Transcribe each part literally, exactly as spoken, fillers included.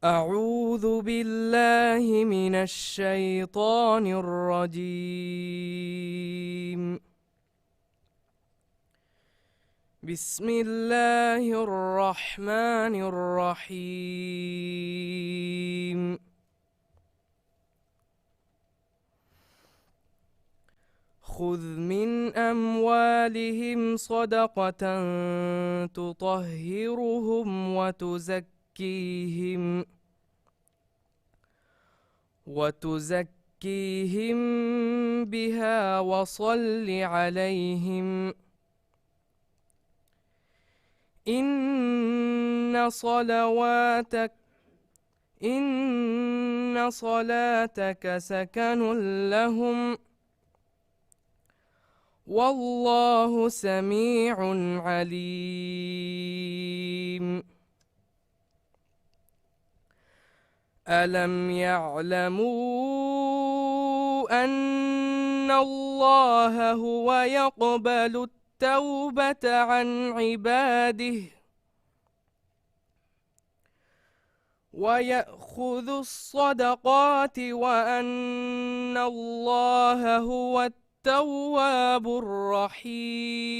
أعوذ بالله من الشيطان الرجيم. بسم الله الرحمن الرحيم. خذ من أموالهم صدقة تطهرهم وتزكيهم، وتزكيهم بها وصل عليهم، إن صلواتك، إن صلاتك سكن لهم، والله سميع عليم. ألم يعلموا أن الله هو يقبل التوبة عن عباده ويأخذ الصدقات وأن الله هو التواب الرحيم.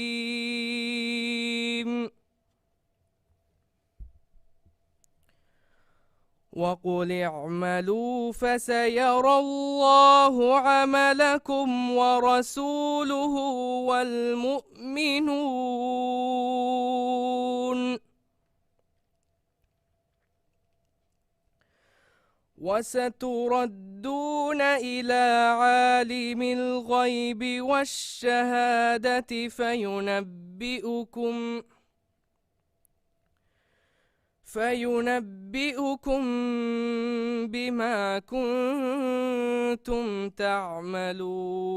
وقل اعملوا فسيرى الله عملكم ورسوله والمؤمنون، وستردون إلى عالم الغيب والشهادة فينبئكم، فينبئكم بما كنتم تعملون.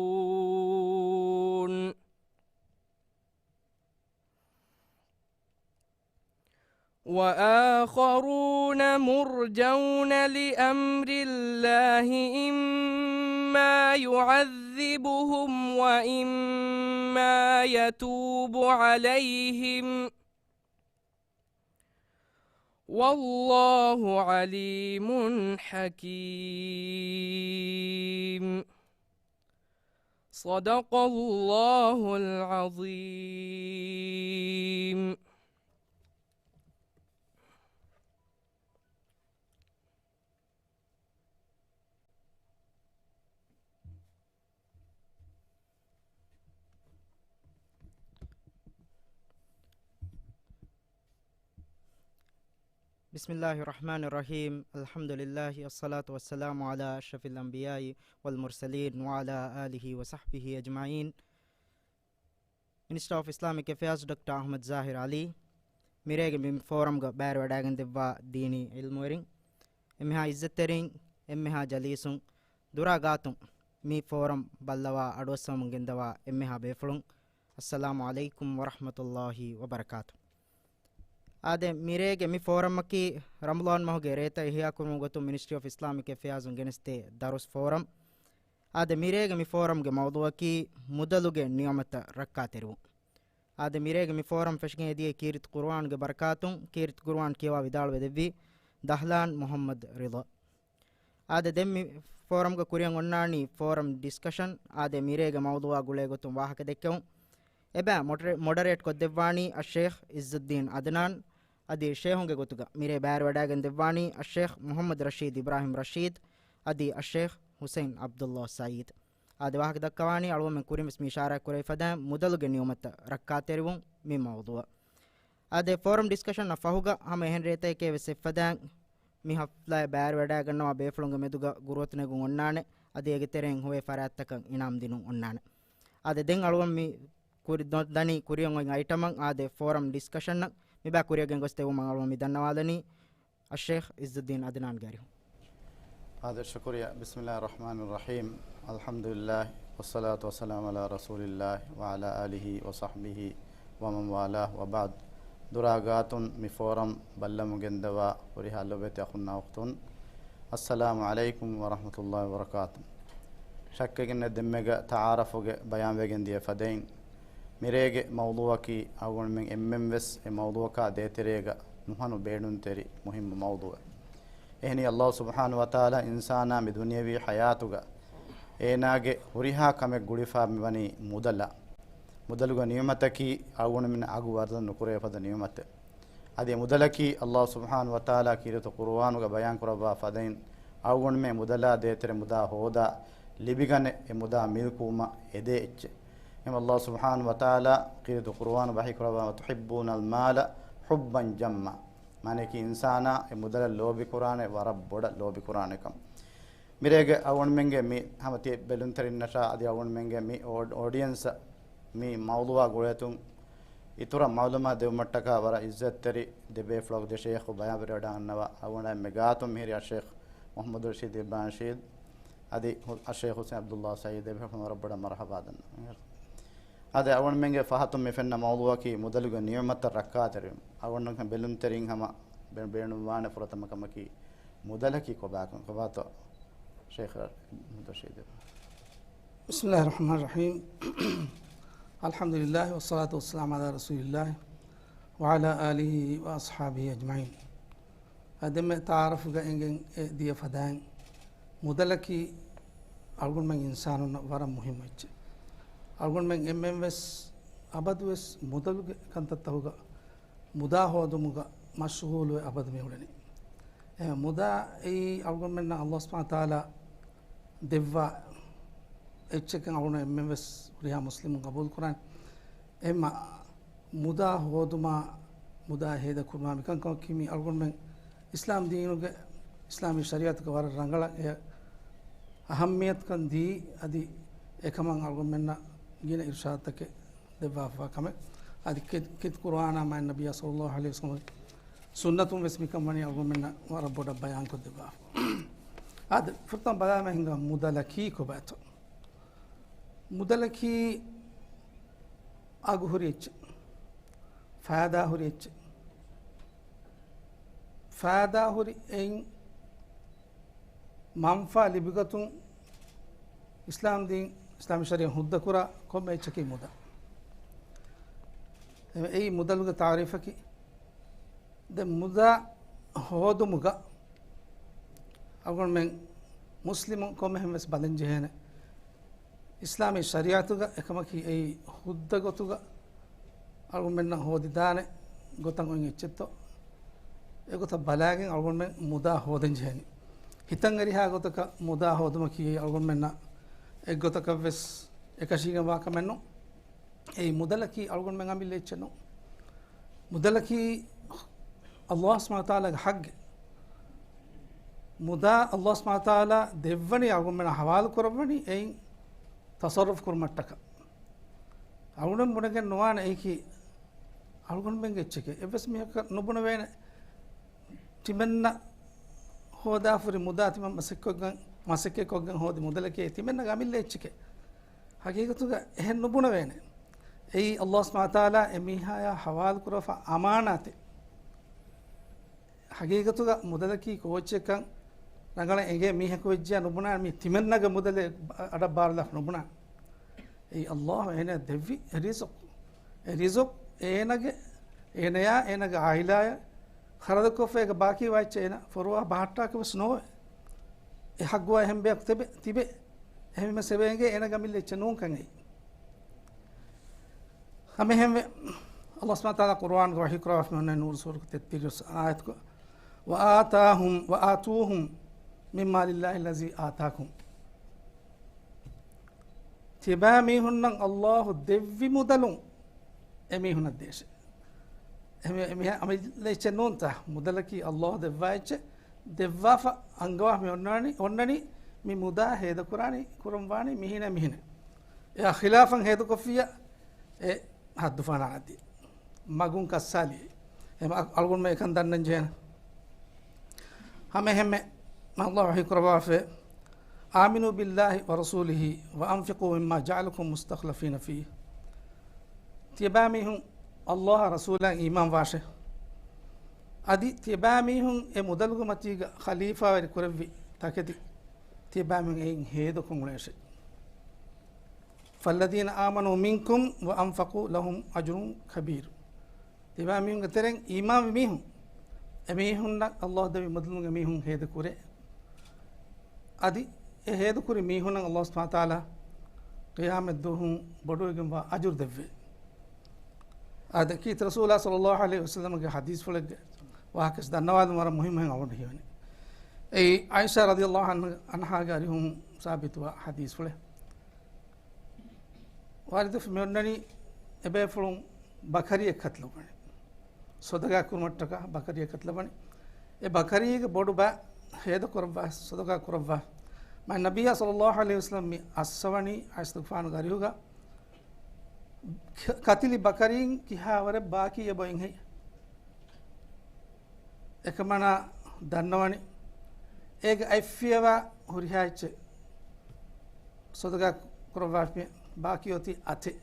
وآخرون مرجون لأمر الله إما يعذبهم وإما يتوب عليهم، والله عليم حكيم. صدق الله العظيم. بسم الله الرحمن الرحيم. الحمد لله والصلاة والسلام على أشرف الأنبياء والمرسلين وعلى آله وصحبه أجمعين. މިނިސްޓަރ އޮފް އިސްލާމިކް އެފެއާޒް ޑޮކްޓަރ އަޙްމަދު ޒާހިރު ޢަލީ، މިރޭގެ މި ފޯރަމްގަ ބައިވެރިވެވަޑައިގެންދެއްވާ ދީނީ ޢިލްމުވެރިން، އެންމެހާ ޢިއްޒަތްތެރިން، އެންމެހާ ޖަލީސުން، ދުރާ ގާތުން މި ފޯރަމް ބައްލަވާ އަޑުއައްސަވަމުން ގެންދަވާ އެންމެހާ ބޭފުޅުން، އައްސަލާމު ޢަލައިކުމް ވަރަޙްމަތުﷲި ވަބަރަކާތު. އާދެ، މިރޭގެ މި ފޯރަމަކީ ރަމަޟާން މަހުގެ ރޭތައް އިޙްޔާކުރުމުގެ ގޮތުން މިނިސްޓްރީ އޮފް އިސްލާމިކް އެފެއާޒުން ގެނެސްދޭ ދަރުސް ފޯރަމް. އާދެ، މިރޭގެ މި ފޯރަމްގެ މައުޟޫޢަކީ މުދަލުގެ ނިޢުމަތަށް ރައްކާތެރިވުން. އާދެ، މިރޭގެ މި ފޯރަމް ފެށިގެން އެދިޔަ ކީރިތި ޤުރުއާންގެ ބަރަކާތުން، ކީރިތި ޤުރުއާން ކިޔަވާ ވިދާޅުވެ ދެއްވީ ދަހްލާން މުޙައްމަދު ރިޟާ. އާދެ، ދެން މި ފޯރަމްގެ ކުރިއަށް އޮންނާނީ ފޯރަމް ޑިސްކަޝަން. އާދެ، މިރޭގެ މައުޟޫޢާ ގުޅޭ ގޮތުން ވާހަކަ ދެއްކެވުން. އެބައި މޮޑަރޭ-، މޮޑަރޭޓް ކޮށްދެއްވާނީ އައްޝޭޚް އިއްޒުއްދީން އަދްނާން. އަދި ޝޭހުންގެ ގޮތުގަ މިރޭ ބައިވެރިވަޑައިގެން ދެއްވާނީ އައްޝޭޚް މުޙައްމަދު ރަޝީދު އިބްރާހިމް ރަޝީދު އަދި އައްޝޭޚް ޙުސައިން ޢަބްދުﷲ ސަޢީދު. އާދެ، ވާހަކަ ދައްކަވާނީ އަޅުގަނޑުމެން ކުރިން ވެސް މި އިޝާރާތް ކުރެވި ފަދައިން މުދަލުގެ ނިޢުމަތަށް ރައްކާތެރިވުން މި މައުޟޫޢަށް. އާދެ، ފޯރަމް ޑިސްކަޝަންއަށް ފަހުގަ ހަމަ އެހެން ރޭތަކެއް ވެސް އެއްފަދައިން މި ޙަފްލާއެއް ބައިވެރިވަޑައިގަންނަވާ ބޭފުޅުންގެ މެދުގަ ގުރުއަތު ނެގުން އޮންނާނެ. އަދި އޭގެ ތެރެއިން ހުވޭ ފަރާތްތަކަށް އިނާމް ދިނުން އޮންނާނެ. އާދެ، ދެން އަޅުގަނޑު މި ކުރި-، ދަނީ ކުރިއަށް އޮތް އައިޓަމަށް. އާދެ، ފޯރަމް ޑިސްކަޝަންއަށް މިބާ ކުރިއަށް ގެންގޮސްދެއްވުމަށް އަޅުގަނޑު މި ދަންނަވާލަނީ އައްޝޭޚް އިއްޒުއްދީން އަދްނާން ގާރިހު. އާދެ، ޝުކުރިއްޔާ. بسم الله الرحمن الرحيم. الحمد لله والصلاة والسلام على رسول الله وعلى آله وصحبه ومن والاه وبعد. ދުރާ ގާތުން މި ފޯރަމް ބައްލަމުން ގެންދަވާ ހުރިހާ ލޮބުވެތި އަޚުންނާ އުޚްތުން، އައްސަލާމު ޢަލައިކުމް ވަރަޙްމަތުﷲި ވަބަރަކާތު. ޝައްކެއްގެ ނެތް ދެންމެގަ ތަޢާރަފުގެ ބަޔާންވެގެން ދިޔަ ފަދައިން، މިރޭގެ މައުޟޫޢަކީ އަޅުގަނޑުމެން އެންމެން ވެސް އެ މައުޟޫޢަކާ ދޭތެރޭގަ ނުހަނު ބޭނުންތެރި މުހިއްމު މައުޟޫޢެއް. އެހެނީ، ﷲ ސުބްޙާނަހޫ ވަތަޢާލާ އިންސާނާ މި ދުނިޔެވީ ޙަޔާތުގަ އޭނާގެ ހުރިހާ ކަމެއް ގުޅިފާ މިވަނީ މުދަލަށް. މުދަލުގެ ނިޢުމަތަކީ އަޅުގަނޑުމެން އަގު ވަރަށް ނުކުރޭ ފަދަ ނިޢުމަތެއް. އަދި އެ މުދަލަކީ ﷲ ސުބްޙާނަހޫ ވަތަޢާލާ ކީރިތި ޤުރުއާނުގަ ބަޔާން ކުރައްވާ ފަދައިން، އަޅުގަނޑުމެން މުދަލާ ދޭތެރެ މުދާ ހޯދާ ލިބިގަނެ، އެ މުދާ މިލްކުވުމަށް އެދޭ އެއްޗެއް. އެހެން ﷲ ސުބްޙާނަހޫ ވަތަޢާލާ ކީރިތި ޤުރުއާނު ވަޙީ ކުރައްވާ، "وتحبون المال حبا جما." މާނައަކީ އިންސާނާ އެ މުދަލަށް ލޯބި ކުރާނެ، ވަރަށް ބޮޑަށް ލޯބި ކުރާނެ ކަމަށް. މިރޭގެ އަޅުގަނޑުމެންގެ މި ހަމަ ތި ބެލުންތެރިންނަށާ އަދި އަޅުގަނޑުމެންގެ މި އޯޑް-، އޯޑިއެންސަށް މި މައުޟޫޢާ ގުޅޭތުން އިތުރަށް މަޢުލޫމާތު ދެވުމަށްޓަކާ ވަރަށް ޢިއްޒަތްތެރި ދެބޭފުޅަކު ދެ ޝޭޚު ބަޔާންވެރިވެވަޑައިގަންނަވާ. އަޅުގަނޑާ މި ގާތުން މިހިރީ އައްޝޭޚް މުޙައްމަދު ރަޝީދު އިބްރާހިމް ރަޝީދު އަދި ހު-، އައްޝޭޚް ޙުސައިން ޢަބްދުﷲ ސަޢީދު އެބޭފުޅުން ވަރަށް ބޮޑަށް މަރުޙަބާ ދަންނަވަން. އަދި އަޅުގަނޑުމެންގެ ފަހަތުން މި ފެންނަ މައުޟޫޢަކީ މުދަލުގެ ނިޢުމަތަށް ރައްކާތެރިވުން. އަޅުގަނޑުމެން ބެލުންތެރިން ހަމަ ބޭ-، ބޭނުންވާނެ ފުރަތަމަ ކަމަކީ މުދަލަކީ ކޮބާކަން. ކޮބާތޯ ޝޭޚް މުޙައްމަދު ރަޝީދު؟ بسم الله الرحمن الرحيم. الحمد لله والصلاة والسلام على رسول الله وعلى آله وأصحابه أجمعين. އަދި މި ތަޢާރަފުގަ އެނގެން އެ ދިޔަ ފަދައިން، މުދަލަކީ އަޅުގަނޑުމެން އިންސާނުންނަށް ވަރަށް މުހިއްމު އެއްޗެއް. އަޅުގަނޑުމެން އެންމެން ވެސް އަބަދުވެސް މުދަލުގެ ކަންތައްތަކުގަ މުދާ ހޯދުމުގަ މަޝްޣޫލުވެ އަބަދު މިއުޅެނީ. އެ މުދާ އެއީ އަޅުގަނޑުމެންނަށް ﷲ ސުބްޙާނަހޫ ވަތަޢާލާ ދެއްވާ އެއްޗެއްކަން އަޅުގަނޑު އެންމެން ވެސް ހުރިހާ މުސްލިމުން ޤަބޫލު ކުރާނެ. އެހެންމަ މުދާ ހޯދުމާ، މުދާ ހޭދަ ކުރުމާ މިކަންކަމަކީ މި އަޅުގަނޑުމެން އިސްލާމް ދީނުގެ، އިސްލާމީ ޝަރީޢަތުގެ ވަރަށް ރަނގަޅަށް އެ އަހައްމިޔަތުކަން ދީ، އަދި އެކަމަށް އަޅުގަނޑުމެންނަށް ގިނަ އިރުޝާދުތަކެއް ދެއްވާފަ ކަމެއް. އަދި ކި-، ކީރިތި ޤުރުއާނާ މާތް ނަބިއްޔާ ޞައްލައްލާހު ޢަލައިހި ވަސައްލަމަ ސުންނަތުން ވެސް މިކަން ވަނީ އަޅުގަނޑުމެންނަށް ވަރަށް ބޮޑަށް ބަޔާންކޮށްދެއްވާފަ. އާދެ، ފުރަތަމަ ބަލާމަ ހިނގާ މުދަލަކީ ކޮބާތޯ؟ މުދަލަކީ އަގުހުރި އެއްޗެއް، ފައިދާ ހުރި އެއްޗެއް. ފައިދާ ހުރި އެއިން މަންފާ ލިބިގަތުން އިސްލާމް ދީން، އިސްލާމީ ޝަރީޢަތް ހުއްދަކުރާ ކޮންމެ އެއްޗަކީ މުދާ. އެއީ މުދަލުގެ ތާރީފަކީ. ދެން މުދާ ހޯދުމުގަ އަޅުގަނޑުމެން މުސްލިމުން ކޮންމެހެން ވެސް ބަލަން ޖެހޭނެ. އިސްލާމީ ޝަރީޢަތުގަ އެކަމަކީ އެއީ ހުއްދަ ގޮތުގަ އަޅުގަނޑުމެންނަށް ހޯދިދާނެ ގޮތަށް އޮތް އެއްޗެއްތޯ، އެގޮތަށް ބަލާގެން އަޅުގަނޑުމެން މުދާ ހޯދަން ޖެހެނީ. ހިތަށް އެރިހާ ގޮތަކަށް މުދާ ހޯދުމަކީ އެއީ އަޅުގަނޑުމެންނަށް އެއްގޮތަކަށް ވެސް އެކަށީގެން ވާ ކަމެއް ނޫން. އެއީ މުދަލަކީ އަޅުގަނޑުމެން އަމިއްލަ އެއްޗެއް ނޫން. މުދަލަކީ ﷲ ސުބްޙާނަހޫ ވަތަޢާލާގެ ޙައްޤެއް. މުދާ ﷲ ސުބްޙާނަހޫ ވަތަޢާލާ ދެއްވަނީ އަޅުގަނޑުމެންނަށް ޙަވާލު ކުރައްވަނީ އެއިން ތަޞައްރުފު ކުރުމަށްޓަކާ. އަޅުގަނޑު ބުނެގެން ނުވާނެ އެއީކީ އަޅުގަނޑުމެންގެ އެއްޗެކޭ. އެއްވެސް މީހަކަށް ނުބުނެވޭނެ. ތިމަންނަ ހޯދާފަ ހުރި މުދާ ތިމަން މަސައްކަތްކޮށްގެން، މަސައްކަތްކޮށްގެން ހޯދި މުދަލަކީ ތިމަންނަގެ އަމިއްލަ އެއްޗެކޭ. ޙަޤީޤަތުގަ އެހެން ނުބުނެވޭނެ. އެއީ ﷲ ސުބްޙާނަހޫ ވަތަޢާލާ އެމީހާޔާ ޙަވާލު ކުރައްވާފަ އަމާނާތެއް. ޙަޤީޤަތުގަ މުދަލަކީ ކޯއްޗެއްކަން ރަނގަޅަށް އެނގޭ މީހަކު ވެއްޖިޔާ ނުބުނާނެ، މީ ތިމަންނަގެ މުދަލެއް އަޑަށް ބާރުލާފަ ނުބުނާނެ. އެއީ ﷲ އޭނަ ދެއްވި އެ ރިޒުޤު. އެ ރިޒުޤު އޭނަގެ، އޭނަޔާ އޭނަގެ ޢާއިލާޔަށް ޚަރަދުކޮށްފަ އޭގެ ބާކީ ވާ އެއްޗެއް އޭނަ ފޮރުވާ ބަހައްޓާކަށް ވެސް ނޯވޭ. އެ ޙައްޤުވާ އެހެން ބަޔަކު ތެބެ، ތިބެ. އެހެންވީމަ ސެބައިނގޭ އޭނަގެ އަމިއްލަ އެއްޗެއް ނޫންކަން އެއީ. ހަމައެހެންވެ، ﷲ ސުބްޙާނަހޫ ވަތަޢާލާ ޤުރުއާނުގަ ވަޙީ ކުރައްވާފަ މިއޮންނަނީ ނޫރު ސޫރަތުގެ ތެއްތިރީސް އާޔަތުގަ، "وآتاهم، وآتوهم من مال الله الذي آتاكم." ތިބާ މީހުންނަށް ﷲ ދެއްވި މުދަލުން އެމީހުންނަށް ދޭށޭ. އެމީ-، އެމީހާ އަމިއްލަ އެއްޗެއް ނޫންތަ؟ މުދަލަކީ ﷲ ދެއްވާ އެއްޗެއް، ދެއްވާފަ އަންގަވާ މި އޮންނާނީ، އޮންނަނީ މި މުދާ ހޭދަކުރާނީ، ކުރަންވާނީ މިހިނެއް މިހިނެއް. އެއާ ޚިލާފަށް ހޭދަކޮށްފިއްޔާ، އެ ހައްދުފަހަނަ އަދި މަގުން ކައްސާލި. އެމަ-، އަޅުގަނޑުމެން އެކަން ދަންނަން ޖެހޭނެ. ހަމައެހެންމެ، ﷲ ވަޙީ ކުރައްވާފައި، "آمنوا بالله ورسوله وأنفقوا مما جعلكم مستخلفين فيه." ތިޔަބައިމީހުން ﷲ އާ ރަސޫލާ އީމާން ވާށޭ. އަދި ތިޔަބައިމީހުން އެ މުދަލުގެ މަތީގަ ޚަލީފާވެރި ކުރެއްވި ތަކެތި ތިޔަބައިމީހުން އެއިން ހޭދަކޮށް އުޅޭށޭ. "فالذين آمنوا منكم وأنفقوا لهم أجر كبير." ތިބާމީހުންގެ ތެރެއިން އީމާންވި މީހުން، އެމީހުންނަށް ﷲ ދެވި މުދަލުން އެމީހުން ހޭދަކުރޭ. އަދި އެ ހޭދަކުރި މީހުންނަށް ﷲ ސުބްޙާނަހޫ ވަތަޢާލާ ޤިޔާމަތްދުވަހު ބޮޑުވެގެންވާ އަޖުރު ދެއްވޭ. އާދެ، ކީރިތި ރަސޫލާ ޞައްލައްލާހު ޢަލައިހި ވަސައްލަމަގެ ޙަދީޘްފުޅެއްގެ ވާހަކަ ދަންނަވާލުން ވަރަށް މުހިއްމު ހެން އަޅުގަނޑު ހީވަނީ. އެއީ ޢާއިޝާ ރަޟިޔައްލާހު ޢަންހާގެ އަރިހުން ސާބިތުވާ ޙަދީޘްފުޅެއް. ވާރިދުވެފަ މިއޮންނަނީ އެބޭފުޅުން ބަކަރިއެއް ކަތިލައްވަނީ. ޞަދަޤާ ކުރުމަށްޓަކާ ބަކަރިއެއް ކަތިލައްވަނީ. އެ ބަކަރީގެ ބޮޑު ބައި ހޭދަ ކުރައްވާ، ޞަދަޤާ ކުރައްވާ. މާތް ނަބިއްޔާ ޞައްލައްލާހު ޢަލައިހި ވަސައްލަމް މި އައްސަވަނީ ޢާއިޝަތުގެފާނުގެ އަރިހުގަ ކަ-، ކަތިލި ބަކަރީން ކިހާވަރެއް ބާކީ އެބަ އޮތްހެއްޔެވެ؟ އެކަމަނާ ދަންނަވަނީ އޭގެ އަތްފިޔަވާ ހުރިހާ އެއްޗެއް ޞަދަޤާ ކުރައްވާފި، ބާކީ އޮތީ އަތެއް.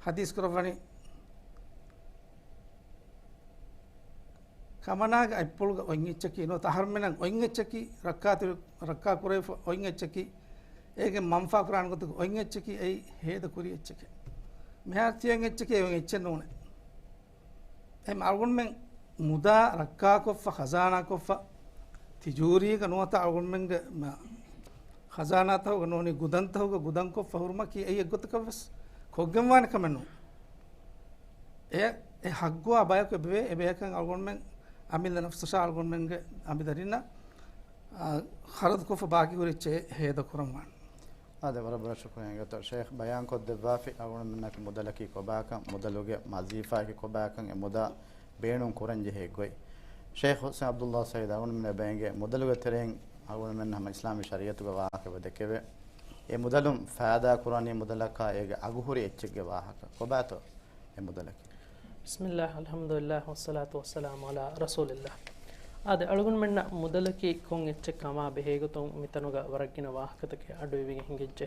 ޙަދީޘް ކުރައްވަނީ ކަމަނާގެ އަތްޕުޅުގަ އޮތް އެއްޗަކީ ނުވަތަ އަހަރުމެންނަށް އޮތް އެއްޗަކީ، ރައްކާތެރި، ރައްކާ ކުރެވިފަ އޮތް އެއްޗަކީ، އޭގެ މަންފާ ކުރާނެ ގޮތަކީ އޮތް އެއްޗަކީ، އެއީ ހޭދަ ކުރި އެއްޗެކޭ. މިހާރު ތިޔަ އޮތް އެއްޗަކީ އޮތް އެއްޗެއް ނޫނޭ. އެހެން އަޅުގަނޑުމެން މުދާ ރައްކާކޮށްފަ، ޚަޒާނާކޮށްފަ، ތިޖޫރީގަ ނުވަތަ އަޅުގަނޑުމެންގެ މަ-، ޚަޒާނާތަކުގަ ނޫނީ ގުދަންތަކުގަ ގުދަންކޮށްފަ ހުރުމަކީ އެއީ އެއްގޮތަކަށްވެސް ކޮށްގެންވާނެ ކަމެއް ނޫން. އެ، އެ ޙައްޤުވާ ބަޔަކު އެބަވޭ، އެބަޔަކަށް އަޅުގަނޑުމެން އަމިއްލަ ނަފްސަށާ އަޅުގަނޑުމެންގެ އަނބިދަރިންނަށް، އާ، ޚަރަދުކޮށްފަ ބާކީ ހުރި އެއްޗެއް ހޭދަ ކުރަންވާނެ. އާދެ، ވަރަށް ބޮޑަށް ޝުކުރިއްޔާ އިނގޭތޯ ޝޭޚް ބަޔާންކޮށްދެއްވާފި، އަޅުގަނޑުމެންނަކީ ކޮބާކަން، މުދަލުގެ ވަޒީފާއަކީ ކޮބާކަން، އެ މުދާ ބޭނުން ކުރަންޖެހޭ ގޮތް. ޝޭޚް ޙުސައިން ޢަބްދުﷲ ސަޢީދު އަޅުގަނޑުމެންނަށް އެބައެނގޭ މުދަލުގެ ތެރެއިން އަޅުގަނޑުމެން ހަމަ އިސްލާމީ ޝަރީޢަތުގެ ވާހަކަ އެބަ ދެކެވޭ. އެ މުދަލުން ފައިދާ ކުރާނީ މުދަލަކާ އޭގެ އަގުހުރި އެއްޗެއްގެ ވާހަކަ. ކޮބާތޯ އެ މުދަލަކީ؟ بسم الله، الحمد لله، والصلاة والسلام على رسول الله. އާދެ، އަޅުގަނޑުމެންނަށް މުދަލަކީ ކޮން އެއްޗެއް ކަމާ ބެހޭގޮތުން މިތަނުގަ ވަރަށް ގިނަ ވާހަކަތަކެއް އަޑުއިވިގެން ހިނގައްޖެ.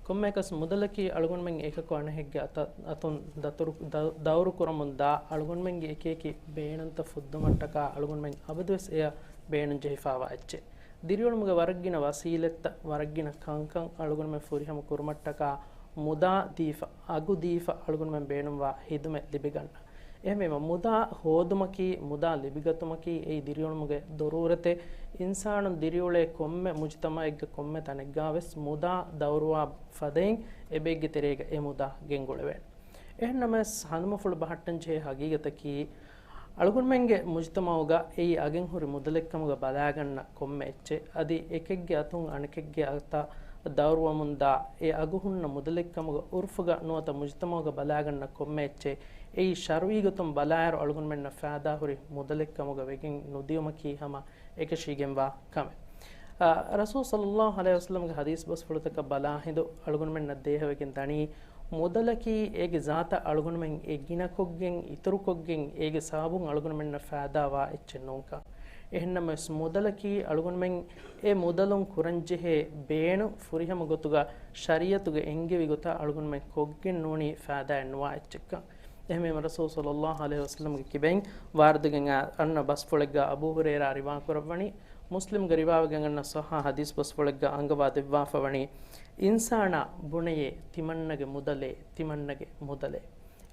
ކޮންމެއަކަސް މުދަލަކީ އަޅުގަނޑުމެން އެކަކު އަނެކެއްގެ އަތަށް، އަތުން ދަތުރު، ދަ-، ދައުރު ކުރަމުން ދާ އަޅުގަނޑުމެންގެ އެކިއެކި ބޭނުންތައް ފުއްދުމަށްޓަކާ އަޅުގަނޑުމެން އަބަދުވެސް އެޔަށް ބޭނުން ޖެހިފާވާ އެއްޗެއް. ދިރިއުޅުމުގެ ވަރަށް ގިނަ ވަސީލަތްތައް، ވަރަށް ގިނަ ކަންކަން އަޅުގަނޑުމެން ފުރިހަމަ ކުރުމަށްޓަކާ މުދާ ދީފަ، އަގު ދީފަ އަޅުގަނޑުމެން ބޭނުންވާ ހިދުމަތް ލިބިގަންނަ. އެހެންވީމަ، މުދާ ހޯދުމަކީ، މުދާ ލިބިގަތުމަކީ އެއީ ދިރިއުޅުމުގެ ދޮރޫރަތެއް. އިންސާނުން ދިރިއުޅޭ ކޮންމެ މުޖުތަމަޢެއްގަ ކޮންމެ ތަނެއްގާވެސް މުދާ ދައުރުވާ ފަދައިން އެބައެއްގެ ތެރޭގަ އެ މުދާ ގެންގުޅެވޭނެ. އެހެންނަމަވެސް، ހަނދުމަފުޅު ބަހައްޓަންޖެހޭ ހަގީގަތަކީ، އަޅުގަނޑުމެންގެ މުޖުތަމަޢުގަ އެއީ އަގެއްހުރި މުދަލެއްކަމުގަ ބަލާގަންނަ ކޮންމެ އެއްޗެއް، އަދި އެކެއްގެ އަތުން އަނެކެއްގެ އަތަށް ދައުރުވަމުންދާ އެ އަގު ހުންނަ މުދަލެއްކަމުގަ ޢުރުފުގަ ނުވަތަ މުޖުތަމަޢުގަ ބަލާގަންނަ ކޮންމެ އެއްޗެއް، އެއީ ޝަރުޢީގޮތުން ބަލާއިރު އަޅުގަނޑުމެންނަށް ފައިދާހުރި މުދަލެއްކަމުގަ ވެގެން ނުދިޔުމަކީ ހަމަ އެކަށީގެންވާ ކަމެއް. އަ، ރަސޫލު ޞައްލައްލާހު ޢަލައިހި ވަސައްލަމްގެ ޙަދީޘް ބަސްފުޅުތަކަށް ބަލާ ހިނދު އަޅުގަނޑުމެންނަށް ދޭހަވެގެން ދަނީ، މުދަލަކީ އޭގެ ޒާތަށް އަޅުގަނޑުމެން އެ ގިނަކޮށްގެން، އިތުރުކޮށްގެން، އޭގެ ސަބަބުން އަޅުގަނޑުމެންނަށް ފައިދާވާ އެއްޗެއް ނޫންކަން. އެހެންނަމަވެސް، މުދަލަކީ އަޅުގަނޑުމެން އެ މުދަލުން ކުރަންޖެހޭ ބޭނުން ފުރިހަމަ ގޮތުގަ ޝަރީޢަތުގަ އެންގެވި ގޮތަށް އަޅުގަނޑުމެން ކޮށްގެން ނޫނީ ފައިދާއެއް ނުވާ އެއްޗެއްކަން. އެހެންވީމަ، ރަސޫލު ޞައްލައްލާހު ޢަލައިހި ވަސައްލަމްގެ ކިބައިން ވާރިދުވެގެން އާ އަންނަ ބަސްފުޅެއްގަ އަބޫ ހުރައިރާ ރިވާ ކުރައްވަނީ، މުސްލިމްގެ ރިވާވެގެން އަންނަ ޞައްޙަ ޙަދީޘް ބަސްފުޅެއްގަ އަންގަވާ ދެއްވާފަވަނީ، އިންސާނާ ބުނެޔޭ، ތިމަންނަގެ މުދަލޭ، ތިމަންނަގެ މުދަލޭ.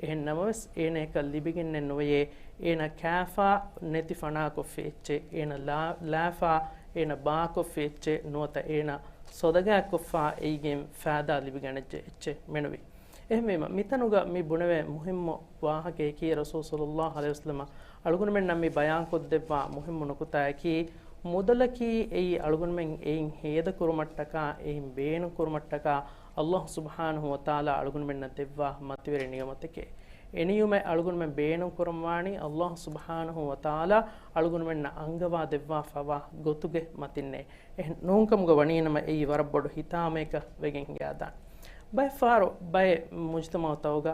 އެހެން ނަމަވެސް، އޭނަޔަކަށް ލިބިގެންނެއް ނުވެޔޭ، އޭނަ ކާފާ ނެތި ފަނާކޮށްފި އެއްޗެއް، އޭނަ ލާ-، ލާފާ އޭނަ ބާކޮށްފި އެއްޗެއް، ނުވަތަ އޭނަ ޞަދަޤާތްކޮށްފާ އެއިގެން ފައިދާ ލިބިގަނެއްޖެ އެއްޗެއް މެނުވީ. އެހެންވީމަ، މިތަނުގަ މި ބުނެވޭ މުހިއްމު ވާހަކަޔަކީ، ރަސޫލު ޞައްލައްލާހު ޢަލައިހި ވަސައްލަމަ އަޅުގަނޑުމެންނަށް މި ބަޔާންކޮށްދެއްވާ މުހިއްމު ނުކުތާޔަކީ، މުދަލަކީ އެއީ އަޅުގަނޑުމެން އެއިން ހޭދަކުރުމަށްޓަކާ، އެއިން ބޭނުންކުރުމަށްޓަކާ، ﷲ ސުބްޙާނަހޫ ވަތަޢާލާ އަޅުގަނޑުމެންނަށް ދެއްވާ މަތިވެރި ނިޢުމަތެކޭ. އެ ނިޢުމަތް އަޅުގަނޑުމެން ބޭނުންކުރަންވާނީ، ﷲ ސުބްޙާނަހޫ ވަތަޢާލާ އަޅުގަނޑުމެންނަށް އަންގަވާ ދެއްވާފަވާ ގޮތުގެ މަތިންނޭ. އެހެން ނޫންކަމުގަ ވަނީނަމަ، އެއީ ވަރަށް ބޮޑު ހިތާމައަކަށް ވެގެން ހިނގާދާނެ. ބައެއްފަހަރު ބައެއް މުޖުތަމަޢުތަކުގަ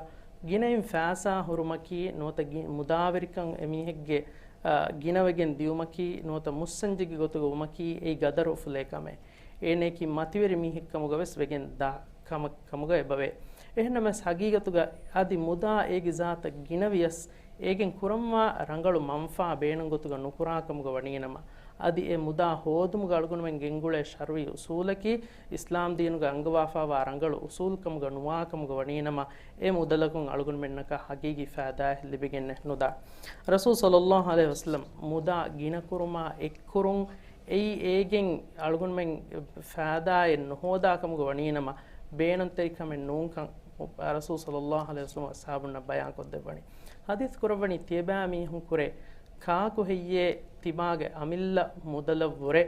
ގިނައިން ފައިސާ ހުރުމަކީ ނުވަތަ ގި-، މުދާވެރިކަން އެމީހެއްގެ، އާ، ގިނަވެގެން ދިޔުމަކީ ނުވަތަ މުއްސަންޖެއްގެ ގޮތުގަ ވުމަކީ އެއީ ގަދަރު އުފުލޭ ކަމެއް. އޭނަޔަކީ މަތިވެރި މީހެއްކަމުގަވެސް ވެގެން ދާ ކަމަށް ކަމުގަ އެބަވޭ. އެހެންނަމަވެސް، ހަގީގަތުގަ އަދި މުދާ އޭގެ ޒާތަށް ގިނަވިޔަސް، އޭގެން ކުރަންވާ ރަނގަޅު މަންފާ ބޭނުން ގޮތުގަ ނުކުރާކަމުގަ ވަނީނަމަ، އަދި އެ މުދާ ހޯދުމުގަ އަޅުގަނޑުމެން ގެންގުޅޭ ޝަރުޢީ އުސޫލަކީ، އިސްލާމް ދީނުގަ އަންގަވާފާވާ ރަނގަޅު އުސޫލުކަމުގަ ނުވާކަމުގަ ވަނީނަމަ، އެ މުދަލަކުން އަޅުގަނޑުމެންނަކަށް ޙަޤީޤީ ފައިދާއެއް ލިބިގެންނެއް ނުދާ. ރަސޫލު ޞައްލައްލާހު ޢަލައިހި ވަސައްލަމް މުދާ ގިނަކުރުމާ އެއްކުރުން އެއީ އޭގެން އަޅުގަނޑުމެން ފައިދާއެއް ނުހޯދާކަމުގަ ވަނީނަމަ، ބޭނުންތެރިކަމެއް ނޫންކަން ރަސޫލު ޞައްލައްލާހު ޢަލައިހި ވަސައްލަމް އަޞްޙާބުންނަށް ބަޔާންކޮށްދެއްވަނީ. ޙަދީޘް ކުރައްވަނީ ތިޔަބައިމީހުން ކުރެ ކާކު ހެއްޔޭ ތިބާގެ އަމިއްލަ މުދަލަށްވުރެ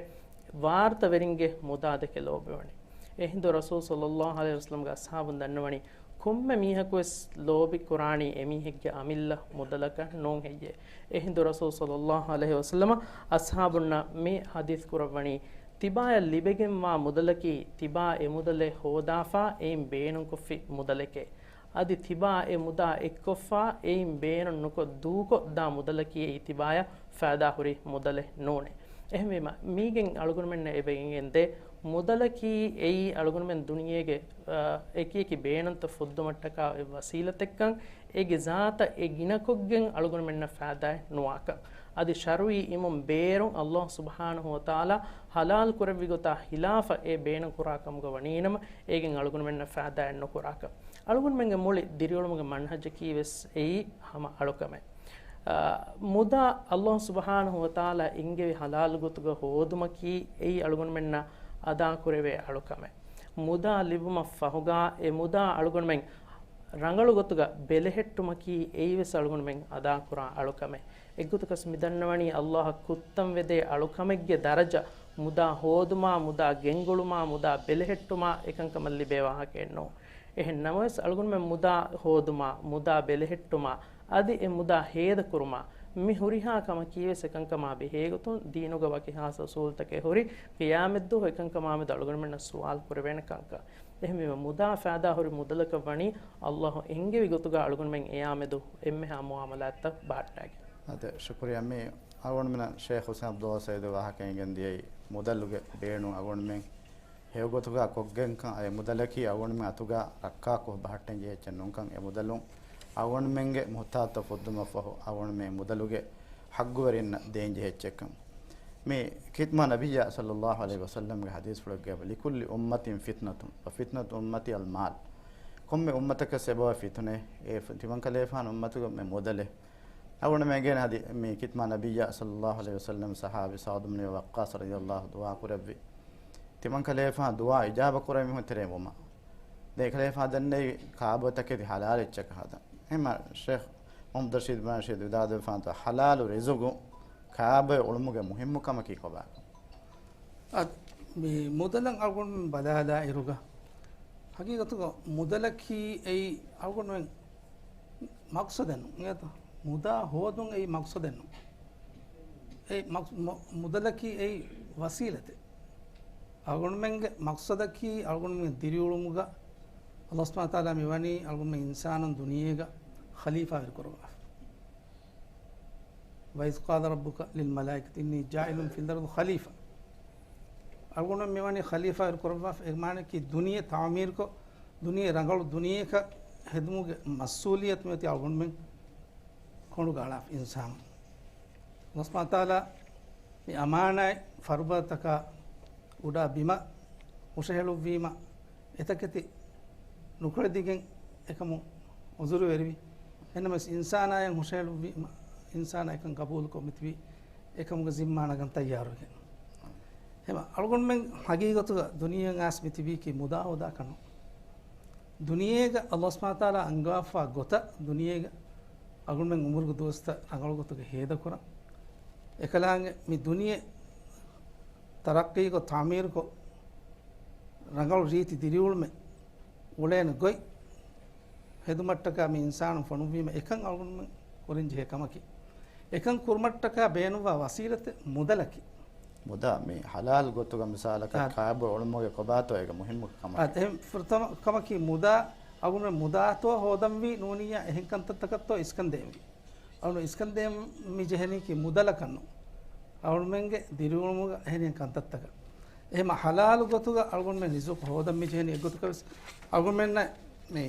ވާރުތަވެރިންގެ މުދާ ދެކެ ލޯބިވަނީ. އެހިނދު ރަސޫލު ޞައްލައްލާހު ޢަލައިހި ވަސައްލަމްގެ އަޞްޙާބުން ދަންނަވަނީ، ކޮންމެ މީހަކުވެސް ލޯބި ކުރާނީ އެމީހެއްގެ އަމިއްލަ މުދަލަކަށް ނޫން ހެއްޔޭ؟ އެހިނދު ރަސޫލު ޞައްލައްލާހު ޢަލައިހި ވަސައްލަމަ އަޞްޙާބުންނަށް މި ޙަދީޘް ކުރައްވަނީ، ތިބާޔަށް ލިބެގެންވާ މުދަލަކީ، ތިބާ އެ މުދަލެއް ހޯދާފާ އެއިން ބޭނުންކޮށްފި މުދަލެކޭ. އަދި ތިބާ އެ މުދާ އެއްކޮށްފާ އެއިން ބޭނުން ނުކޮށް ދޫކޮށް ދާ މުދަލަކީ އެއީ ތިބާޔަށް ފައިދާ ހުރި މުދަލެއް ނޫނޭ. އެހެންވީމަ، މީގެން އަޅުގަނޑުމެންނަށް އެބަ އެނގެންދޭ، މުދަލަކީ އެއީ އަޅުގަނޑުމެން ދުނިޔޭގެ، އާ، އެކި އެކި ބޭނުންތައް ފުއްދުމަށްޓަކާ އޮތް ވަސީލަތެއްކަން، އޭގެ ޒާތަށް އެ ގިނަކޮށްގެން އަޅުގަނޑުމެންނަށް ފައިދާއެއް ނުވާކަން. އަދި ޝަރުޢީ އިމުން ބޭރުން ﷲ ސުބްޙާނަހޫ ވަތަޢާލާ ޙަލާލު ކުރެއްވި ގޮތާ ޚިލާފަށް އެ ބޭނުން ކުރާ ކަމުގަ ވަނީނަމަ، އޭގެން އަޅުގަނޑުމެންނަށް ފައިދާއެއް ނުކުރާކަން. އަޅުގަނޑުމެންގެ މުޅި ދިރިއުޅުމުގެ މަންހަޖަކީ ވެސް އެއީ ހަމަ އަޅުކަމެއް. އާ، މުދާ ﷲ ސުބްޙާނަހޫ ވަތަޢާލާ އިންގެވި ޙަލާލު ގޮތުގަ ހޯދުމަކީ އެއީ އަޅުގަނޑުމެންނަށް އަދާކުރެވޭ އަޅުކަމެއް. މުދާ ލިބުމަށް ފަހުގަ އެ މުދާ އަޅުގަނޑުމެން ރަނގަޅު ގޮތުގަ ބެލެހެއްޓުމަކީ އެއީވެސް އަޅުގަނޑުމެން އަދާކުރާ އަޅުކަމެއް. އެއްގޮތަކަސް މި ދަންނަވަނީ ﷲ އަށް ކުއްތަން ވެދޭ އަޅުކަމެއްގެ ދަރަޖަ މުދާ ހޯދުމާ، މުދާ ގެންގުޅުމާ، މުދާ ބެލެހެއްޓުމާ އެކަންކަމަށް ލިބޭ ވާހަކައެއް ނޫން. އެހެން ނަމަވެސް އަޅުގަނޑުމެން މުދާ ހޯދުމާ، މުދާ ބެލެހެއްޓުމާ، އަދި އެ މުދާ ހޭދަކުރުމާ، މި ހުރިހާ ކަމަކީވެސް އެކަންކަމާ ބެހޭގޮތުން ދީނުގަ ވަކި ޚާއްޞަ އުސޫލުތަކެއް ހުރި، ޤިޔާމަތްދުވަހު އެކަންކަމާމެދު އަޅުގަނޑުމެންނަށް ސުވާލު ކުރެވޭނެ ކަންކަން. އެހެންވީމަ، މުދާ ފައިދާ ހުރި މުދަލަކަށް ވަނީ ﷲ އެންގެވި ގޮތުގަ އަޅުގަނޑުމެން އެއާމެދު އެންމެހާ މުއާމަލާތްތައް ބަހައްޓާގެން. އާދެ، ޝުކުރިއްޔާ. މި އަޅުގަނޑުމެންނަށް ޝޭޚް ޙުސައިން ޢަބްދުﷲ ސައީދު ވާހަކަ އެނގެން ދިޔައީ، މުދަލުގެ ބޭނުން އަޅުގަނޑުމެން ހެޔޮގޮތުގަ ކޮށްގެންކަން، އެ މުދަލަކީ އަޅުގަނޑުމެން އަތުގަ ރައްކާކޮށް ބަހައްޓަން ޖެހޭ އެއްޗެއް ނޫންކަން، އެ މުދަލުން އަޅުގަނޑުމެންގެ މުހުތާޖުތައް ފުއްދުމަށްފަހު، އަޅުގަނޑުމެން މުދަލުގެ ޙައްޤުވެރިންނަށް ދޭން ޖެހޭ އެއްޗެއްކަން. މި ޚިތްމާ ނަބިއްޔާ ޞައްލައްލާހު ޢަލައިހި ވަސައްލަމްގެ ޙަދީޘްފުޅެއްގައި، "ލިކުއްލި އުއްމަތިން ފިތްނަތުން، ވަ ފިތްނަތު އުއްމަތީ އަލްމާލް." ކޮންމެ އުއްމަތަކަށް އެބައޮތް ފިތުނައެއް، އެ ފި-، ތިމަންކަލޭފާނު އުއްމަތުގެ މެ މުދަލެއް. އަޅުގަނޑުމެން އެނގޭނެ އަދި މި ޚިތްމާ ނަބިއްޔާ ޞައްލައްލާހު ޢަލައިހި ވަސައްލަމް ޞަޙާބީ ސަޢުދު ބިން އަބީ ވައްޤާޞް ރަޟިޔައްލާހު ދުޢާ ކުރެއްވި. ތިމަންކަލޭފާނު ދުޢާ އިޖާބަ ކުރެވި މީހުން ތެރެއިން ވުމަށް. ދެން އެކަލޭފާނު ދެންނެވި ކާބޯތަކެތި ޙަލާލު އެއްޗަކަށް ހަދަން. އެހެންމަ ޝޭޚް މުޙައްމަދު ރަޝީދު ބިން ރަޝީދު ވިދާޅުވެފާނު ޙަލާލު ރިޒުގު ކާބޯ އުޅުމުގެ މުހިއްމުކަމަކީ ކޮބާކަން؟ އަދި މި މުދަލަށް އަޅުގަނޑުމެން ބަލާލާއިރުގަ، ހަގީގަތުގަ މުދަލަކީ އެއީ އަޅުގަނޑުމެން މަޤްޞަދެއް ނޫން. އެއީތަ؟ މުދާ ހޯދުން އެއީ މަޤްޞަދެއް ނޫން. އެ މަޤް-، މު-، މުދަލަކީ އެއީ ވަސީލަތެއް. އަޅުގަނޑުމެންގެ މަޤްޞަދަކީ އަޅުގަނޑުމެން ދިރިއުޅުމުގަ ﷲ ސުބްޙާނަހޫ ވަތަޢާލާ މިވަނީ އަޅުގަނޑުމެން އިންސާނުން ދުނިޔޭގަ ޚަލީފާވެރި ކުރައްވާފަ. وَإِذْ قَالَ رَبُّكَ لِلْمَلَائِكَةِ إِنِّي جَاعِلٌ فِي الْأَرْضِ خَلِيفَةً. އަޅުގަނޑުމެން މިވަނީ ޚަލީފާވެރި ކުރައްވާފަ، އެ މާނައަކީ ދުނިޔެ ތަޢުމީރުކޮށް، ދުނިޔެ ރަނގަޅު ދުނިޔެއަކަށް ހެދުމުގެ މަސްއޫލިއްޔަތު މިއޮތީ އަޅުގަނޑުމެން ކޮނޑުގަ އަޅާފަ އިންސާނުން. ﷲ ސުބްޙާނަހޫ ވަތަޢާލާ މި އަމާނާތް ފަރުބަދަތަކާ އުޑާ ބިމަށް ހުށަހެޅުއްވީމަ، އެތަކެތި ނުކުޅެދިގެން އެކަމު ޢުޛުރުވެރިވި. އެހެންނަމަވެސް އިންސާނާޔަށް ހުށަހެޅުއްވީމަ، އިންސާނާ އެކަން ޤަބޫލުކޮށް މިތިބީ އެކަމުގެ ޒިންމާ ނަގަން ތައްޔާރުވެގެން. އެހެންމަ އަޅުގަނޑުމެން ހަގީގަތުގަ ދުނިޔެއަށް އައިސް މިތިބީކީ މުދާ ހޯދާކަށް ނޫން. ދުނިޔޭގަ ﷲ ސުބްޙާނަހޫ ވަތަޢާލާ އަންގަވާފާ ގޮތަށް ދުނިޔޭގަ އަޅުގަނޑުމެން އުމުރުގެ ދުވަސްތައް ރަނގަޅު ގޮތުގަ ހޭދަކުރަން. އެކަލާނގެ މި ދުނިޔެ ތަރައްޤީކޮށް، ތަޢުމީރުކޮށް، ރަނގަޅު ރީތި ދިރިއުޅުމެއް އުޅޭނެ ގޮތް ހެދުމަށްޓަކާ މި އިންސާނުން ފޮނުއްވީމަ، އެކަން އަޅުގަނޑުމެން ކުރަންޖެހޭ ކަމަކީ. އެކަން ކުރުމަށްޓަކާ ބޭނުންވާ ވަސީލަތެއް މުދަލަކީ. މުދާ މި ޙަލާލު ގޮތުގަ މިސާލަކަށް އާ. ކާބޯ އުޅުމުގެ ކޮބާތޯ އޭގެ މުހިއްމު ކަމަކީ؟ އާ، އެހެން ފުރަތަމަ ކަމަކީ މުދާ، އަޅުގަނޑުމެން މުދާތޯ ހޯދަންވީ ނޫނިއްޔާ އެހެން ކަންތައްތަކަށްތޯ އިސްކަން ދޭންވީ. އަޅުގަނޑު އިސްކަން ދޭން މި ޖެހެނީކީ މުދަލަކަށް ނޫން. އަޅުގަނޑުމެންގެ ދިރިއުޅުމުގަ އެހެނިހެން ކަންތައްތަކަށް. އެހެންމަ ޙަލާލު ގޮތުގަ އަޅުގަނޑުމެން ރިޒުޤު ހޯދަން މި ޖެހެނީ އެއްގޮތަކަށް ވެސް އަޅުގަނޑުމެންނަށް މި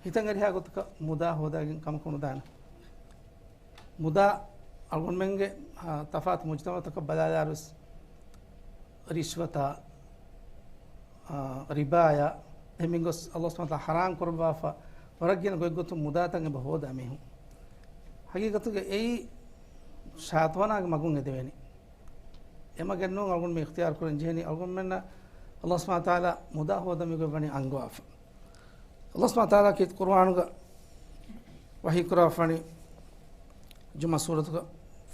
ހިތަށް އެރިހާ ގޮތަކަށް މުދާ ހޯދާގެން ކަމަކު ނުދާނެ. މުދާ އަޅުގަނޑުމެންގެ، އާ، ތަފާތު މުޖްތަމަޢުތަކަށް ބަލާލާރުވެސް ރިޝްވަތާ، އާ، ރިބާޔާ އެހެން ގޮސް އަﷲ ސުބްޙާނަހޫ ވަތަޢާލާ ޙަރާމް ކުރައްވާފަ ވަރަށް ގިނަ ގޮތްގޮތުން މުދާތައް އެބަ ހޯދާ މީހުން. ހަގީގަތުގަ އެއީ ޝައިޠާނާގެ މަގުން އެދެވޭނެ. އެމަގެއް ނޫން އަޅުގަނޑު މި އިޚްތިޔާރު ކުރަން ޖެހެނީ އަޅުގަނޑުމެންނަށް އަﷲ ސުބްޙާނަހޫ ވަތަޢާލާ މުދާ ހޯދަން މިގޮތް ވަނީ އަންގަވާފަ. އަﷲ ސުބްޙާނަހޫ ވަތަޢާލާ ކީރިތި ޤުރުއާނުގަ ވަޙީ ކުރާފަނީ ޖުމްޢާ ސޫރަތުގަ،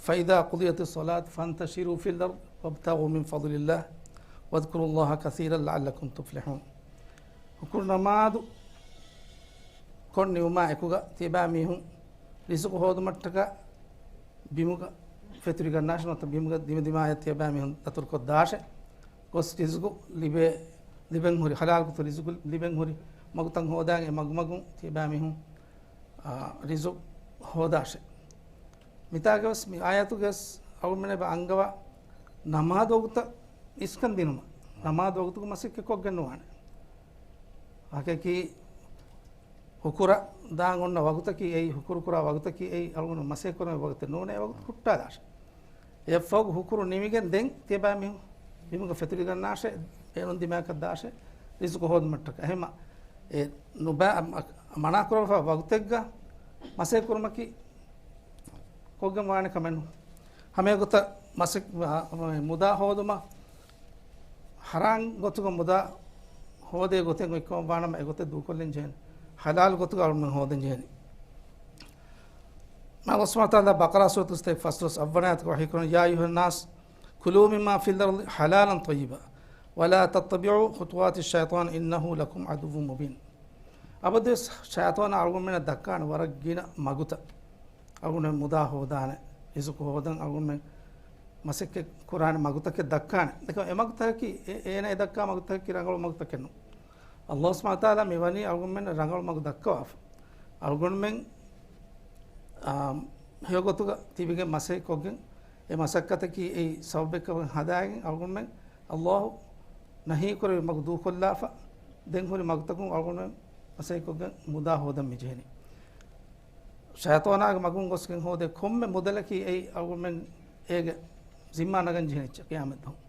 "فإذا قضيت الصلاة فانتشروا في الأرض وابتغوا من فضل الله واذكروا الله كثيرا لعلكم تفلحون." ހުކުރު ނަމާދު ކޮށް ނިމުމާ އެކުގަ ތިޔަބައިމީހުން ރިޒުޤު ހޯދުމަށްޓަކާ ބިމުގަ ފެތުރިގަންނާށޭ، ނުވަތަ ބިމުގަ ދިމަދިމާޔަށް ތިޔަބައިމީހުން ދަތުރުކޮށްދާށޭ. ގޮސް ރިޒުޤު ލިބޭ، ލިބެން ހުރި، ޙަލާލު ގޮތުން ރިޒުޤު ލިބެން ހުރި މަގުތައް ހޯދާން އެ މަގުމަގުން ތިޔަބައިމީހުން، އާ، ރިޒުޤު ހޯދާށޭ. މިތާގަވެސް މި އާޔަތުގަވެސް އަޅުގަނޑުމެން އެބަ އަންގަވާ ނަމާދު ވަގުތަށް އިސްކަން ދިނުމަށް، ނަމާދު ވަގުތުގަ މަސައްކަތް ކޮށްގެން ނުވާނެ. ހަޤީޤީ ހުކުރަށް ދާން އޮންނަ ވަގުތަކީ އެއީ، ހުކުރު ކުރާ ވަގުތަކީ އެއީ، އަޅުގަނޑު މަސައްކަތް ކުރުމުގެ ވަގުތެއް ނޫނޭ، އެ ވަގުތު ހުއްޓާލާށޭ. އެއަށްފަހު ހުކުރު ނިމިގެން ދެން ތިޔަބައިމީހުން ބިމުގަ ފެތުރިގަންނާށޭ، ބޭނުން ދިމާއަކަށް ދާށޭ، ރިޒުޤު ހޯދުމަށްޓަކާ. އެހެންމަ އެ ނުބައި، މަ-، މަނާ ކުރައްވާ ވަގުތެއްގަ މަސައްކަތް ކުރުމަކީ ކޮށްގެން ވާނެ ކަމެއް ނޫން. ހަމަ އެގޮތަށް މަސައް-، މުދާ ހޯދުމަށް ޙަރާމް ގޮތުގަ މުދާ ހޯދޭ ގޮތެއް އޮތްކަމަށް ވާނަމަ، އެގޮތެއް ދޫކޮށްލަން ޖެހޭނެ. ޙަލާލު ގޮތުގަ އަޅުގަނޑުމެން ހޯދަން ޖެހޭނެ. އަﷲ ސުބްޙާނަހޫ ވަތަޢާލާ ބަޤަރާ ސޫރަތުގެ ފަސްދޮޅަސް އަށްވަނަ އާޔަތުގަ ވަޙީކުރަނީ، "يا أيها الناس كلوا مما في الأرض حلالا طيبا ولا تتبعوا خطوات الشيطان إنه لكم عدو مبين." އަބަދުވެސް ޝައިޠާނާ އަޅުގަނޑުމެންނަށް ދައްކާނެ ވަރަށް ގިނަ މަގުތައް. އަޅުގަނޑުމެން މުދާ ހޯދާނެ، ރިޒުޤު ހޯދަން އަޅުގަނޑުމެން މަސައްކަތް ކުރާނެ މަގުތަކެއް ދައްކާނެ. ދެކެ އެ މަގުތަކަކީ، އެ-، އޭނަ އެ ދައްކާ މަގުތަކަކީ ރަނގަޅު މަގުތަކެއް ނޫން. އަﷲ ސުބްޙާނަހޫ ވަތަޢާލާ މިވަނީ އަޅުގަނޑުމެންނަށް ރަނގަޅު މަގު ދައްކަވާފަ. އަޅުގަނޑުމެން، އާ، ހެޔޮގޮތުގަ ތިބިގެން މަސައްކަތް ކޮށްގެން، އެ މަސައްކަތަކީ އެއީ ސަބަބެއްކަމަށް ހަދާގެން އަޅުގަނޑުމެން އަﷲ ނަހީ ކުރެއްވި މަގު ދޫކޮށްލާފަ، ދެން ހުރި މަގުތަކުން އަޅުގަނޑުމެން މަސައްކަތް ކޮށްގެން މުދާ ހޯދަން މި ޖެހެނީ. ޝައިޠާނާގެ މަގުން ގޮސްގެން ހޯދޭ ކޮންމެ މުދަލަކީ އެއީ އަޅުގަނޑުމެން އޭގެ ޒިންމާ ނަގަން ޖެހެނީ ޤިޔާމަތްދުވަހު.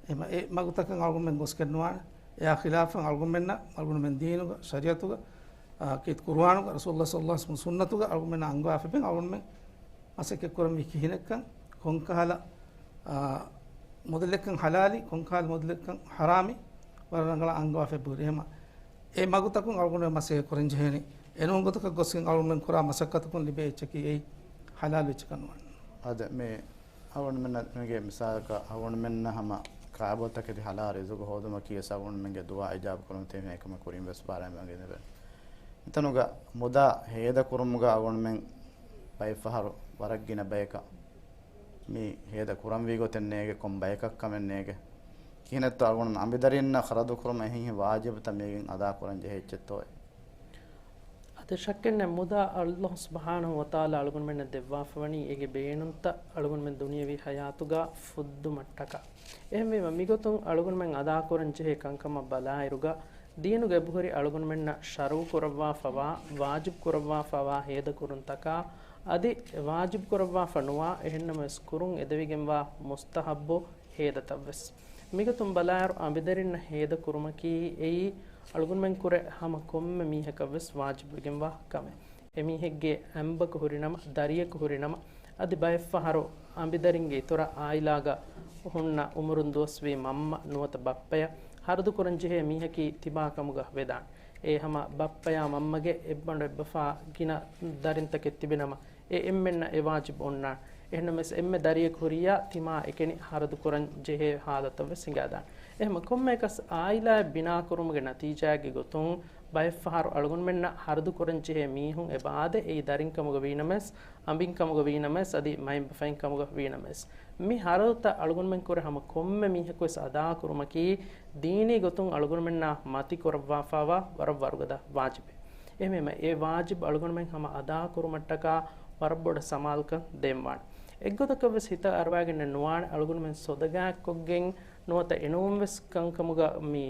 އެމަ-، އެ މަގުތަކަށް އަޅުގަނޑުމެން ގޮސްގެން ނުވާނެ. އެއާ ޚިލާފަށް އަޅުގަނޑުމެންނަށް އަޅުގަނޑުމެން ދީނުގަ، ޝަރީޢަތުގަ، އާ، ކީރިތި ޤުރުއާނުގަ، ރަސޫލުﷲ ޞައްލަﷲ ޢަލައިހި ވަސައްލަމަ ސުންނަތުގަ އަޅުގަނޑުމެންނަށް އަންގަވާފަ އެބަ އަޅުގަނޑުމެން މަސައްކަތް ކުރަންވީ ކިހިނެއްކަން، ކޮންކަހަލަ، އާ، މުދަލެއްކަން ޙަލާލީ، ކޮންކަހަލަ މުދަލެއްކަން ޙަރާމީ، ވަރަށް ރަނގަޅަށް އަންގަވާފަ އެބަހުރި. އެހެމަ އެ މަގުތަކުން އަޅުގަނޑުމެން މަސައްކަތް ކުރަން ޖެހޭނީ. އެނޫން ގޮތަކަށް ގޮސްގެން އަޅުގަނޑުމެން ކުރާ މަސައްކަތަކުން ލިބޭ އެއްޗަކީ އެއީ ޙަލާލު އެއްޗަކަށް ނުވާނެ. އަދި މި އަޅުގަނޑުމެންނަށް މީގެ މިސާލަކަށް އަޅުގަނޑުމެންނަށް ހަމަ ކާބޯތަކެތި ޙަލާލު ރިޒުޤު ހޯދުމަކީ ވެސް އަޅުގަނޑުމެންގެ ދުޢާ އިޖާބަ ކުރުމަށް ތެމޭ ކަމަށް ކުރިން ވެސް ބާރަށް އެބަ އަންގަން ލިބޭ. މިތަނުގަ މުދާ ހޭދަ ކުރުމުގަ އަޅުގަނޑުމެން ބައެއް ފަހަރު ވަރަށް ގިނަ ބަޔަކަށް މި ހޭދަ ކުރަންވީ ގޮތެއް ނޭގެ، ކޮން ބަޔަކަށް ކަމެއް ނޭގެ. ކިހިނެއްތޯ އަޅުގަނޑު އަނބިދަރިންނަށް ޚަރަދު ކުރުމަށް އެހެން ވާޖިބުތައް މީގެން އަދާ ކުރަން ޖެހޭ އެއްޗެއްތޯއޭ؟ އަދި ޝައްކެއްނެތް މުދާ އަﷲ ސުބްޙާނަހޫ ވަތަޢާލާ އަޅުގަނޑުމެންނަށް ދެއްވާފަވަނީ އޭގެ ބޭނުންތައް އަޅުގަނޑުމެން ދުނިޔަވީ ޙަޔާތުގަ ފުއްދުމަށްޓަކާ. އެހެންވީމަ މިގޮތުން އަޅުގަނޑުމެން އަދާކުރަން ޖެހޭ ކަންކަމަށް ބަލާއިރުގަ، ދީނުގަ އެބަހުރި އަޅުގަނޑުމެންނަށް ޝަރުޢު ކުރައްވާފަވާ، ވާޖިބު ކުރައްވާފަވާ ހޭދަ ކުރުންތަކާ، އަދި ވާޖިބު ކުރައްވާފަ ނުވާ، އެހެންނަމަވެސް ކުރުން އެދެވިގެންވާ މުސްތަޙައްބު ހޭދަތައްވެސް. މިގޮތުން ބަލާއިރު، އަނބިދަރިންނަށް ހޭދަ ކުރުމަކީ އެއީ އަޅުގަނޑުމެންކުރެ ހަމަ ކޮންމެ މީހަކަށްވެސް ވާޖިބުވެގެންވާ ކަމެއް. އެމީހެއްގެ އަނބަކު ހުރިނަމަ، ދަރިޔަކު ހުރިނަމަ، އަދި ބައެއްފަހަރު އަނބިދަރިންގެ އިތުރަށް އާއިލާގަ ހުންނަ އުމުރުން ދުވަސްވީ މަންމަ ނުވަތަ ބައްޕަޔަށް ހަރަދުކުރަން ޖެހޭ މީހަކީ ތިބާކަމުގަ ވެދާނެ. އެ ހަމަ ބައްޕަޔާ މަންމަގެ އެއްބަނޑު އެއްބަފާ ގިނަ ދަރިންތަކެއް ތިބިނަމަ، އެ އެންމެންނަށް އެ ވާޖިބު އޮންނާނެ. އެހެންނަމަވެސް، އެންމެ ދަރިޔަކު ހުރިޔާ ތިމާ އެކަނި ހަރަދުކުރަން ޖެހޭ ހާލަތަށްވެސް ހިނގާދާނެ. އެހެމަ ކޮންމެއަކަސް އާއިލާއެއް ބިނާކުރުމުގެ ނަތީޖާއެއްގެ ގޮތުން، ބައެއްފަހަރު އަޅުގަނޑުމެންނަށް ހަރަދުކުރަން ޖެހޭ މީހުން އެބަ އާދޭ، އެއީ ދަރިންކަމުގަ ވީނަމަވެސް، އަނބިންކަމުގަ ވީނަމަވެސް، އަދި މައިންބަފައިންކަމުގަ ވީނަމަވެސް. މި ހަރަދުތައް އަޅުގަނޑުމެންކުރެ ހަމަ ކޮންމެ މީހަކުވެސް އަދާކުރުމަކީ، ދީނީ ގޮތުން އަޅުގަނޑުމެންނާ މަތި ކުރައްވާފައިވާ ވަރަށް ވަރުގަދަ ވާޖިބެއް. އެހެންވީމަ، އެ ވާޖިބު އަޅުގަނޑުމެން ހަމަ އަދާކުރުމަށްޓަކާ ވަރަށް ބޮޑަށް ސަމާލުކަން ދޭންވާނެ. އެއްގޮތަކަށްވެސް ހިތަށް އަރުވާގެންނެއް ނުވާނެ، އަޅުގަނޑުމެން ސޮދަގާތްކޮށްގެން ނުވަތަ އެނޫންވެސް ކަންކަމުގަ މި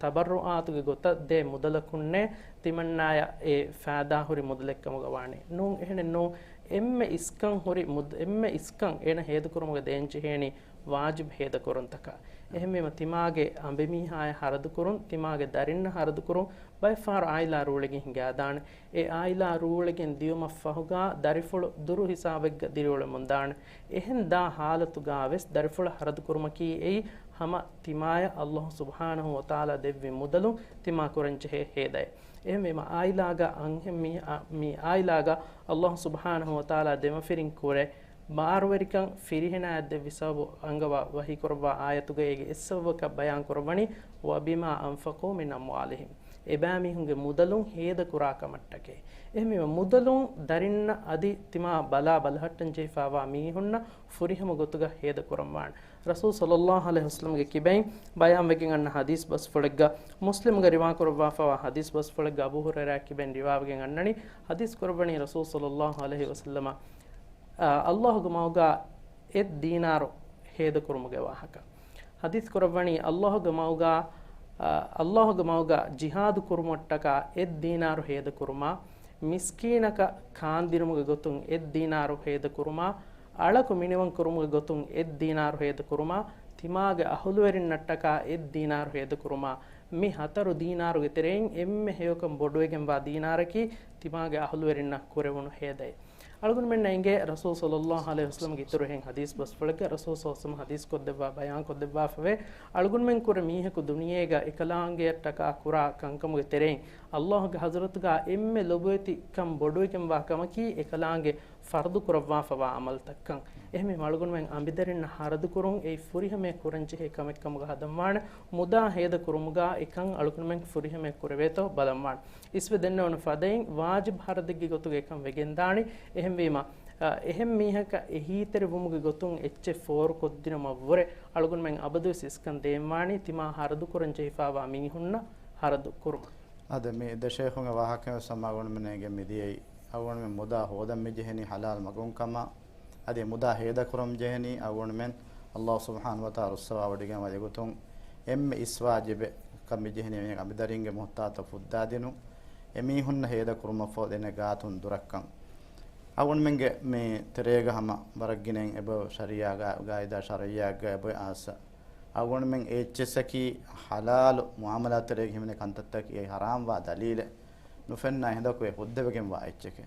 ތަބައްރުޢާތުގެ ގޮތަށް ދޭ މުދަލަކުންނޭ ތިމަންނާޔަށް އެ ފައިދާހުރި މުދަލެއްކަމުގަ ވާނީ. ނޫން، އެހެނެއް ނޫން. އެންމެ އިސްކަން ހުރި މުދް-، އެންމެ އިސްކަން އޭނަ ހޭދަކުރުމުގަ ދޭންޖެހޭނީ ވާޖިބު ހޭދަކުރުންތަކާ. އެހެންވީމަ ތިމާގެ އަނބިމީހާޔަށް ހަރަދުކުރުން، ތިމާގެ ދަރިންނަށް ހަރަދުކުރުން، ބައެއްފަހަރު އާއިލާ ރޫޅިގެން ހިނގާދާނެ. އެ އާއިލާ ރޫޅިގެން ދިޔުމަށްފަހުގާ ދަރިފުޅު ދުރު ހިސާބެއްގަ ދިރިއުޅެމުންދާނެ. އެހެން ދާ ހާލަތުގާވެސް ދަރިފުޅަށް ހަރަދުކުރުމަކީ އެއީ ހަމަ ތިމާޔަށް ﷲ ސުބްޙާނަހޫ ވަތަޢާލާ ދެއްވި މުދަލުން ތިމާ ކުރަންޖެހޭ ހޭދައެއް. އެހެންވީމަ އާއިލާގަ އަންހެން މީ-، އާ، މި އާއިލާގަ ﷲ ސުބްޙާނަހޫ ވަތަޢާލާ ދެމަފިރިން ކުރެ ބާރުވެރިކަން ފިރިހެނާއަށް ދެއްވި ސަބަބު އަންގަވާ ވަޙީކުރައްވާ އާޔަތުގައިގެ އެއްސަބަބަކަށް ބަޔާންކުރައްވަނީ، "وبما أنفقوا من أموالهم." އެބައިމީހުންގެ މުދަލުން ހޭދަކުރާ ކަމަށްޓަކައި. އެހެންވީމަ މުދަލުން ދަރިންނަށް އަދި ތިމާ ބަލާ ބަލަހައްޓަން ޖެހިފައިވާ މީހުންނަށް ފުރިހަމަ ގޮތުގަ ހޭދަކުރަންވާނެ. ރަސޫލު ޞައްލައްލާހު ޢަލައިހި ވަސައްލަމްގެ ކިބައިން ބަޔާންވެގެން އަންނަ ޙަދީޘް ބަސްފުޅެއްގަ، މުސްލިމްގަ ރިވާކުރައްވާފައިވާ ޙަދީޘް ބަސްފުޅެއްގަ އަބޫ ހުރައިރާ ކިބައިން ރިވާވެގެން އަންނަނީ، ޙަދީޘް ކުރައްވަނީ ރަސޫލު ޞައްލައްލާހު ޢަލައިހި ވަސައްލަމަ، އާ، ﷲގެ މަގުގަ އެއް ދީނާރު ހޭދަކުރުމުގެ ވާހަކަ. ޙަދީޘް ކުރައްވަނީ، ﷲގެ މަގުގަ، އާ، ﷲގެ މަގުގަ ޖިހާދު ކުރުމަށްޓަކާ އެއް ދީނާރު ހޭދަކުރުމާ، މިސްކީނަކަށް ކާންދިނުމުގެ ގޮތުން އެއް ދީނާރު ހޭދަކުރުމާ، އަޅަކު މިނިވަން ކުރުމުގެ ގޮތުން އެއް ދީނާރު ހޭދަކުރުމާ، ތިމާގެ އަހުލުވެރިންނަށްޓަކާ އެއް ދީނާރު ހޭދަކުރުމާ، މި ހަތަރު ދީނާރުގެ ތެރެއިން އެންމެ ހެޔޮކަން ބޮޑުވެގެންވާ ދީނާރަކީ ތިމާގެ އަހުލުވެރިންނަށް ކުރެވުނު ހޭދައެއް. އަޅުގަނޑުމެންނަށް އެނގޭ ރަސޫލު ޞައްލައްލާހު ޢަލައިހި ވަސައްލަމްގެ އިތުރު އެހެން ޙަދީޘް ބަސްފުޅެއްގަ ރަސޫލު ޞައްލައްލާހު ޢަލައިހި ވަސައްލަމް ޙަދީޘް ކޮށްދެއްވާ ބަޔާން ކޮށްދެއްވާފަވޭ، އަޅުގަނޑުމެން ކުރެ މީހަކު ދުނިޔޭގަ އެކަލާނގެއަށްޓަކާ ކުރާ ކަންކަމުގެ ތެރެއިން ﷲގެ ޙަޟްރަތުގަ އެންމެ ލޮބުވެތި ކަން ބޮޑުވެގެންވާ ކަމަކީ އެކަލާނގެ ފަރުޟު ކުރައްވާފަވާ ޢަމަލުތައްކަން. އެހެންވީމަ އަޅުގަނޑުމެން އަނބިދަރިންނަށް ހަރަދުކުރުން އެއީ ފުރިހަމަޔަށް ކުރަންޖެހޭ ކަމެއްކަމުގަ ހަދަންވާނެ. މުދާ ހޭދަކުރުމުގަ އެކަން އަޅުގަނޑުމެން ފުރިހަމަޔަށް ކުރެވޭތޯ ބަލަންވާނެ. އިސްވެ ދެންނެވުނު ފަދައިން ވާޖިބު ހަރަދެއްގެ ގޮތުގަ އެކަން ވެގެންދާނީ. އެހެންވީމަ، އަ، އެހެން މީހަކަށް އެހީތެރިވުމުގެ ގޮތުން އެއްޗެއް ފޯރުކޮށްދިނުމަށްވުރެ އަޅުގަނޑުމެން އަބަދުވެސް އިސްކަން ދޭންވާނީ ތިމާ ހަރަދުކުރަން ޖެހިފައިވާ މީހުންނަށް ހަރަދު ކުރުމަށް. އާދެ، މި ދެ ޝޭޚުންގެ ވާހަކަވެސް ހަމަ އަޅުގަނޑުމެން އެނގެން މިދިޔައީ، އަޅުގަނޑުމެން މުދާ ހޯދަން މި ޖެހެނީ ޙަލާލް މަގުން ކަމަށް، އަދި މުދާ ހޭދަކުރަން ޖެހެނީ އަޅުގަނޑުމެން ﷲ ސުބްޙާނަހޫ ވަތަޢާލާ ރުއްސަވާވޮޑިގެންވާ އެގޮތުން އެންމެ އިސްވާޖިބެއް ކަން މި ޖެހެނީ އަނބިދަރިންގެ މުހުތާތަށް ފުއްދާދިނުން، އެމީހުންނަށް ހޭދަކުރުމަށްފަހު ދެނެ ގާތުން ދުރަށްކަން. އަޅުގަނޑުމެންގެ މި ތެރޭގަ ހަމަ ވަރަށް ގިނައިން އެބަ ޝަރީޢާގަ، ގާއިދާ ޝަރުޢިއްޔާގަ އެބަ އާސަ. އަޅުގަނޑުމެން އެއްޗެއްސަކީ ޙަލާލު މުޢާމަލާތް ތެރޭގަ ހިމެނޭ ކަންތައްތަކީ އެއީ ޙަރާމްވާ ދަލީލެއް ނުފެންނަ ހިނދަކު އެ ހުއްދަވެގެންވާ އެއްޗެކޭ.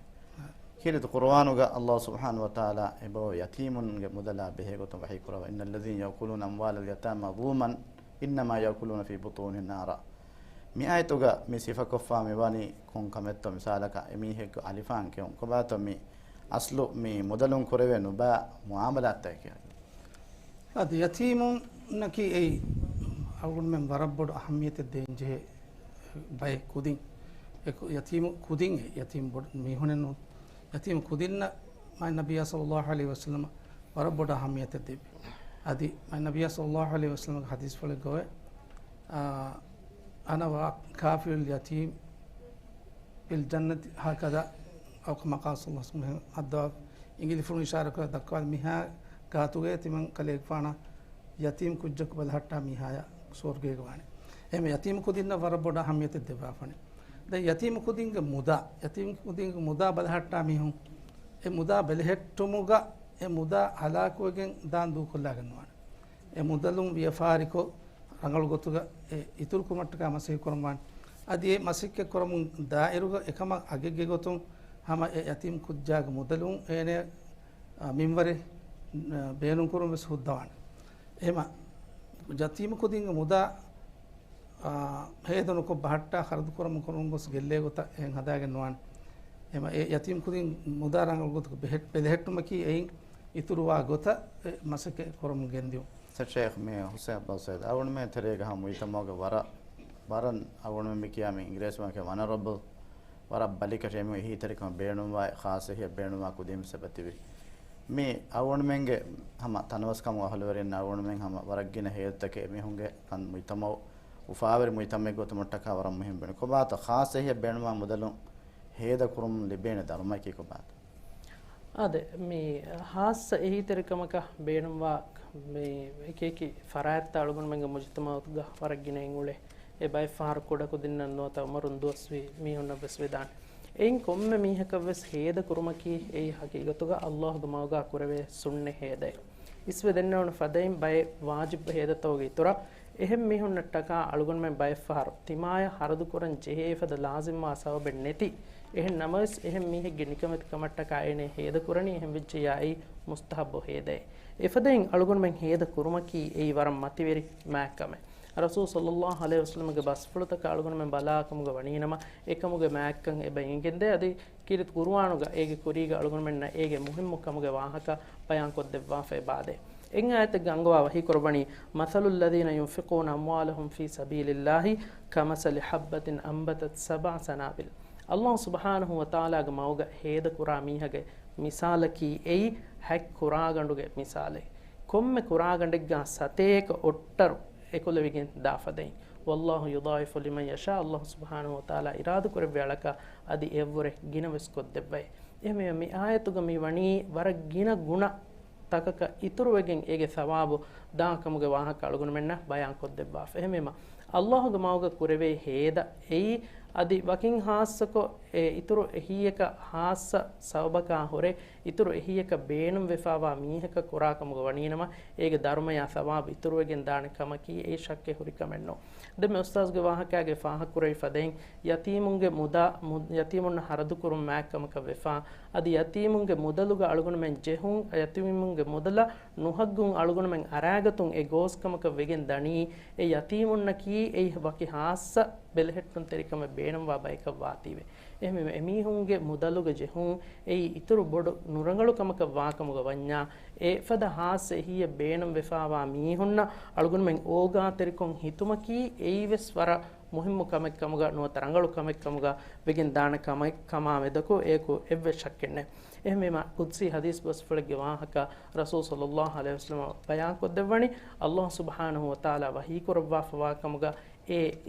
ކީރިތި ޤުރުއާނުގަ ﷲ ސުބްޙާނަހޫ ވަތަޢާލާ އެބަ ޔަތީމުންގެ މުދަލާ ބެހޭގޮތުން ވަޙީކުރައްވާ، "إن الذين يأكلون أموال اليتامى ظلما إنما يأكلون في بطونهم نارا." މި އާޔަތުގަ މި ސިފަކޮށްފާ މިވަނީ ކޮން ކަމެއްތޯ؟ މިސާލަކަށް އެމީހެއްގެ އަލިފާން ކެއުން. ކޮބާތޯ މި އަސްލު މި މުދަލުން ކުރެވޭ ނުބާ މުޢާމަލާތްތަކެއް؟ އަދި ޔަތީމުންނަކީ އެއީ އަޅުގަނޑުމެން ވަރަށް ބޮޑު އަހައްމިޔަތެއް ދޭންޖެހޭ ބައެއް ކުދިން. އެ ކު-، ޔަތީމު ކުދިން އެ ޔަތީމު ބޮޑު މީހުނެއް ނޫން. ޔަތީމު ކުދިންނަށް މާތް ނަބިއްޔާ ޞައްލައްލާހު ޢަލައިހި ވަސައްލަމަ ވަރަށް ބޮޑަށް އަހައްމިޔަތެއް ދެއްވި. އަދި މާތް ނަބިއްޔާ ޞައްލައްލާހު ޢަލައިހި ވަސައްލަމަގެ ޙަދީޘްފުޅެއްގައި، އާ، "أنا وكافل اليتيم في الجنة هكذا" އައު ކަމާ ޤާލަ ޞައްލައްލާހު ޢަލައިހި ވަސައްލަމަ ހައްދަވާ އިނގިލިފުޅުން އިޝާރާކޮށް ދައްކަވާ މިހާ ގާތުގައި ތިމަން ކަލޭގެފާނަށް ޔަތީމް ކުއްޖަކު ބަލަހައްޓާ މީހާޔަށް ސުވަރުގޭގަ ވާނެ. އެހެން ޔަތީމް ކުދިންނަށް ވަރަށް ބޮޑަށް އަހައްމިޔަތެއް ދެއްވާފަނެ. ދެން ޔަތީމް ކުދިންގެ މުދާ، ޔަތީމް ކުދިންގެ މުދާ ބަލަހައްޓާ މީހުން އެ މުދާ ބެލެހެއްޓުމުގަ އެ މުދާ ހަލާކުވެގެން ދާން ދޫކޮށްލާގެން ނުވާނެ. އެ މުދަލުން ވިޔަފާރިކޮށް، ރަނގަޅު ގޮތުގަ އެ އިތުރުކުރުމަށްޓަކާ މަސައްކަތް ކުރަންވާނެ. އަދި އެ މަސައްކަތް ކުރަމުން ދާއިރުގަ އެކަމަށް އަގެއްގެ ގޮތުން ހަމަ އެ ޔަތީމް ކުއްޖާގެ މުދަލުން އޭނަ، އާ، މިންވަރެއް، އާ، ބޭނުންކުރުން ވެސް ހުއްދަވާނެ. އެހެމަ ޔަތީމް ކުދިންގެ މުދާ، އާ، ހޭދަ ނުކޮށް ބަހައްޓާ ޚަރަދު ކުރަމުން ކުރަމުން ގޮސް ގެއްލޭ ގޮތަށް އެހެން ހަދާގެން ނުވާނެ. އެހެމަ އެ ޔަތީމް ކުދިން މުދާ ރަނގަޅު ގޮތަކަށް ބެހެއް-، ބެލެހެއްޓުމަކީ އެއިން އިތުރުވާ ގޮތަށް އެ މަސައްކަތް ކުރަމުން ގެންދިއުން. ޝޭޚް މި ޙުސައިން އަބްދުއްލާހި ސައީދު، އަޅުގަނޑުމެން ތެރޭގަ ހަމަ މުޖްތަމަޢުގަ ވަރަށް، ވަރަށް އަޅުގަނޑުމެން މި ކިޔާ މި އިނގިރޭސި ވާހަކަ ވަނަރަބަލް، ވަރަށް ބަލިކަށި އެމީހުން އެހީތެރިކަމަށް ބޭނުންވާ، ޚާއްޞަ އެހީއަށް ބޭނުންވާ ކުދިން ވެސް އެބަތިބި. މި އަޅުގަނޑުމެންގެ ހަމަ ތަނަވަސްކަމުގެ އަހުލުވެރިން އަޅުގަނޑުމެން ހަމަ ވަރަށް ގިނަ ހޭދަތަކެއް އެމީހުންގެ ކަން މުޖްތަމަޢު އުފާވެރި މުޖްތަމަޢެއްގެ ގޮތުމަށްޓަކާ ވަރަށް މުހިންމު ވެނި. ކޮބާތޯ ޚާއްޞަ އެހީއަށް ބޭނުންވާ މުދަލުން ހޭދަކުރުމުން ލިބޭނެ ދަރުމައަކީ ކޮބާތޯ؟ އާދެ، މި ޚާއްޞަ އެހީތެރިކަމަކަށް ބޭނުންވާ މި އެކިއެކި ފަރާތްތައް އަޅުގަނޑުމެންގެ މުޖުތަމަޢުގަ ވަރަށް ގިނައިން އުޅޭ. އެ ބައެއް ފަހަރު ކުޑަކުދިންނަށް ނުވަތަ އުމުރުން ދުވަސްވީ މީހުންނަށް ވެސް ވެދާނެ. އެއިން ކޮންމެ މީހަކަށްވެސް ހޭދަ ކުރުމަކީ އެއީ ހަގީގަތުގަ އައްލާހުގެ މަގުގަ ކުރެވޭ ސުންނަތް ހޭދައެއް. އިސްވެ ދެންނެވުނު ފަދައިން ބައެއް ވާޖިބް ހޭދަތަކުގެ އިތުރަށް އެހެން މީހުންނަށްޓަކާ އަޅުގަނޑުމެން ބައެއްފަހަރު ތިމާޔަށް ހަރަދު ކުރަން ޖެހޭ އެފަދަ ލާޒިމްވާ ސަބަބެއް ނެތި. އެހެން ނަމަވެސް އެހެން މީހެއްގެ ނިކަމެތިކަމަށްޓަކާ އޭނަ ހޭދަ ކުރަނީ އެހެން ވެއްޖިއްޔާ އެއީ މުސްތަހައްބު ހޭދައެއް. އެފަދައިން އަޅުގަނޑުމެން ހޭދަ ކުރުމަކީ އެއީ ވަރަށް މަތިވެރި މާތްކަމެއް. ރަސޫލު ޞައްލައްލާހު ޢަލައިހި ވަސައްލަމަގެ ބަސްފުޅުތަކަށް އަޅުގަނޑުމެން ބަލާކަމުގަ ވަނީނަމަ، އެކަމުގެ މާތްކަން އެބަ އެނގެންދޭ. އަދި ކީރިތި ޤުރުއާނުގަ އޭގެ ކުރީގަ އަޅުގަނޑުމެންނަށް އޭގެ މުހިއްމު ކަމުގެ ވާހަކަ ބަޔާންކޮށްދެއްވާފައި ބާދޭ. އެއް އާޔަތެއްގަ އަންގަވާ ވަޙީކުރައްވަނީ، مَثَلُ الَّذِينَ يُنْفِقُونَ أَمْوَالَهُمْ فِي سَبِيلِ اللَّهِ كَمَثَلِ حَبَّةٍ أَنْبَتَتْ سَبْعَ سَنَابِلَ. އައްލާހު ސުބްޙާނަހު ވަތަޢާލާގެ މަގުގަ ހޭދަކުރާ މީހާގެ މިސާލަކީ އެއީ ހަތް ކުރާގަނޑުގެ މިސާލެއް. ކޮންމެ ކުރާގަނޑެއްގަ ސަތޭކަ އޮށްޓަރު އެކުލެވިގެން ދާ ފަދައިން. وَاللَّهُ يُضَاعِفُ لِمَنْ يَشَاءُ، އައްލާހު ސުބްޙާނަހު ވަތަޢާލާ އިރާދަކުރެއްވި އަޅަކަށް އަދި އެއަށްވުރެ ގިނަވެސް ކޮށްދެއްވައި. އެހެންވެ، މި އާޔަތުގަ މި ވަނީ ވަރަށް ގިނަ ގުނަ ތަކަކަށް އިތުރުވެގެން އޭގެ ސަވާބު ދާ ކަމުގެ ވާހަކަ އަޅުގަނޑުމެންނަށް ބަޔާންކޮށްދެއްވާފަ. އެހެންވީމަ، އައްލާހުގެ މަގުގަ ކުރެވޭ ހޭދަ އެއީ އަދި ވަކިން ހާއްސަކޮށް، އެ އިތުރު އެހީއަކަށް ހާއްސަ ސަބަބަކާ ހުރެ، އިތުރު އެހީއަކަށް ބޭނުންވެފާވާ މީހަކަށް ކުރާކަމުގަ ވަނީނަމަ، އޭގެ ދަރުމަޔާ ސަވާބު އިތުރުވެގެން ދާނެ ކަމަކީ އެއީ ޝައްކެއް ހުރި ކަމެއް ނޫން. ދެންމެ އުސްތާޒުގެ ވާހަކައިގެ ފާހަގަކުރެވި ފަދައިން، ޔަތީމުންގެ މުދާ، މު-، ޔަތީމުންނަށް ހަރަދުކުރުން މާތްކަމަކަށް ވެފާ، އަދި ޔަތީމުންގެ މުދަލުގަ އަޅުގަނޑުމެން ޖެހުން، ޔަތީމުންގެ މުދަލަށް ނުހައްގުން އަޅުގަނޑުމެން އަރާގަތުން އެ ގޯސްކަމަކަށް ވެގެން ދަނީ، އެ ޔަތީމުންނަކީ އެއީ ވަކި ހާއްސަ ބެލެހެއްޓުންތެރިކަމެއް ބޭނުންވާ ބަޔަކަށް ވާތީވެ. އެހެންވެ، އެމީހުންގެ މުދަލުގަ ޖެހުން އެއީ އިތުރު ބޮޑު ނުރަނގަޅު ކަމަކަށް ވާކަމުގަ ވަންޏާ، އެފަދަ ހާއްސަ އެހީއެއް ބޭނުންވެފާވާ މީހުންނަށް އަޅުގަނޑުމެން އޯގާތެރިކޮށް ހިތުމަކީ އެއީވެސް ވަރަށް މުހިއްމު ކަމެއްކަމުގަ ނުވަތަ ރަނގަޅު ކަމެއްކަމުގަ ވެގެން ދާނެ ކަމެއް ކަމާ މެދަކު އޭކު އެއްވެސް ޝައްކެއް ނެތް. އެހެންވީމަ، ޤުދުސީ ޙަދީޘް ބަސްފުޅެއްގެ ވާހަކަ ރަސޫލު ޞައްލައްލާހު ޢަލައިހި ވަސައްލަމަ ބަޔާންކޮށްދެއްވަނީ، އައްލާހު ސުބްޙާނަހު ވަތަޢާލާ ވަޙީކުރައްވާފަވާ ކަމުގަ، އޭ،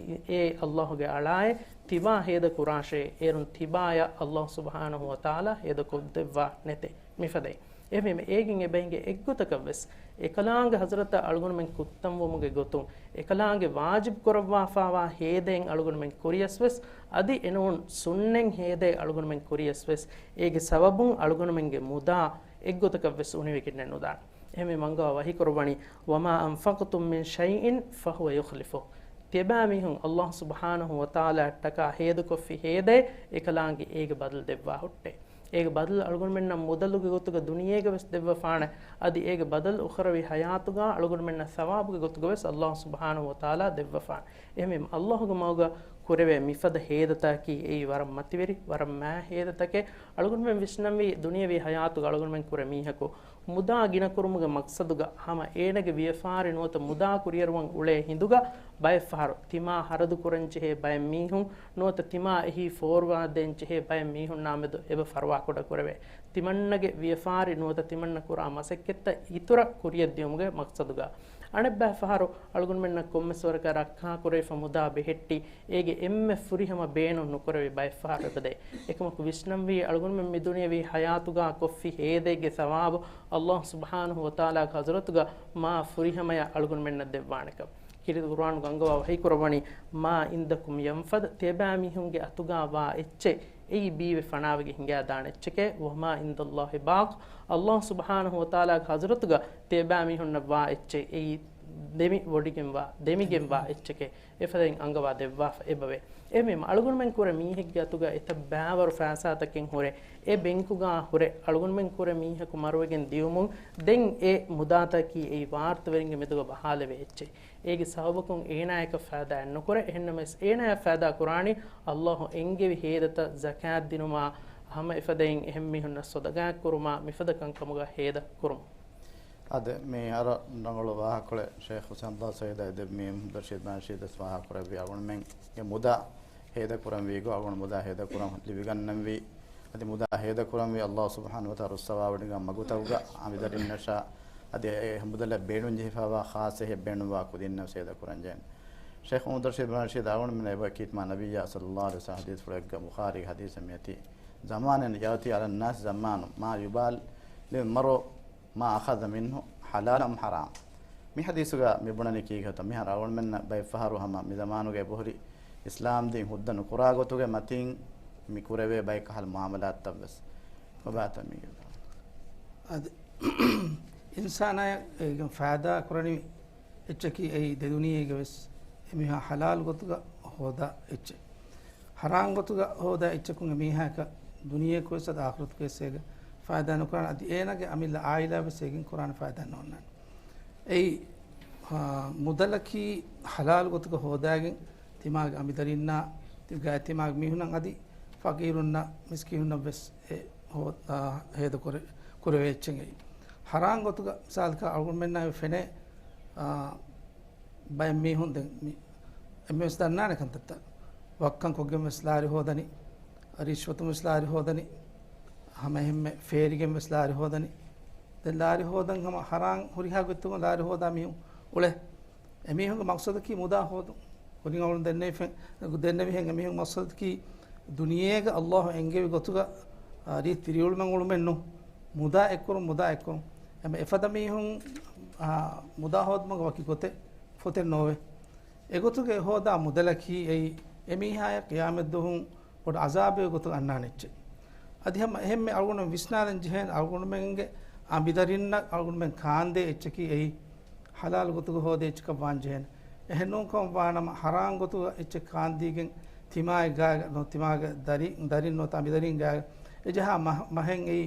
އޭ އައްލާހުގެ އަޅާއޭ، ތިބާ ހޭދަ ކުރާށޭ، އޭރުން ތިބާޔަށް އައްލާހު ސުބްޙާނަހު ވަތަޢާލާ ހޭދަކޮށްދެއްވާ ނެތޭ. މިފަދައިން. އެހެންވީމަ، އޭގެން އެބަ އެނގޭ އެއްގޮތަކަށްވެސް، އެކަލާނގެ ޙަޟްރަތަށް އަޅުގަނޑުމެން ކުއްތަންވުމުގެ ގޮތުން، އެކަލާނގެ ވާޖިބް ކުރައްވާފާވާ ހޭދައިން އަޅުގަނޑުމެން ކުރިޔަސްވެސް، އަދި އެނޫން ސުންނަތް ހޭދައިން އަޅުގަނޑުމެން ކުރިޔަސްވެސް، އޭގެ ސަބަބުން އަޅުގަނޑުމެންގެ މުދާ އެއްގޮތަކަށްވެސް އުނިވެގެންނެއް ނުދާނެ. އެހެންވީމަ އަންގަވާ ވަޙީކުރައްވަނީ، وَمَا أَنْفَقْتُمْ مِنْ شَيْءٍ فَهُوَ يُخْلِفُهُ. ތިޔަބައިމީހުން އައްލާހު ސުބްޙާނަހު ވަތަޢާލާއަށްޓަކާ ހޭދަކޮށްފި ހޭދައެއް އެކަލާނގެ އޭގެ ބަދަލު ދެއްވާ ހުއްޓޭ. އޭގެ ބަދަލު އަޅުގަނޑުމެންނަށް މުދަލުގެ ގޮތުގަ ދުނިޔޭގަވެސް ދެއްވަފާނެ. އަދި އޭގެ ބަދަލު އުޚްރަވީ ޙަޔާތުގަ އަޅުގަނޑުމެންނަށް ސަވާބުގެ ގޮތުގަވެސް އައްލާހު ސުބްޙާނަހު ވަތަޢާލާ ދެއްވަފާނެ. އެހެންވީމަ، އައްލާހުގެ މަގުގަ ކުރެވޭ މިފަދަ ހޭދަތަކަކީ އެއީ ވަރަށް މަތިވެރި، ވަރަށް މާތް ހޭދަތަކެއް. އަޅުގަނޑުމެން ވިސްނަންވީ، ދުނިޔެވީ ޙަޔާތުގަ އަޅުގަނޑުމެން ކުރެ މީހަކު މުދާ ގިނަކުރުމުގެ މަޤްޞަދުގަ ހަމަ އޭނަގެ ވިޔަފާރި ނުވަތަ މުދާ ކުރިއެރުވަން އުޅޭ ހިނދުގަ ބައެއްފަހަރު ތިމާ ހަރަދު ކުރަންޖެހޭ ބައެއް މީހުން ނުވަތަ ތިމާ އެހީ ފޯރުވާދޭންޖެހޭ ބައެއް މީހުންނާމެދު އެބަ ފަރުވާކުޑަ ކުރެވޭ. ތިމަންނަގެ ވިޔަފާރި ނުވަތަ ތިމަންނަ ކުރާ މަސައްކަތްތައް އިތުރަށް ކުރިއަށްދިޔުމުގެ މަޤްޞަދުގަ. އަނެއްބައި ފަހަރު އަޅުގަނޑުމެންނަށް ކޮންމެސް ވަރަކަށް ރައްކާކުރެވިފަ މުދާ ބެހެއްޓި، އޭގެ އެންމެ ފުރިހަމަ ބޭނުން ނުކުރެވި ބައެއްފަހަރު އެބަދޭ. އެކަމަކު ވިސްނަންވީ އަޅުގަނޑުމެން މިދުނިޔެވީ ޙަޔާތުގަ ކޮށްފި ހޭދައެއްގެ ސަވާބު އައްލާހު ސުބްޙާނަހު ވަތަޢާލާގެ ޙަޟްރަތުގަ މާ ފުރިހަމަޔަށް އަޅުގަނޑުމެންނަށް ދެއްވާނެކަން. ކީރިތި ޤުރުއާނުގަ އަންގަވާ ވަޙީކުރައްވަނީ، مَا عِنْدَكُمْ يَنْفَدُ، ތިޔަބައިމީހުންގެ އަތުގަ ވާ އެއްޗެއް އެއީ ބީވެ ފަނާވެގެން ހިނގާދާނެ އެއްޗެކޭ، وَمَا عِنْدَ اللَّهِ بَاقٍ، އައްލާހު ސުބްޙާނަހު ވަތަޢާލާގެ ޙަޟްރަތުގަ ތިޔަބައިމީހުންނަށް ވާ އެއްޗެއް އެއީ ދެމި ވޮޑިގެންވާ، ދެމިގެންވާ އެއްޗެކޭ. އެފަދައިން އަންގަވާ ދެއްވާފަ އެބަވޭ. އެހެންވީމަ އަޅުގަނޑުމެން ކުރެ މީހެއްގެ އަތުގަ އެތައް ބައިވަރު ފައިސާތަކެއް ހުރެ، އެ ބެންކުގަ ހުރެ، އަޅުގަނޑުމެން ކުރެ މީހަކު މަރުވެގެން ދިޔުމުން ދެން އެ މުދާތަކީ އެއީ ވާރުތަވެރިންގެ މެދުގަ ބަހާލެވޭ އެއްޗެއް. އޭގެ ސަބަބަކުން އޭނާޔަކަށް ފައިދާއެއް ނުކުރޭ. އެހެންނަމަވެސް އޭނާޔަށް ފައިދާ ކުރާނީ އައްލާހު އެންގެވި ހޭދަތައް ޒަކާތް ދިނުމާ، ހަމަ އެފަދައިން އެހެން މީހުންނަށް ޞަދަޤާތް ކުރުމާ، މިފަދަ ކަންކަމުގަ ހޭދަ ކުރުމުން. އާދެ، މި އަރަ ރަނގަޅު ވާހަކަކޮޅެއް ޝޭޚް ޙުސައިން އަބްދުﷲ ސަޢީދާ ދެއްވި މުހައްމަދު ރަޝީދު ބައިނަށީ ވާހަކަ ކުރެއްވި އަޅުގަނޑުމެންގެ މުދާ ހޭދަ ކުރަންވީގޮތް، އަޅުގަނޑު މުދާ ހޭދަ ކުރަން ލިބިގަންނަންވީ، އަދި މުދާ ހޭދަ ކުރަންވީ އައްލާހު ސުބްޙާނަހު ވަތަޢާލާ ރުއްސަވާވޮޑިގަން މަގުތަކުގަ އަނބިދަރިންނަށާ، އަދި އެ މުދަލަށް ބޭނުންޖެހިފައިވާ ޚާއްޞަ އެހީއެއް ބޭނުންވާ ކުދިންނަށް ހޭދަ ކުރަންޖެހޭނެ. ޝޭޚް މުހައްމަދު ރަޝީދު ބައިނަށީ އަޅުގަނޑުމެން އެބަ ކީރިތި މާތް ނަބިއްޔާ ޞައްލައްލާހު ޢަލައިހި ވަސައްލަމަ ޙަދީޘްފުޅެއްގަ ބުޚާރީގެ ޙަދީޘެއް މިއޮތީ، زَمَانٌ يَأْتِي عَلَى النَّاسِ زَمَانٌ مَا يُبَالِي الْمَرْءُ مَا أَخَذَ مِنْهُ حَلَالًا أَمْ حَرَامًا. މި ޙަދީޘުގަ މި ބުނަނީ ކީކޭތޯ؟ މިހާރު އަޅުގަނޑުމެންނަށް ބައެއްފަހަރު ހަމަ މި ޒަމާނުގަ އެބަހުރި އިސްލާމްދީން ހުއްދަ ނުކުރާ ގޮތުގެ މަތީން މި ކުރެވޭ ބައެއް ކަހަލަ މުއާމަލާތްތައް ވެސް. އޮބާތަ މީގެ؟ އަދި އިންސާނާއަށް އޭގެން ފައިދާ ކުރަނިވި އެއްޗަކީ އެއީ ދެ ދުނިޔޭގެ ވެސް އެމީހާ ހަލާލު ގޮތުގަ ހޯދާ އެއްޗެއް. ހަރާން ގޮތުގަ ހޯދާ އެއްޗަކުން އެމީހާއަކަށް ދުނިޔެއަކު ވެސް އަދި އާޚިރަތުގަ ވެސް އޭގެ ފައިދާ ނުކުރާނެ. އަދި އޭނާގެ އަމިއްލަ އާއިލާ ވެސް އޭގެން ކުރާނެ ފައިދާ ނޯންނާނެ. އެއީ، އާ، މުދަލަކީ ހަލާލު ގޮތުގަ ހޯދާގެން ތިމާގެ އަނބިދަރިންނާ، ތި ގާތް ތިމާގެ މީހުންނަށް އަދި ފަޤީރުންނަށް، މިސްކީނުންނަށް ވެސް އެ ހޯ-، އާ، ހޭދަ ކުރެ-، ކުރެވޭ އެއްޗެއް އެއީ. ހަރާން ގޮތުގަ މިސާލަކަށް އަޅުގަނޑުމެންނަށް ފެނޭ، އާ، ބައެއް މީހުން ދެން މި-، އެންމެ ވެސް ދަންނާނެ ކަންތައްތައް. ވައްކަން ކޮށްގެން ވެސް ލާރި ހޯދަނީ، ރިޝްވަތުން ވެސް ލާރި ހޯދަނީ، ހަމަ އެހެންމެ ފޭރިގެން ވެސް ލާރި ހޯދަނީ. ދެން ލާރި ހޯދަން ހަމަ ހަރާން ހުރިހާ ގޮތްތަކުން ލާރި ހޯދާ މީހުން އުޅޭ. އެމީހުންގެ މަޤްޞަދަކީ މުދާ ހޯދުން. ކުރިން އަޅުން ދެންނެވިފެން، ދެންނެވިހެން އެމީހުން މަޤްޞަދަކީ ދުނިޔޭގަ ﷲ އެންގެވި ގޮތުގަ، އާ، ރީތި ދިރިއުޅުމެއް އުޅުމެއް ނޫން. މުދާ އެއްކުރުން، މުދާ އެއްކުރުން. އެމަ އެފަދަ މީހުން، އާ، މުދާ ހޯދުމުގަ ވަކި ގޮތެއް ފޮތެއް ނޯވޭ. އެގޮތުގަ އެ ހޯދާ މުދަލަކީ އެއީ އެމީހާޔަށް ޤިޔާމަތްދުވަހު ބޮޑު ޢަޒާބެއް ގޮތުގަ އަންނާނެ އެއްޗެއް. އަދި ހަމަ އެހެންމެ އަޅުގަނޑު ވިސްނާލަން ޖެހޭނެ އަޅުގަނޑުމެންގެ އަނބިދަރިންނަށް އަޅުގަނޑުމެން ކާންދޭ އެއްޗަކީ އެއީ ޙަލާލު ގޮތުގަ ހޯދޭ އެއްޗަކަށް ވާން ޖެހޭނެ. އެހެން ނޫންކަމަށް ވާނަމަ، ޙަރާން ގޮތުގަ އެއްޗެއް ކާންދީގެން ތިމާގެ ގާގަ ނު، ތިމާގެ ދަރި، ދަރިން ނުވަތަ އަނބިދަރިން ގާގަ އެޖަހާ މަ-، މަހެއް އެއީ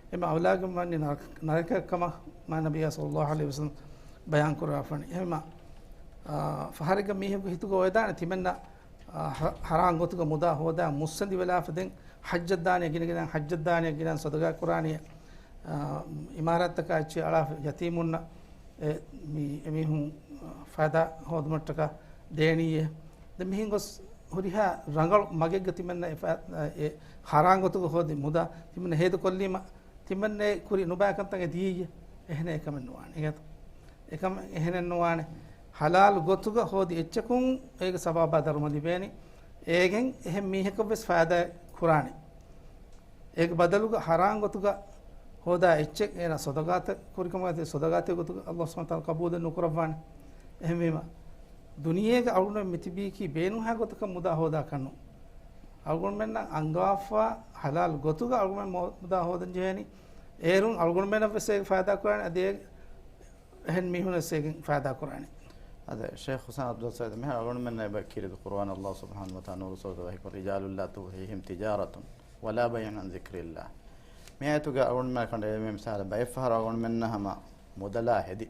އެންމެ އަވްލާގެން ވަނީ ނަރަކަ-، ނަރަކައަށް ކަމަށް މާތް ނަބިއްޔާ ޞައްލައްލާހު ޢަލައިހި ވަސައްލަމް ބަޔާން ކުރައްވާފަވަނީ. އެހެންމަ، އާ، ފަހަރެއްގަ މީހަކު ހިތުގަ އޮވެދާނެ ތިމަންނަ، އާ، ހަ-، ޙަރާން ގޮތުގަ މުދާ ހޯދާ މުއްސަނދި ވެލާފަ ދެން ޙައްޖަށް ދާނީ ގިނަ ގިނަ ޙައްޖަށް ދާނީ ގިނަ ޞަދަޤާ ކުރާނީ، އާ، އިމާރާތްތަކާ އެއްޗެއް އަޅާފަ ޔަތީމުންނަށް އެ މި-، އެމީހުން، އާ، ފައިދާ ހޯދުމަށްޓަކާ ދޭނީއޭ. ދެން މިހެން ގޮސް ހުރިހާ ރަނގަޅު މަގެއްގަ ތިމަންނަ އެ ފަ-، އެ ޙަރާން ގޮތުގަ ހޯދި މުދާ ތިމަންނަ ހޭދަކޮށްލީމަ، ތިމަންނަ ކުރި ނުބައި ކަންތައް ދިޔައީ. އެހެނެއް އެކަމެއް ނުވާނެ. އެގަތު އެކަމެއް އެހެނެއް ނުވާނެ. ޙަލާލު ގޮތުގަ ހޯދި އެއްޗަކުން އޭގެ ސަވާބާ ދަރުމަ ލިބޭނެ. އޭގެން އެހެން މީހަކަށް ވެސް ފައިދާ ކުރާނެ. އޭގެ ބަދަލުގަ ޙަރާން ގޮތުގަ ހޯދާ އެއްޗެއް އޭނާ ޞަދަޤާތެއް ކުރިކަމަށް އަދި ޞަދަޤާތެއް ގޮތުގަ ﷲ ސުބްޙާނަހޫ ވަތަޢާލާ ޤަބޫލެއް ނުކުރައްވާނެ. އެހެންވީމަ، ދުނިޔޭގަ އަޅުގަނޑުމެން މިތިބީކީ ބޭނުންހާ ގޮތަކަށް މުދާ ހޯދާކަށް ނޫން. އަޅުގަނޑުމެންނަށް އަންގަވާފަ ޙަލާލު ގޮތުގަ އަޅުގަނޑުމެން މު-، މުދާ ހޯދަން ޖެހޭނީ. އޭރުން އަޅުގަނޑުމެންނަށް ވެސް އޭގެ ފައިދާ ކުރާނެ، އަދި އެހެން މީހުންނަށް ވެސް އޭގެން ފައިދާ ކުރާނެ. އަދި ޝޭޚް ޙުސައިން ޢަބްދުއްލާ ސަޢީދު މިހާރު އަޅުގަނޑުމެންނަށް އެބަ ކީރިތި ޤުރުއާން ﷲ ސުބްޙާނަހޫ ވަތަޢާލާ ނޫރު ސޫރަތުގަ ވަޙީކުރައްވާ، رجال لا تلهيهم تجارة ولا بيع عن ذكر الله. މި އާޔަތުގަ އަޅުގަނޑުމެން ކަނޑައެޅުމޭ މިސާލަށް ބައެއްފަހަރު އަޅުގަނޑުމެންނަށް ހަމަ މުދަލާ ހެދި،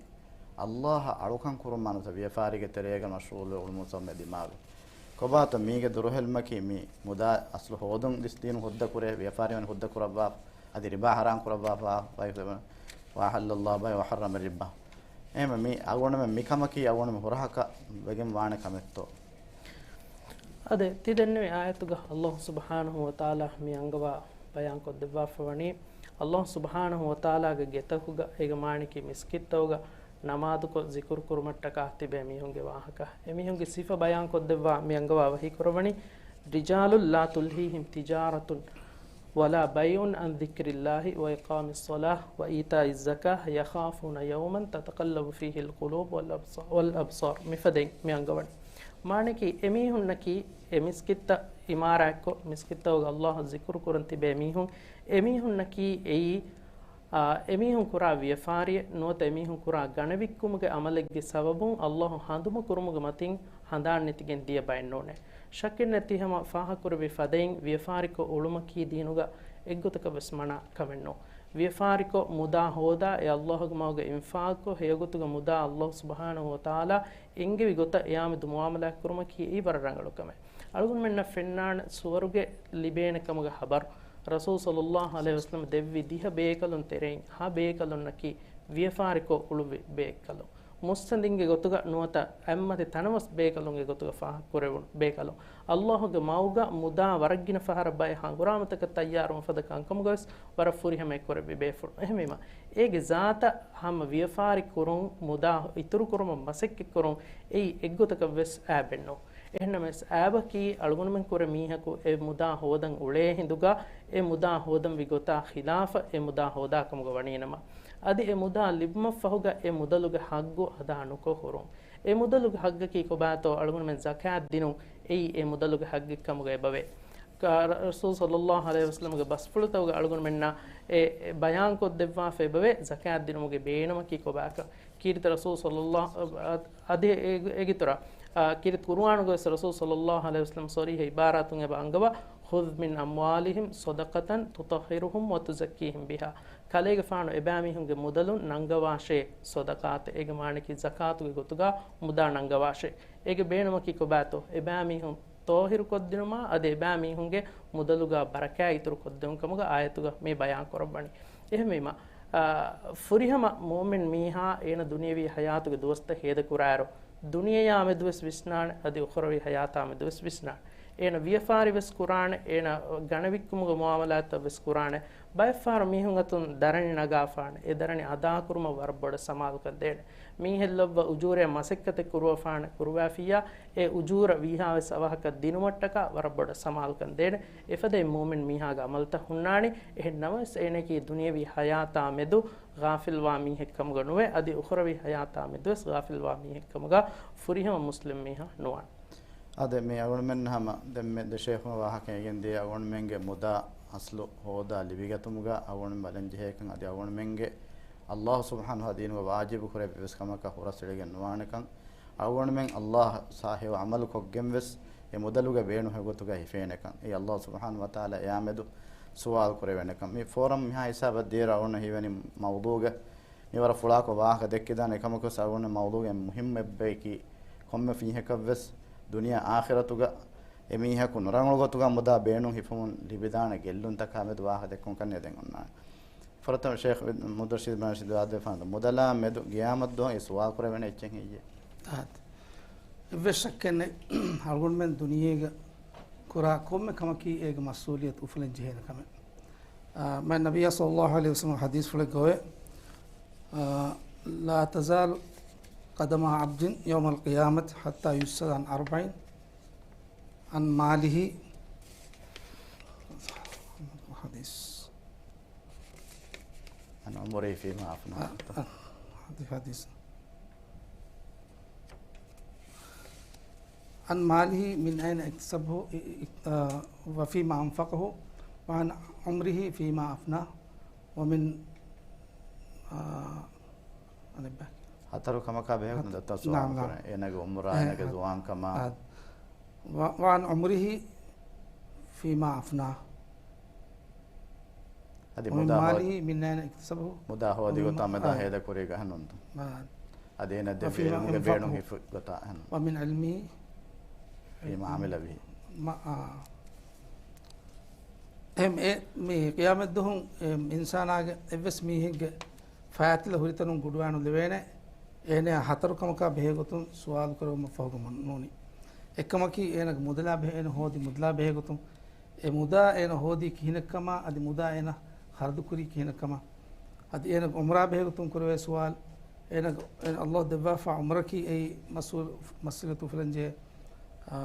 ﷲ އަށް އަޅުކަން ކުރުމާ ނުވަތަ ވިޔަފާރީގެ ތެރޭގަ މަޝްޣޫލުވެ އުޅުމުން ސަބަބުން ދިމާވި. ކޮބާތޯ މީގެ ދުރުހެލުމަކީ މި މުދާ އަސްލު ހޯދުން ދިސް ދީނު ހުއްދަ ކުރޭ، ވިޔަފާރިވަނީ ހުއްދަ ކުރައްވާ، އަދި ރިބާ ޙަރާން ކުރައްވާފާ، ވައި-، وأحل الله البيع وحرم الربا. އެހެންވީމަ މި އަޅުގަނޑުމެން މިކަމަކީ އަޅުގަނޑުމެން ހުރަހަކަށް ވެގެން ވާނެ ކަމެއްތޯ؟ އަދި ތި ދެންނެވި އާޔަތުގަ ﷲ ސުބްޙާނަހޫ ވަތަޢާލާ މި އަންގަވާ ބަޔާން ކޮށްދެއްވާފަވަނީ، ﷲ ސުބްޙާނަހޫ ވަތަޢާލާގެ ގެތަކުގަ އޭގެ މާނައަކީ މިސްކިތްތަކުގަ ނަމާދުކޮށް ޒިކުރު ކުރުމަށްޓަކާ ތިބޭ މީހުންގެ ވާހަކަ. އެމީހުންގެ ސިފަ ބަޔާން ކޮށްދެއްވާ މި އަންގަވާ ވަޙީ ކުރައްވަނީ، رجال لا تلهيهم تجارة ولا بيع عن ذكر الله وإقام الصلاة وإيتاء الزكاة يخافون يوما تتقلب فيه القلوب والأبصا-، والأبصار. މިފަދައިން މި އަންގަވަނީ. މާނައަކީ އެމީހުންނަކީ އެ މިސްކިތްތައް އިމާރާތްކޮށް، މިސްކިތްތަކުގަ ﷲ ޒިކުރު ކުރަން ތިބޭ މީހުން، އެމީހުންނަކީ އެއީ، އާ، އެމީހުން ކުރާ ވިޔަފާރިއެއް ނުވަތަ އެމީހުން ކުރާ ގަނެވިއްކުމުގެ އަމަލެއްގެ ސަބަބުން ﷲ ހަނދުމަކުރުމުގެ މަތިން ހަނދާން ނެތިގެން ދިޔަ ބައެއް ނޫނޭ. ޝައްކެއް ނެތި ހަމަ ފާހަގަކުރެއްވި ފަދައިން ވިޔަފާރިކޮށް އުޅުމަކީ ދީނުގަ އެއްގޮތަކަށް ވެސް މަނާ ކަމެއް ނޫން. ވިޔަފާރިކޮށް މުދާ ހޯދާ އެ ﷲގެ މަގުގަ އިންފާޤުކޮށް ހެޔޮގޮތުގަ މުދާ ﷲ ސުބްޙާނަހޫ ވަތަޢާލާ އެންގެވި ގޮތަށް އެއާމެދު މުޢާމަލާތް ކުރުމަކީ އެއީ ވަރަށް ރަނގަޅު ކަމެއް. އަޅުގަނޑުމެންނަށް ފެންނާނެ ސުވަރުގެ ލިބޭނެ ކަމުގެ ޚަބަރު. ރަސޫލު ޞައްލައްލާހު ޢަލައިހި ވަސައްލަމަ ދެއްވި ދިހަ ބޭކަލުން ތެރެއިން ހަ ބޭކަލުންނަކީ ވިޔަފާރިކޮށް އުޅުއްވި ބޭކަލުން. މުއްސަނދިންގެ ގޮތުގަ ނުވަތަ އެއްމަތި ތަނަވަސް ބޭކަލުންގެ ގޮތުގަ ފާހަގަކުރެވުނު ބޭކަލުން. ﷲގެ މަގުގަ މުދާ ވަރަށް ގިނަ ފަހަރަށް ބައެއް ހަނގުރާމަތަކަށް ތައްޔާރުވުމަށް ފަދަ ކަންކަމުގަވެސް ވަރަށް ފުރިހަމައެއް ކުރެއްވި ބޭފުޅުން. އެހެންވީމަ، އޭގެ ޒާތަށް ހަމަ ވިޔަފާރި ކުރުން، މުދާ އިތުރު ކުރުމަށް މަސައްކަތް ކުރުން، އެއީ އެއްގޮތަކަށް ވެސް އާބެއް ނޫން. އެހެންނަމަވެސް، އާބަކީ އަޅުގަނޑުމެން ކުރެ މީހަކު އެ މުދާ ހޯދަން އުޅޭ ހިނދުގަ، އެ މުދާ ހޯދަން ވި ގޮތާ ޚިލާފަށް އެ މުދާ ހޯދާ ކަމުގަ ވަނީނަމަ، އަދި އެ މުދާ ލިބުމަށްފަހުގަ އެ މުދަލުގެ ހައްގު އަދާ ނުކޮށް ހުރުން. އެ މުދަލުގެ ހައްގަކީ ކޮބާތޯ އަޅުގަނޑުމެން ޒަކާތް ދިނުން، އެއީ އެ މުދަލުގެ ހައްގެއް ކަމުގަ އެބަވޭ. ރަ-، ރަސޫލު ޞައްލައްލާހު ޢަލައިހި ވަސައްލަމްގެ ބަސްފުޅުތަކުގެ އަޅުގަނޑުމެންނަށް އެ، އެ ބަޔާންކޮށްދެއްވާފައި އެބަވޭ ޒަކާތް ދިނުމުގެ ބޭނުމަކީ ކޮބާކަން. ކީރިތި ރަސޫލު ޞައްލައްލާހު އަ-، އަދި އެ-، އެގިތުރަށް، އާ، ކީރިތި ޤުރުއާނުގަވެސް ރަސޫލު ޞައްލައްލާހު ޢަލައިހި ވަސައްލަމް ޞަރީޙަ އިބާރާތުން އެބަ އަންގަވާ، "خذ من أموالهم صدقة تطهرهم وتزكيهم بها." ކަލޭގެފާނު އެބައިމީހުންގެ މުދަލުން ނަންގަވާށޭ ޞަދަޤާތެއް. އޭގެ މާނައަކީ ޒަކާތުގެ ގޮތުގަ މުދާ ނަންގަވާށޭ. އޭގެ ބޭނުމަކީ ކޮބާތޯ؟ އެބައިމީހުން ޠާހިރުކޮށްދިނުމާ އަދި އެބައިމީހުންގެ މުދަލުގަ ބަރަކާތް އިތުރުކޮށްދެވުން ކަމުގަ އާޔަތުގަ މި ބަޔާން ކުރައްވަނީ. އެހެންވީމަ، އާ، ފުރިހަމަ މުއުމިން މީހާ އޭނަ ދުނިޔަވީ ޙަޔާތުގެ ދުވަސްތައް ހޭދަކުރާއިރު، ދުނިޔެޔާ މެދުވެސް ވިސްނާނެ، އަދި އުޚްރަވީ ޙަޔާތާ މެދުވެސް ވިސްނާނެ. އޭނަ ވިޔަފާރިވެސް ކުރާނެ، އޭނަ ގަނެވިއްކުމުގެ މުޢާމަލާތްތައްވެސް ކުރާނެ. ބައެއްފަހަރު މީހުން އަތުން ދަރަނި ނަގާފާނެ. އެ ދަރަނި އަދާކުރުމަށް ވަރަށް ބޮޑަށް ސަމާލުކަން ދޭނެ. މީހެއް ލޮބުވެ އުޖޫރައެއް މަސައްކަތެއް ކުރުވަފާނެ، ކުރުވާފިއްޔާ، އެ އުޖޫރަ ވީހާވެސް އަވަހަކަށް ދިނުމަށްޓަކާ ވަރަށް ބޮޑަށް ސަމާލުކަން ދޭނެ. އެފަދައިން މުއުމިން މީހާގެ ޢަމަލުތައް ހުންނާނީ. އެހެން ނަމަވެސް އޭނައަކީ ދުނިޔަވީ ޙަޔާތާ މެދު ޣާފިލްވާ މީހެއް ކަމުގަ ނުވެ، އަދި އުޚްރަވީ ޙަޔާތާ މެދުވެސް ޣާފިލްވާ މީހެއް ކަމުގަ ފުރިހަމަ މުސްލިމް މީހާ ނުވާނެ. އާދެ، މި އަޅުގަނޑުމެން ހަމަ ދެންމެ ދެ ޝޭޚުން ވާހަކަ އެނގެން ދިޔަ އަޅުގަނޑުމެންގެ މުދާ އަސްލު ހޯދާ ލިބިގަތުމުގަ އަޅުގަނޑުމެން ބަލަން ޖެހޭކަން އަދި އަޅުގަނޑުމެންގެ ﷲ ސުބްޙާނަހޫ ވަތަޢާލާ ދީނުގަ ވާޖިބު ކުރެއްވި ވެސް ކަމަކަށް ހުރަސްއެޅިގެން ނުވާނެކަން. އަޅުގަނޑުމެން ﷲ އަށް ހެޔޮ ޢަމަލު ކޮށްގެން ވެސް އެ މުދަލުގެ ބޭނުން ހެޔޮގޮތުގަ ހިފޭނެކަން. އެއީ ﷲ ސުބްޙާނަހޫ ވަތަޢާލާ އެއާ މެދު ސުވާލު ކުރެވޭނެކަން. މި ފޯރަމް މިހާ ހިސާބަށް ދިޔައިރު އަޅުގަނޑަށް ހީވަނީ މައުޟޫގެ މިވަރަށް ފުޅާކޮށް ވާހަކަ ދެއްކިދާނެ. އެކަމަކުވެސް އަޅުގަނޑު މައުޟޫގެ މުހިއްމު އެއްބަޔަކީ ކޮންމެ މީހަކަށްވެސް ދުނިޔެ އާޚިރަތުގަ އެ މީހަކު ނުރަނގަޅު ގޮތުގަ މުދާ ބޭނުން ހިފަމުން ލިބިދާނެ ގެއްލުންތަކާ މެދު ވާހަކަ ދެއްކުން ކަންނޭ ދެން އޮންނާނެ. ފުރަތަމަ ޝޭޚް މުދައްޝިރު ބިން ރަޝީދު ވާދެފާނު މުދަލާ މެދު ޤިޔާމަތްދުވަހު އެ ސުވާލު ކުރެވޭނެ އެއްޗެއް ހެއްޔޭ؟ އާދެ. އެއްވެސް ޝައްކެއް ނެތް. އަޅުގަނޑުމެން ދުނިޔޭގަ ކުރާ ކޮންމެ ކަމަކީ އޭގެ މަސްއޫލިއްޔަތު އުފުލެން ޖެހޭނެ ކަމެއް. އާ، މާތް ނަބިއްޔާ ޞައްލައްލާހު ޢަލައިހި ވަސައްލަމް ޙަދީޘްފުޅެއް ގޮވޭ، އާ، "لا تزال قدما عبد يوم القيامة حتى يسأل عن أربع، عن ماله." ޙަދީޘް. عن عمره فيما أفناه. އަ، އަ، ޙަދީޘް، ޙަދީޘް. عن ماله من أين اكتسبه، އި، އި، އަ، وفيما أنفقه، وعن عمره فيما أفناه، ومن، އަ، އަނެއްބަ. ހަތަރު ކަމަކާ ބެހޭ ހަތަ-، ދައްތަ ސުވާލު ނާމް، ނާމް. ކުރޭ. އޭނަގެ ޢުމުރާ، އެ، އޭނަގެ ހަ-، ޒުވާންކަމާ. އަ، و-، وعن عمره فيما أفناه. އަދި ومن ماله من أين اكتسبه. މުދާ ހޯދި ގޮތާ މެދާ އާ. ހޭދަ ކުރީ ގަހަނުންތަ؟ އާ. އަދި އޭނަ ދެއްވި ޢިލްމުގެ ބޭނުން ހިފު ގޮތާ އަހަން. ومن علمه. فيما عمل به. މަ-، އާ. އެހެން އެ މި ޤިޔާމަތްދުވަހު އެ އިންސާނާގެ އެއްވެސް މީހެއްގެ ފައިތިލަ ހުރިތަނުން ގުޑުވާނުލެވޭނެ. އޭނަޔާ ހަތަރު ކަމަކާ ބެހޭގޮތުން ސުވާލު ކުރެވުމަށްފަހުގަ ނޫނީ. އެއްކަމަކީ އޭނަގެ މުދަލާ ބެހޭ، އޭނަ ހޯދި މުދަލާ ބެހޭގޮތުން، އެ މުދާ އޭނަ ހޯދީ ކިހިނެއްކަމާ، އަދި މުދާ އޭނަ ޚަރަދުކުރީ ކިހިނެއްކަމާ، އަދި އޭނަގެ ޢުމުރާ ބެހޭގޮތުން ކުރެވޭ ސުވާލު، އޭނަގެ، އޭނަ ﷲ ދެއްވާފާ ޢުމުރަކީ އެއީ މަސްއޫލު، މައްސަލަތު އުފުލަންޖެހޭ، އާ،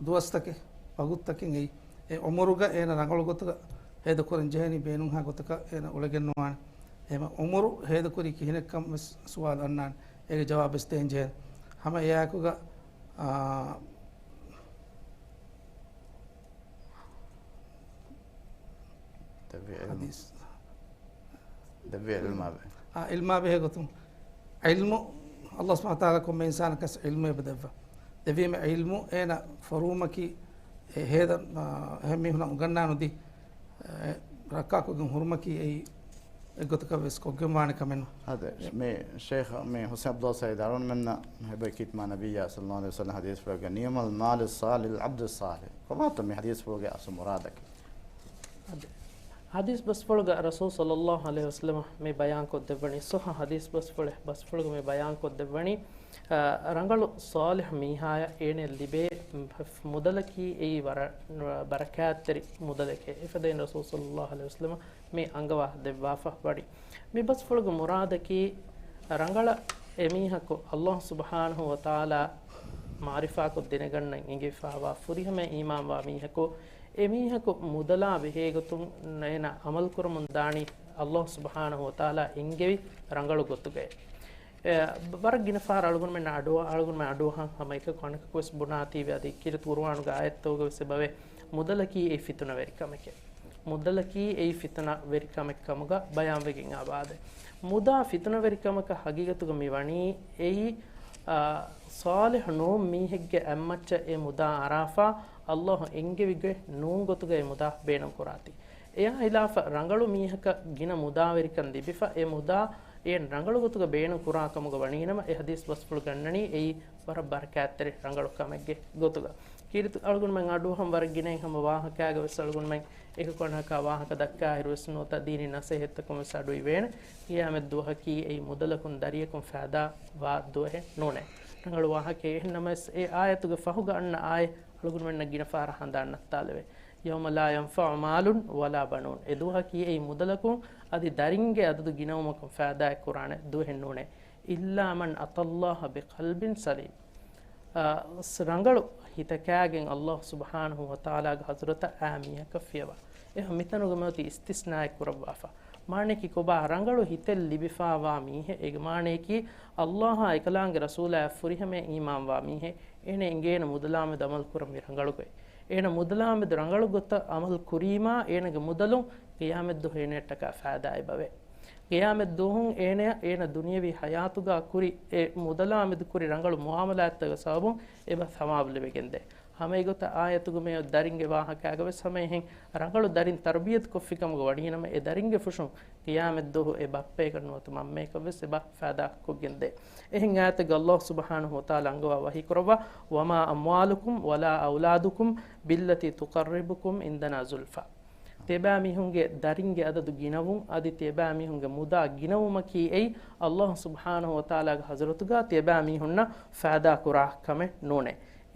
ދުވަސްތަކެއް، ވަގުތުތަކެއް އެއީ. އެ ޢުމުރުގަ އޭނަ ރަނގަޅު ގޮތުގަ ހޭދަކުރަން ޖެހެނީ ބޭނުންހާ ގޮތަކަށް އޭނަ އުޅެގެންނުވާނެ. އެހެން ޢުމުރު ހޭދަކުރީ ކިހިނެއްކަން ވެސް ސުވާލު އަންނާނެ. އޭގެ ޖަވާބު ވެސް ދޭން ޖެހޭނެ. ހަމަ އެއާއެކުގަ، އާ، ދެއްވި ޢިލްމު. ޙަދީޘް. ދެއްވި ޢިލްމާ ބެ. އާ، ޢިލްމާ ބެހޭ ގޮތުން. ޢިލްމު، ﷲ ސުބްޙާނަހޫ ވަތަޢާލާ ކޮންމެ އިންސާނަކަސް ޢިލްމު އެބަ ދެއްވާ. ދެއްވީމަ ޢިލްމު އޭނަ ފޮރުވުމަކީ، އެ ހޭދަ، އާ، އެހެން މީހުނަށް އުނގަންނާނުދީ، އެ، ރައްކާކޮށްގެން ހުރުމަކީ އެއީ އެއްގޮތަކަށް ވެސް ކޮށްގެން ވާނެ ކަމެއް ނޫން. އާދެ، މި ޝޭޚް މި ޙުސައިން ޢަބްދުﷲ ސަޢީދު އަޅުގަނޑުމެންނަށް ހެބަ ކީރިތި މާތް ނަބިއްޔާ ޞައްލައްލާހު ޢަލައިހި ވަސައްލަމް ޙަދީޘްފުޅެއްގަ، "نعم المال الصالح العبد الصالح." ކޮބާތޯ މި ޙަދީޘްފުޅުގެ އަސްލު މުރާދަކީ؟ އާދެ، ޙަދީޘް ބަސްފުޅުގަ ރަސޫލު ޞައްލައްލާހު ޢަލައިހި ވަސައްލަމަ މި ބަޔާންކޮށްދެއްވަނީ، ޞައްޙަ ޙަދީޘް ބަސްފުޅެއް، ބަސްފުޅުގަ މި ބަޔާންކޮށްދެއްވަނީ، އަ، ރަނގަޅު ޞާލިޙު މީހާޔަށް އޭނައަށް ލިބޭ މުދަލަކީ އެއީ ވަރަށް ބަރަކާތްތެރި މުދަލެކޭ. އެފަދައިން ރަސޫލު ޞައްލައްލާހު ޢަލައިހި ވަސައްލަމަ މި އަންގަވާ ދެއްވާފަ ވަނީ. މި ބަސްފުޅުގެ މުރާދަކީ، ރަނގަޅަށް އެމީހަކު ﷲ ސުބްޙާނަހޫ ވަތަޢާލާ މަޢުރިފާކޮށް ދެނެގަންނަން އެނގިފާވާ ފުރިހަމަ އީމާންވާ މީހަކު، އެމީހަކު މުދަލާ ބެހޭގޮތުން އޭނަ ޢަމަލުކުރަމުން ދާނީ ﷲ ސުބްޙާނަހޫ ވަތަޢާލާ އެންގެވި ރަނގަޅު ގޮތުގައި. އެ، ވަރަށް ގިނަ ފަހަރަށް އަޅުގަނޑުމެން އަޑު، އަޅުގަނޑުމެން އަޑުއަހަން ހަމަ އެކަކު އަނެކަކުވެސް ބުނާތީވެ، އަދި ކީރިތި ޤުރުއާނުގެ އާޔަތްތަކުގަވެސް އެބަވޭ. މުދަލަކީ އެއީ ފިތުނަވެރިކަމެކޭ. މުދަލަކީ އެއީ ފިތުނަވެރިކަމެއް ކަމުގަ ބަޔާންވެގެން އާބާދެ. މުދާ ފިތުނަވެރިކަމަކަށް ހަގީގަތުގަ މި ވަނީ އެއީ، އާ، ޞާލިޙު ނޫން މީހެއްގެ އަތްމައްޗަށް އެ މުދާ އަރާފާ، ﷲ އެންގެވި ގޮތް ނޫން ގޮތުގަ އެ މުދާ ބޭނުން ކުރާތީ. އެޔާ ހިލާފަށް ރަނގަޅު މީހަކަށް ގިނަ މުދާވެރިކަން ލިބިފަ، އެ މުދާ އޭން ރަނގަޅު ގޮތުގަ ބޭނުން ކުރާ ކަމުގަ ވަނީނަމަ، އެ ޙަދީޘް ބަސްފުޅު ގަންނަނީ އެއީ ވަރަށް ބަރަކާތްތެރި ރަނގަޅު ކަމެއްގެ ގޮތުގަ. ކީރިތި އަޅުގަނޑުމެން އަޑުއަހަން ވަރަށް ގިނައިން ހަމަ ވާހަކައިގަ ވެސް އަޅުގަނޑުމެން އެކަކު އަނެކާ ވާހަކަ ދައްކާއިރު ވެސް ނުވަތަ ދީނީ ނަސޭހަތްތަކުން ވެސް އަޑު އިވޭނެ. ޤިޔާމަތް ދުވަހަކީ އެއީ މުދަލަކުން ދަރިޔަކުން ފައިދާ ވާ ދުވަހެއް ނޫނޭ. ރަނގަޅު ވާހަކައެއް. އެހެންނަމަވެސް އެ އާޔަތުގެ ފަހުގަ އަންނަ އާޔަތް އަޅުގަނޑުމެންނަށް ގިނަ ފަހަރަށް ހަނދާން ނައްތާލެވޭ. يَوْمَ لَا يَنْفَعُ مَالٌ وَلَا بَنُونَ. އެ ދުވަހަކީ އެއީ މުދަލަކުން އަދި ދަރިންގެ އަދަދު ގިނަވުމަކުން ފައިދާއެއް ކުރާނެ ދުވަހެއް ނޫނޭ. إِلَّا مَنْ أَتَى اللَّهَ بِقَلْبٍ سَلِيمٍ. އަ، ސް-، ރަނގަޅު ހިތަކާގެން ﷲ ސުބްޙާނަހޫ ވަތަޢާލާގެ ޙަޟްރަތަށް އައި މީހަކަށް ފިޔަވާ. އެހެން މިތަނުގަ މިއޮތީ އިސްތިސްނާއެއް ކުރައްވާފަ. މާނަޔަކީ ކޮބާ؟ ރަނގަޅު ހިތެއް ލިބިފާވާ މީހެއް، އޭގެ މާނަޔަކީ ﷲ އާ އެކަލާނގެ ރަސޫލާއަށް ފުރިހަމަޔަށް އީމާންވާ މީހެއް. އޭނަ އެނގޭނެ މުދަލާމެދު ޢަމަލު ކުރަން މި ރަނގަޅު ގޮތް. އޭނަ މުދަލާމެދު ރަނގަޅު ގޮތަށް ޢަމަލު ކުރީމާ، އޭނަގެ މުދަލުން ޤިޔާމަތްދުވަހު އޭނައަށްޓަކާ ފައިދާ އެބަވޭ. ޤިޔާމަތްދުވަހުން އޭނަޔަށް އޭނަ ދުނިޔަވީ ޙަޔާތުގަ ކުރި އެ މުދަލާމެދު ކުރި ރަނގަޅު މުޢާމަލާތްތަކުގެ ސަބަބުން އެބަ ޘަވާބު ލިބިގެންދޭ. ހަމައެގޮތަށް އާޔަތުގަ މިއޮތް ދަރިންގެ ވާހަކައިގަ ވެސް ހަމަ އެހެން ރަނގަޅު ދަރިން ތަރުބިޔަތު ކޮށްފި ކަމުގަ ވަނީނަމަ، އެ ދަރިންގެ ފުށުން ޤިޔާމަތްދުވަހު އެ ބައްޕައަކަށް ނުވަތަ މަންމައަކަށް ވެސް އެބަ ފައިދާ ކޮށްގެންދޭ. އެހެން އާޔަތެއްގަ ﷲ ސުބްޙާނަހޫ ވަތަޢާލާ އަންގަވާ ވަޙީ ކުރައްވާ، وَمَا أَمْوَالُكُمْ وَلَا أَوْلَادُكُمْ بِالَّتِي تُقَرِّبُكُمْ عِنْدَنَا زُلْفَىٰ. ތިޔަބައިމީހުންގެ ދަރިންގެ އަދަދު ގިނަވުން އަދި ތިޔަބައިމީހުންގެ މުދާ ގިނަވުމަކީ އެއީ ﷲ ސުބްޙާނަހޫ ވަތަޢާލާގެ ޙަޟްރަތުގަ ތިޔަބައިމީހުންނަށް ފައިދާ ކުރާ ކަމެއް ނޫނޭ.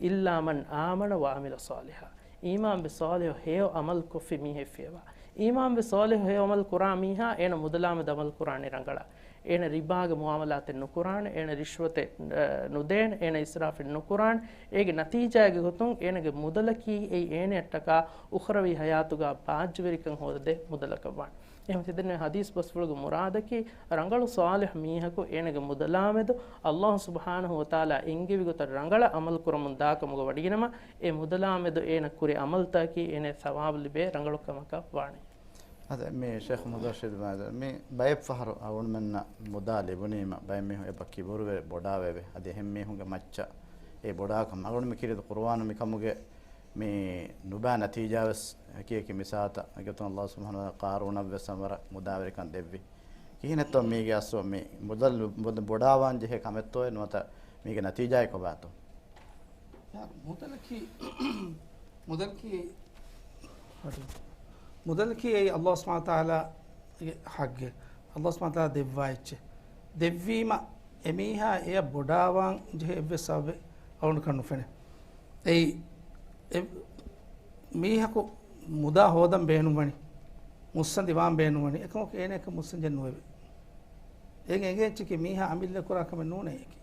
إِلَّا مَنْ آمَنَ وَعَمِلَ صَالِحًا. އީމާންވެ ޞާލިޙު ހެޔޮ ޢަމަލު ކޮށްފި މީހެއް ފިޔަވާ. އީމާންވެ ޞާލިޙު ހެޔޮ ޢަމަލު ކުރާ މީހާ އޭނަ މުދަލާމެދު ޢަމަލު ކުރާނީ ރަނގަޅަށް. އޭނަ ރިބާގެ މުޢާމަލާތެއް ނުކުރާނެ، އޭނަ ރިޝްވަތެއް، އަ، ނުދޭނެ، އޭނަ އިސްރާފެއް ނުކުރާނެ. އޭގެ ނަތީޖާގެ ގޮތުން އޭނަގެ މުދަލަކީ އެއީ އޭނައަށްޓަކާ އުޚްރަވީ ޙަޔާތުގަ ބާއްޖަވެރިކަން ހޯދަދޭ މުދަލަކަށް ވާނެ. އެހެން ތިދެންނެވި ޙަދީޘް ބަސްފުޅުގެ މުރާދަކީ، ރަނގަޅު ޞާލިޙު މީހަކު އޭނަގެ މުދަލާމެދު ﷲ ސުބްޙާނަހޫ ވަތަޢާލާ އެންގެވި ގޮތަށް ރަނގަޅަށް ޢަމަލު ކުރަމުން ދާކަމުގަ ވަޑިގެނަމަ، އެ މުދަލާމެދު އޭނަ ކުރި ޢަމަލުތަކަކީ އޭނައަށް ޘަވާބު ލިބޭ ރަނގަޅު ކަމަކަށް ވާނެ. އަދި މި ޝޭޚް މުދައްޝިރު މާދަ، މި ބައެއް ފަހަރު އަޅުގަނޑުމެންނަށް މުދާ ލިބުނީމަ، ބައެއް މީހުން އެބަ ކިބުރުވެ ބޮޑާވެވެ. އަދި އެހެން މީހުންގެ މައްޗަށް އެ ބޮޑާކަމަށް އަޅުގަނޑު މި ކީރިތި ޤުރުއާނު މިކަމުގެ މި ނުބާ ނަތީޖާވެސް އެކިއެކި މިސާލަށް އެގޮތުން ﷲ ސުބްޙާނަހޫ ވަތަޢާލާ ޤާރޫނަށްވެސް އަމަރަ މުދާވެރިކަން ދެއްވި. ކިހިނެއްތޯ މީގެ އަސްލު މި މުދަލު ބޮ-، ބޮޑާވާން ޖެހޭ ކަމެއްތޯއޭ ނުވަތަ މީގެ ނަތީޖާއެއް ކޮބާތޯ؟ މުދަލަކީ، މުދަލަކީ، މުދަލަކީ އެއީ ﷲ ސުބްޙާނަހޫ ވަތަޢާލާގެ ޙައްޤެއް. ﷲ ސުބްޙާނަހޫ ވަތަޢާލާ ދެއްވާ އެއްޗެއް. ދެއްވީމަ އެމީހާ އެޔަށް ބޮޑާވާން ޖެހޭ އެއްވެސް ސަބަބެއް އަޅުގަނޑަކަށް ނުފެނޭ. އެއީ، އެ މީހަކު މުދާ ހޯދަން ބޭނުންވަނީ، މުއްސަނދި ވާން ބޭނުންވަނީ، އެކަމަކު އޭނައަކަށް މުއްސަން ޖެހެން ނުވެވޭ. އޭގެ އެނގޭ އެއްޗަކީ މީހާ އަމިއްލަ ކުރާ ކަމެއް ނޫނޭ އެކީ.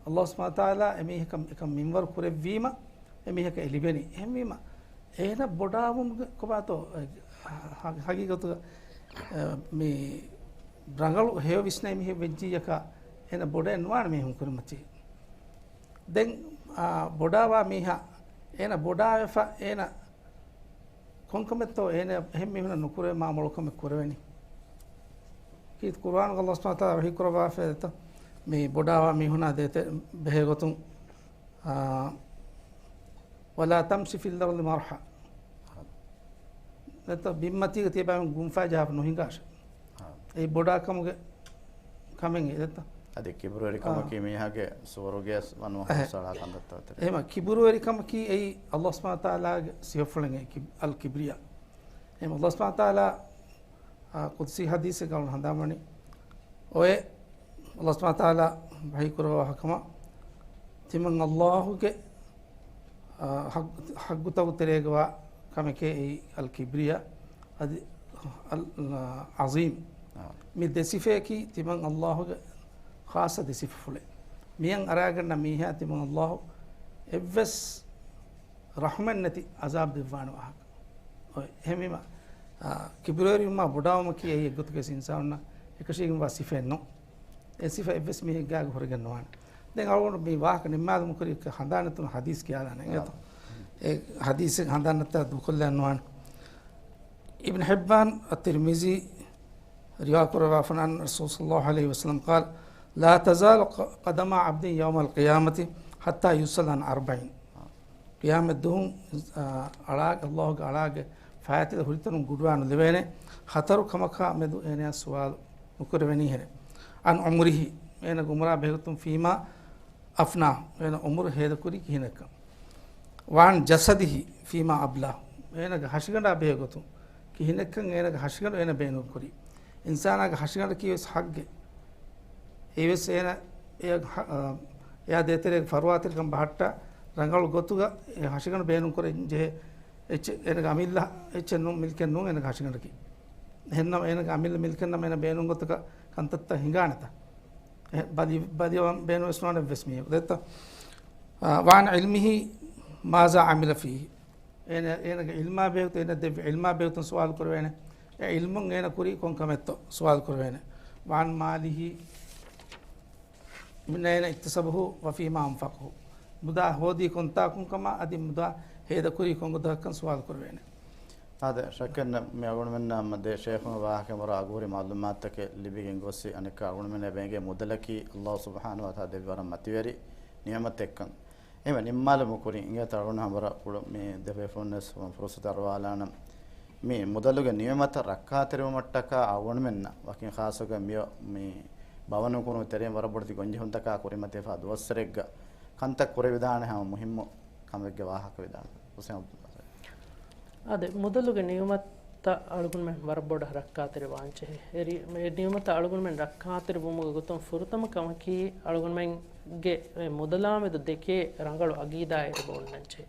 ﷲ ސުބްޙާނަހޫ ވަތަޢާލާ އެމީހަކަށް އެކަން މިންވަރު ކުރެއްވީމަ، އެމީހަކަށް އެ ލިބެނީ. އެހެންވީމަ، އޭނަ ބޮޑާވުމުގެ ކޮބާތޯ، އެ، ހަ-، ހަގީގަތުގަ، އެ، މި ރަނގަޅު ހެޔޮ ވިސްނޭ މީހެއް ވެއްޖިއްޔަކާ، އޭނަ ބޮޑައެއް ނުވާނެ މީހުން ކުރިމަތީ. ދެން، އާ، ބޮޑާވާ މީހާ، އޭނަ ބޮޑާވެފަ، އޭނަ ކޮންކަމެއްތޯ އޭނަ އެހެން މީހުނަށް ނުކުރެވޭ މާ މޮޅު ކަމެއް ކުރެވެނީ. ކީރިތި ޤުރުއާނުގަ ﷲ ސުބްޙާނަހޫ ވަތަޢާލާ ވަޙީ ކުރައްވާފައި ދެތަ، މި ބޮޑާވާ މީހުނާ ދޭތެ ބެހޭ ގޮތުން، އާ، وَلَا تَمْشِ فِي الْأَرْضِ مَرَحًا. ދެތަ ބިންމަތީގަ ތިޔަބައިމީހުން ގުންފައި ޖަހާފަ ނުހިނގާށޭ. އާ. އެއީ ބޮޑާ ކަމުގެ ކަމެއް އެދަތަ؟ އަދި ކިބުރުވެރިކަމަކީ އާ. މީހާގެ ސުވަރުގެއަސް ވަނު އެހެ. ހުސްއަޅާ ކަންތައްތައް ތެރެ. އެހެމަ ކިބުރުވެރިކަމަކީ އެއީ ﷲ ސުބްޙާނަހޫ ވަތަޢާލާގެ ސިފަފުޅެއް އެއީ ކި-، އަލް ކިބްރިޔާ. އެހެމަ ﷲ ސުބްޙާނަހޫ ވަތަޢާލާ، އާ، ޤުދުސީ ޙަދީޘެއްގަ އަޅުން ހަނދާންވަނީ. އޮއެ، ﷲ ސުބްޙާނަހޫ ވަތަޢާލާ ވަޙީ ކުރައްވާ ކަމަށް ތިމަން ﷲ ގެ، އާ، ޙައް-، ޙައްޤުތަކު ތެރޭގަވާ ކަމެކޭ އެއީ އަލް ކިބްރިޔާ އަދި އަލް، އާ، ޢަޒީމް. އާ. މި ދެ ސިފަޔަކީ ތިމަން ﷲ ގެ ޚާއްޞަ ދެ ސިފަފުޅެއް. މިއަށް އަރާގަންނަ މީހާ ތިމަން ﷲ އެއްވެސް ރަޙުމެއް ނެތި ޢަޒާބް ދެއްވާނެ ވާހަކަ. އޮތް، އެހެންވީމަ، އާ، ކިބުރުވެރިވުމާ ބޮޑާވުމަކީ އެއީ އެއްގޮތުގަ އިންސާނުންނަށް އެކަށީގެންވާ ސިފައެއް ނޫން. އެ ސިފަ އެއްވެސް މީހެއްގާގެ ހުރެގެން ނުވާނެ. ދެން އަޅުގަނޑު މި ވާހަކަ ނިންމާލުމުގެ ކުރިއަށް ހަނދާނެތުން ޙަދީޘް ކިޔާލާނެ އިނގޭތޯ. އެ ޙަދީޘެއް ހަނދާން ނައްތާ ދޫކޮށްލަން ނުވާނެ. އިބްނު ޙިއްބާން އައްތިރްމިޒީ ރިވާ ކުރައްވާފަ، އަން ރަސޫލު ޞައްލައްލާހު ޢަލައިހި ވަސައްލަމް ޤާލަ، ލާ ތަޒާލު ޤަ-، ޤަދަމާ ޢަބްދިން ޔައުމަލް ޤިޔާމަތި ޙައްތާ ޔުސްއަލަ ޢަން އަރްބަޢިން. ޤިޔާމަތް ދުވަހު، އާ، އަޅާގެ، ﷲ ގެ އަޅާގެ ފަޔަތިލަ ހުރިތަނުން ގުޑުވާ ނުލެވޭނެ ހަތަރު ކަމަކާ މެދު އޭނަޔާ ސުވާލު ނުކުރެވެނީހެނެ. ޢަން ޢުމުރިހި، އޭނަގެ ޢުމުރާ ބެހޭގޮތުން، ފީމާ އަފްނާ، އޭނަ ޢުމުރު ހޭދަކުރީ ކިހިނެއްކަން. ވަޢަން ޖަސަދިހި ފީމާ އަބްލާ، އޭނަގެ ހަށިގަނޑާ ބެހޭގޮތުން ކިހިނެއްކަން އޭނަގެ ހަށިގަނޑު އޭނަ ބޭނުންކުރީ. އިންސާނާގެ ހަށިގަނޑަކީ ވެސް ހައްގެއް. އެއީވެސް އޭނަ އެ ހަ-، އާ، އެއާ ދޭތެރޭގެ ފަރުވާތެރިކަން ބަހައްޓާ ރަނގަޅު ގޮތުގަ އެ ހަށިގަނޑު ބޭނުންކުރަން ޖެހޭ އެއްޗެއް. އޭނަގެ އަމިއްލަ އެއްޗެއް ނޫން، މިލްކެއް ނޫން އޭނަގެ ހަށިގަނޑަކީ. އެހެންނަމަ އޭނަގެ އަމިއްލަ މިލްކެއް ނަމަ އޭނަ ބޭނުން ގޮތަކަށް ކަންތައްތައް ހިނގާނެތަ؟ އެ ބަލި-، ބަލިވަން ބޭނުންވެސް ނުވާނެ އެއްވެސް މީހަކު. ދެއްތޯ؟ އާ، ވަޢަން ޢިލްމިހި މާޒާ ޢަމިލަ ފީހި. އޭނަ، އޭނަގެ ޢިލްމާ ބެހޭގޮތުން، އޭނަ ދެއްވި ޢިލްމާ ބެހޭގޮތުން ސުވާލު ކުރެވޭނެ. އެ ޢިލްމުން އޭނަ ކުރީ ކޮން ކަމެއްތޯ ސުވާލު ކުރެވޭނެ. ވަޢަން މާލިހި، މިން އައިނަ އިކްތަސަބަހު ވަފީމާ އަންފަޤަހު. މުދާ ހޯދީ ކޮންތާކުން ކަމާ އަދި މުދާ ހޭދަކުރީ ކޮންގޮތަކަށްކަން ސުވާލު ކުރެވޭނެ. އާދެ، ޝައްކެއްނެތް މި އަޅުގަނޑުމެންނަށް މަ ދޭ ޝޭޚުން ވާހަކަ މަރާ އަގުހުރި މަޢުލޫމާތުތަކެއް ލިބިގެން ގޮސް އަނެއްކާ އަޅުގަނޑުމެންނަށް ބޭނގޭ މުދަލަކީ ﷲ ސުބްޙާނަހޫ ވަތަޢާލާ ދެއްވި ވަރަށް މަތިވެރި ނިޢުމަތެއްކަން. އެހެން ނިންމާލުމުގެ ކުރިން އިނގޭތޯ އަޅުގަނޑު ހަމަ ވަރަށް ކުޑަ މި ދެ ބޭފުޅުންވެސް ފުރުޞަތު އަރުވާލާނަން. މި މުދަލުގެ ނިޢުމަތަށް ރައްކާތެރިވުމަށްޓަކާ އަޅުގަނޑުމެންނަށް ވަކިން ޚާއްޞަކޮށް މިއޮ-، މި ބަވަނު ކުރުމުގެ ތެރެއިން ވަރަށް ބޮޑެތި ގޮންޖެހުންތަކާ ކުރިމަތިވެފަ ދުވަސްވަރެއްގަ ކަންތައް ކުރެވިދާނެ ހަމަ މުހިއްމު ކަމެއްގެ ވާހަކަ ވިދާޅުވި ޙުސައިން ޢަބްދުﷲ. އާދެ، މުދަލުގެ ނިޢުމަތަށް އަޅުގަނޑުމެން ވަރަށް ބޮޑަށް ރައްކާތެރިވާންޖެހޭ. އެ ރި-، އެ ނިޢުމަތަށް އަޅުގަނޑުމެން ރައްކާތެރިވުމުގެ ގޮތުން ފުރަތަމަ ކަމަކީ އަޅުގަނޑުމެންގެ އެ މުދަލާމެދު ދެކޭ ރަނގަޅު ޢަގީދާއެއް އެބަ އޮންނަންޖެހޭ.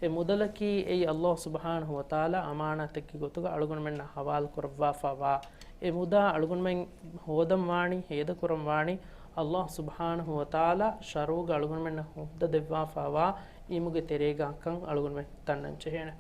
އެ މުދަލަކީ އެއީ ﷲ ސުބްޙާނަހޫ ވަތަޢާލާ އަމާނާތެއްގެ ގޮތުގަ އަޅުގަނޑުމެންނަށް ޙަވާލު ކުރައްވާފަ ވާ އެ މުދާ އަޅުގަނޑުމެން ހޯދަން ވާނީ، ހޭދަ ކުރަން ވާނީ، ﷲ ސުބްޙާނަހޫ ވަތަޢާލާ ޝަރުޢުގަ އަޅުގަނޑުމެންނަށް ހޯދަ ދެއްވާފަ ވާ އިމުގެ ތެރޭގަކަން އަޅުގަނޑުމެން ދަންނަން ޖެހޭނެ.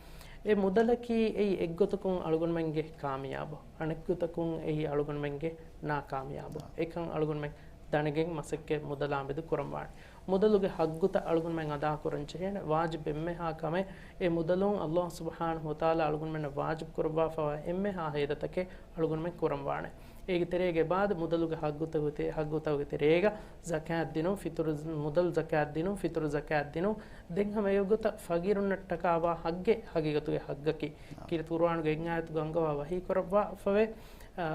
އެ މުދަލަކީ އެއީ އެއްގޮތަކުން އަޅުގަނޑުމެންގެ ކާމިޔާބު، އަނެއްގޮތަކުން އެއީ އަޅުގަނޑުމެންގެ ނާކާމިޔާބު. އެކަން އަޅުގަނޑުމެން ދަނެގެން މަސައްކަތް މުދަލާމެދު ކުރަން ވާނެ. މުދަލުގެ ހައްގުތައް އަޅުގަނޑުމެން އަދާކުރަން ޖެހޭނެ. ވާޖިބު އެންމެހާ ކަމެއް، އެ މުދަލުން ﷲ ސުބްޙާނަހޫ ވަތަޢާލާ އަޅުގަނޑުމެންނަށް ވާޖިބު ކުރައްވާފަވާ އެންމެހާ ހޭދަތަކެއް އަޅުގަނޑުމެން ކުރަން ވާނެ. އޭގެ ތެރޭގެ އެބައި މުދަލުގެ ހައްގުތަކުގެ ތެ-، ހައްގުތަކުގެ ތެރޭގަ ޒަކާތް ދިނުން، ފިތުރު ޒ-، މުދަލު ޒަކާތް ދިނުން، ފިތުރު ޒަކާތް ދިނުން، ދެން ހަމަ އެގޮތަށް ފަގީރުންނަށްޓަކާ ވާ ހައްގެއް ހަގީގަތުގެ ހައްގަކީ. ކީރިތި ޤުރުއާނުގެ އެއް އާޔަތުގަ އަންގަވާ ވަޙީ ކުރައްވާ ފަވޭ، އާ،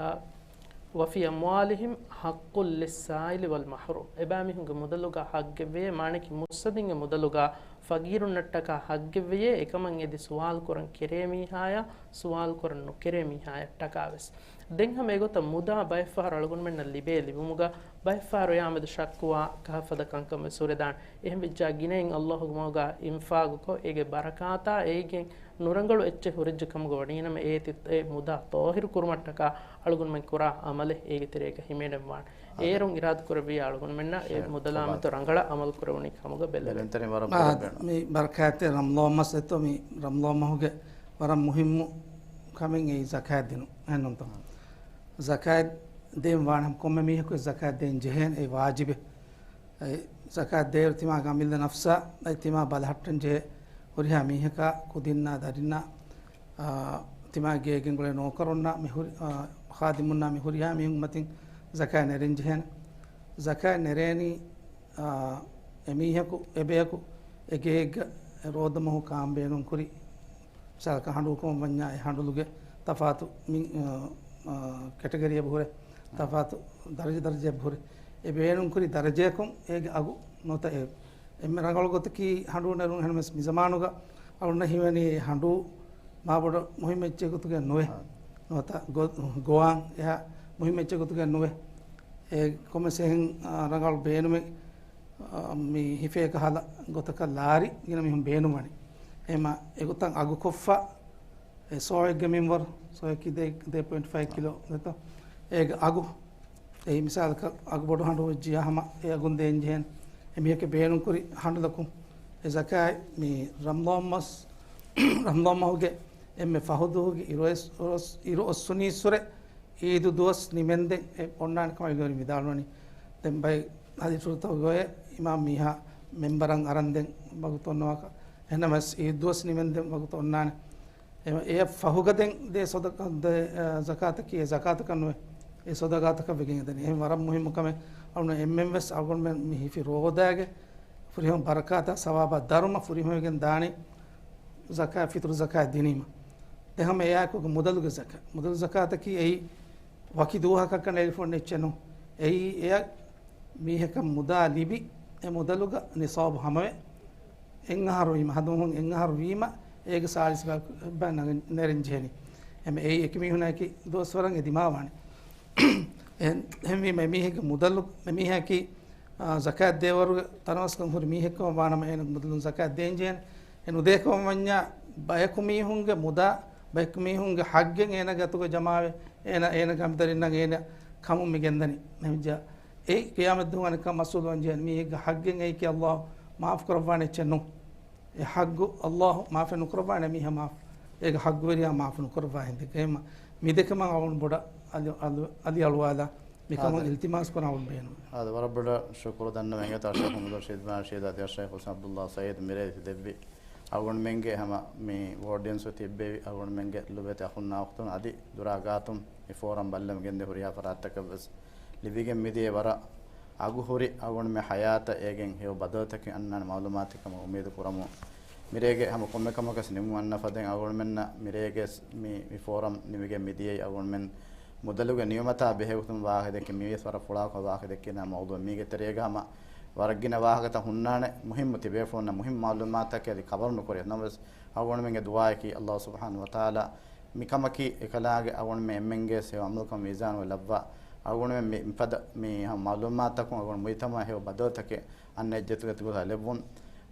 وفي أموالهم حق للسائل والمحروم. އެބައިމީހުންގެ މުދަލުގަ ހައްގެއްވެޔޭ، މާނައަކީ މުއްސަދިންގެ މުދަލުގަ ފަގީރުންނަށްޓަކާ ހައްގެއްވެޔޭ، އެކަމަށް އެދި ސުވާލު ކުރަން ކެރޭ މީހާޔާ، ސުވާލު ކުރަން ނުކެރޭ މީހާޔަށްޓަކާވެސް. ދެން ހަމަ އެގޮތަށް މުދާ ބައެއްފަހަރު އަޅުގަނޑުމެންނަށް ލިބޭ، ލިބުމުގަ ބައެއްފަހަރު އެއާމެދު ޝައްކުވާ ކަހަލަ ކަންކަން ވެސް ހުރެދާނެ. އެހެން ވެއްޖާ ގިނައިން ﷲ ގެ މަގުގަ އިންފާގުކޮށް، އޭގެ ބަރަކާތާ އޭގެން ނުރަނގަޅު އެއްޗެއް ހުރެއްޖެ ކަމުގަ ވަނީނަމަ، އޭތި އެ މުދާ ޠާހިރު ކުރުމަށްޓަކާ އަޅުގަނޑުމެން ކުރާ ޢަމަލެއް އޭގެ ތެރޭގަ ހިމެނެން ވާނެ. އޭރުން އިރާދަ ކުރެއްވިއްޔާ އަޅުގަނޑުމެންނަށް އެ މުދަލާމެދު ރަނގަޅަށް ޢަމަލު ކުރެވުނީ ކަމުގަ ބެލެވޭ. މި ބަރަކާތްތެރި ރަމަޟާން މަސް އެއްތޯ މި ރަމަޟާން މަހުގެ ވަރަށް މުހިއްމު ކަމެއް އެއީ ޒަކާތް ދިނުން. އެހެންނޫންތޯ؟ ޒަކާތް ދޭން ވާނެ ކޮންމެ މީހަކު ޒަކާތް ދޭން ޖެހޭނެ އެ ވާޖިބެއް. އެ ޒަކާތް ދޭއިރު ތިމާގެ އަމިއްލަ ނަފްސާ، އެ ތިމާ ބަލަހައްޓަން ޖެހޭ ހުރިހާ މީހަކާ، ކުދިންނާ، ދަރިންނާ، އާ، ތިމާގެ ގެންގުޅޭ ނޯކަރުންނާ، މި ހުރި-، އާ، ޚާދިމުންނާ މި ހުރިހާ މީހުން މަތިން ޒަކާތް ނެރެން ޖެހޭނެ. ޒަކާތް ނެރޭނީ، އާ، އެމީހަކު، އެބަޔަކު އެ ގެއެއްގަ ރޯދަ މަހު ކާން ބޭނުން ކުރި، މިސާލަކަށް ހަނޑޫ ކަމަށް ވަންޏާ އެ ހަނޑުލުގެ ތަފާތު މި، އާ، އާ، ކެޓަގަރީއެއް ހުރޭ، ތަފާތު ދަރަޖަ ދަރަޖައެއް ހުރޭ. އެ ބޭނުން ކުރި ދަރަޖަޔަކުން އޭގެ އަގު ނުވަތަ އެ އެންމެ ރަނގަޅު ގޮތަކީ ހަނޑޫ ނެރުން. އެހެންވެސް މި ޒަމާނުގަ އަޅުންނަށް ހީވަނީ އެ ހަނޑޫ މާބޮޑަށް މުހިއްމު އެއްޗެއް ގޮތުގަ ނުވޭ. ނުވަތަ ގޮ-، ގޮވާން އެހާ މުހިއްމު އެއްޗެއް ގޮތުގަ ނުވޭ. އެ ކޮންމެސް އެހެން، އާ، ރަނގަޅު ބޭނުމެއް، އާ، މި ހިފޭ ކަހަލަ ގޮތަކަށް ލާރި ގިނަ މީހުން ބޭނުންވަނީ. އެހެމަ އެގޮތަށް އަގުކޮށްފަ އެ ސޯއެއްގެ މިންވަރު، ސޯއަކީ ދޭ، ދޭ ޕޮއިންޓް ފައިވް ކިލޯ ދެތޯ؟ އޭގެ އަގު، އެއީ މިސާލަކަށް އަގު ބޮޑު ހަނޑޫ ވެއްޖިޔާ ހަމަ އެ އަގުން ދޭން ޖެހޭނެ. އެ މީހަކަށް ބޭނުންކުރި ހަނޑުލަކުން އެ ޒަކާތް މި ރަމަޟާން މަސް، ރަމަޟާން މަހުގެ އެންމެ ފަހު ދުވަހުގެ އިރު އޮސް-، އިރު އޮސް-، އިރު އޮއްސުނީއްސުރެ އީދު ދުވަސް ނިމެންދެން އެ އޮންނާނެ ކަމަށް އިލްމުވެރިން ވިދާޅުވަނީ. ދެން ބައެއް ޙަދީޘްފުޅުތަކުގައި އިމާމް މީހާ މެންބަރަށް އަރަންދެން ވަގުތު އޮންނަވާކަށް އެހެންނަމަވެސް އީދު ދުވަސް ނިމެންދެން ވަގުތު އޮންނާނެ. އެ، އެ ފަހުގަ ދެން ދޭ ސަދަ-، ދޭ، އަ، ޒަކާތަކީ އެ ޒަކާތަކަށް ނުވެ، އެ ސަދަގާތަކަށް ވެގެން އެދެނީ. އެހެން ވަރަށް މުހިއްމު ކަމެއް. އަޅުގަނޑު އެންމެން ވެސް އަޅުގަނޑުމެން މި ހިފި ރޯދާގެ ފުރިހަމަ ބަރަކާތާ ސަވާބާ ދަރުމަ ފުރިހަމަވެގެން ދާނީ ޒަކާތް، ފިތުރު ޒަކާތް ދިނީމަ. ދެން ހަމަ އެއާއެކު މުދަލުގެ ޒަކާތް. މުދަލު ޒަކާތަކީ އެއީ ވަކި ދުވަހަކަށް ކަނޑައެޅިފަ އޮންނަ އެއްޗެއް ނޫން. އެއީ އެއަށް މީހަކަށް މުދާ ލިބި، އެ މުދަލުގަ ނިޞާބު ހަމަވެ، އެއް އަހަރު ވީމަ، ހަދުމަހުން އެއް އަހަރު ވީމަ، އޭގެ ސާޅީސް ބައި ނަގަ-، ނެރެން ޖެހެނީ. އެމެ އެއީ އެކި މީހުނާއެކީ ދުވަސްވަރަށް އެ ދިމާވާނެ. އެހެން، އެހެންވީމަ އެމީހެއްގެ މުދަލު، އެމީހަކީ، އާ، ޒަކާތް ދޭވަރުގެ ތަނަވަސްކަން ހުރި މީހެއްކަމަށް ވާނަމަ އޭނަ މުދަލުން ޒަކާތް ދޭން ޖެހޭނެ. އެ ނުދޭކަމަށް ވަންޏާ ބަޔަކު މީހުންގެ މުދާ، ބަޔަކު މީހުންގެ ހައްގެއް އޭނަގެ އަތުގަ ޖަމާވެ، އޭނަ، އޭނަގެ ހަމަދަރިންނަށް އޭނަ ކަމުން މި ގެންދަނީ. ނަމިއްޖާ އެ ޤިޔާމަތްދުވަހު އަނެއްކާ މަސްއޫލުވާން ޖެހޭނެ މީހެއްގެ ހައްގެއް އެއީކީ ﷲ މާފު ކުރައްވާނެ އެއްޗެއް ނޫން. އެ ހައްގު ﷲ މާފެއް ނުކުރައްވާނެ މީހާ މާފު، އޭގެ ހައްގުވެރިޔާ މާފު ނުކުރައްވާ ހިނދެއްގަ. އެހެންމަ މި ދެކަމަށް އަޅުގަނޑު ބޮޑަށް އަލި، އަލި، އަލިއަޅުވާލާ މިކަމަށް އާދެ. އިލްތިމާސް ކުރަން އަޅުގަނޑު ބޭނުން. އާދެ، ވަރަށް ބޮޑަށް ޝުކުރު ދަންނަވަން އިނގޭތޯ އަޝްރަފް މުހައްމަދު ރަޝީދު އިބްރާހިމް ރަޝީދު އަދި އަޝްރަފް ހުސެން ޢަބްދުﷲ ސައީދު މިރޭ ތި ދެއްވި. އަޅުގަނޑުމެންގެ ހަމަ މި އޮޑިއެންސް ތިއްބެވި އަޅުގަނޑުމެންގެ ލޮބުވެތި އަޚުންނާ އުޚްތުން އަދި ދުރާ ގާތުން މި ފޯރަމް ބައްލަވަން ގެންދިޔަ ހުރިހާ ފަރާތްތަކަށް ވެސް ލިބިގެން މިދިޔަ ވަރަށް އަގުހުރި އަޅުގަނޑުމެން ހަޔާތަށް އޭގެން ހެޔޮ ބަދަލުތަކެއް އަންނާނެ މަޢުލޫމާތެއް ކަމަށް އުއްމީދު ކުރަމުން. މިރޭގެ ހަމަ ކޮންމެ ކަމަކަސް ނިމުމަށް އަންނަ ފަދައިން އަޅުގަނޑުމެންނަށް މިރޭގެ މި، މި ފޯރަމް ނިމިގެން މިދިޔައީ އަޅުގަނޑުމެން މުދަލުގެ ނިޢުމަތާ ބެހޭ ގޮތުން ވާހަކަ ދެއްކި، މިވެސް ވަރަށް ފުޅާކޮށް ވާހަކަ ދެއްކި މައުޟޫޢެއް. މީގެ ތެރޭގަ ހަމަ ވަރަށް ގިނަ ވާހަކަތައް ހުންނާނެ، މުހިއްމު ތިބޭފުޅުންނަށް މުހިއްމު މަޢުލޫމާތަކެއް އަދި ކަވަރު ނުކުރޭ. ނަމަވެސް އަޅުގަނޑުމެންގެ ދުޢާއަކީ ﷲ ސުބްޙާނަހޫ ވަތަޢާލާ މިކަމަކީ އެކަލާނގެ އަޅުގަނޑުމެން އެންމެންގެ ހެޔޮ ޢަމަލުކަން މީޒާނުގަ ލައްވާ، އަޅުގަނޑުމެން މި، މިފަދަ މި ހަމަ މަޢުލޫމާތަކުން އަޅުގަނޑު މުޖްތަމަޢަށް ހެޔޮ ބަދަލުތަކެއް އަންނަ އެއްޗެއްގެ ގޮތުގަ ލެއްވުން.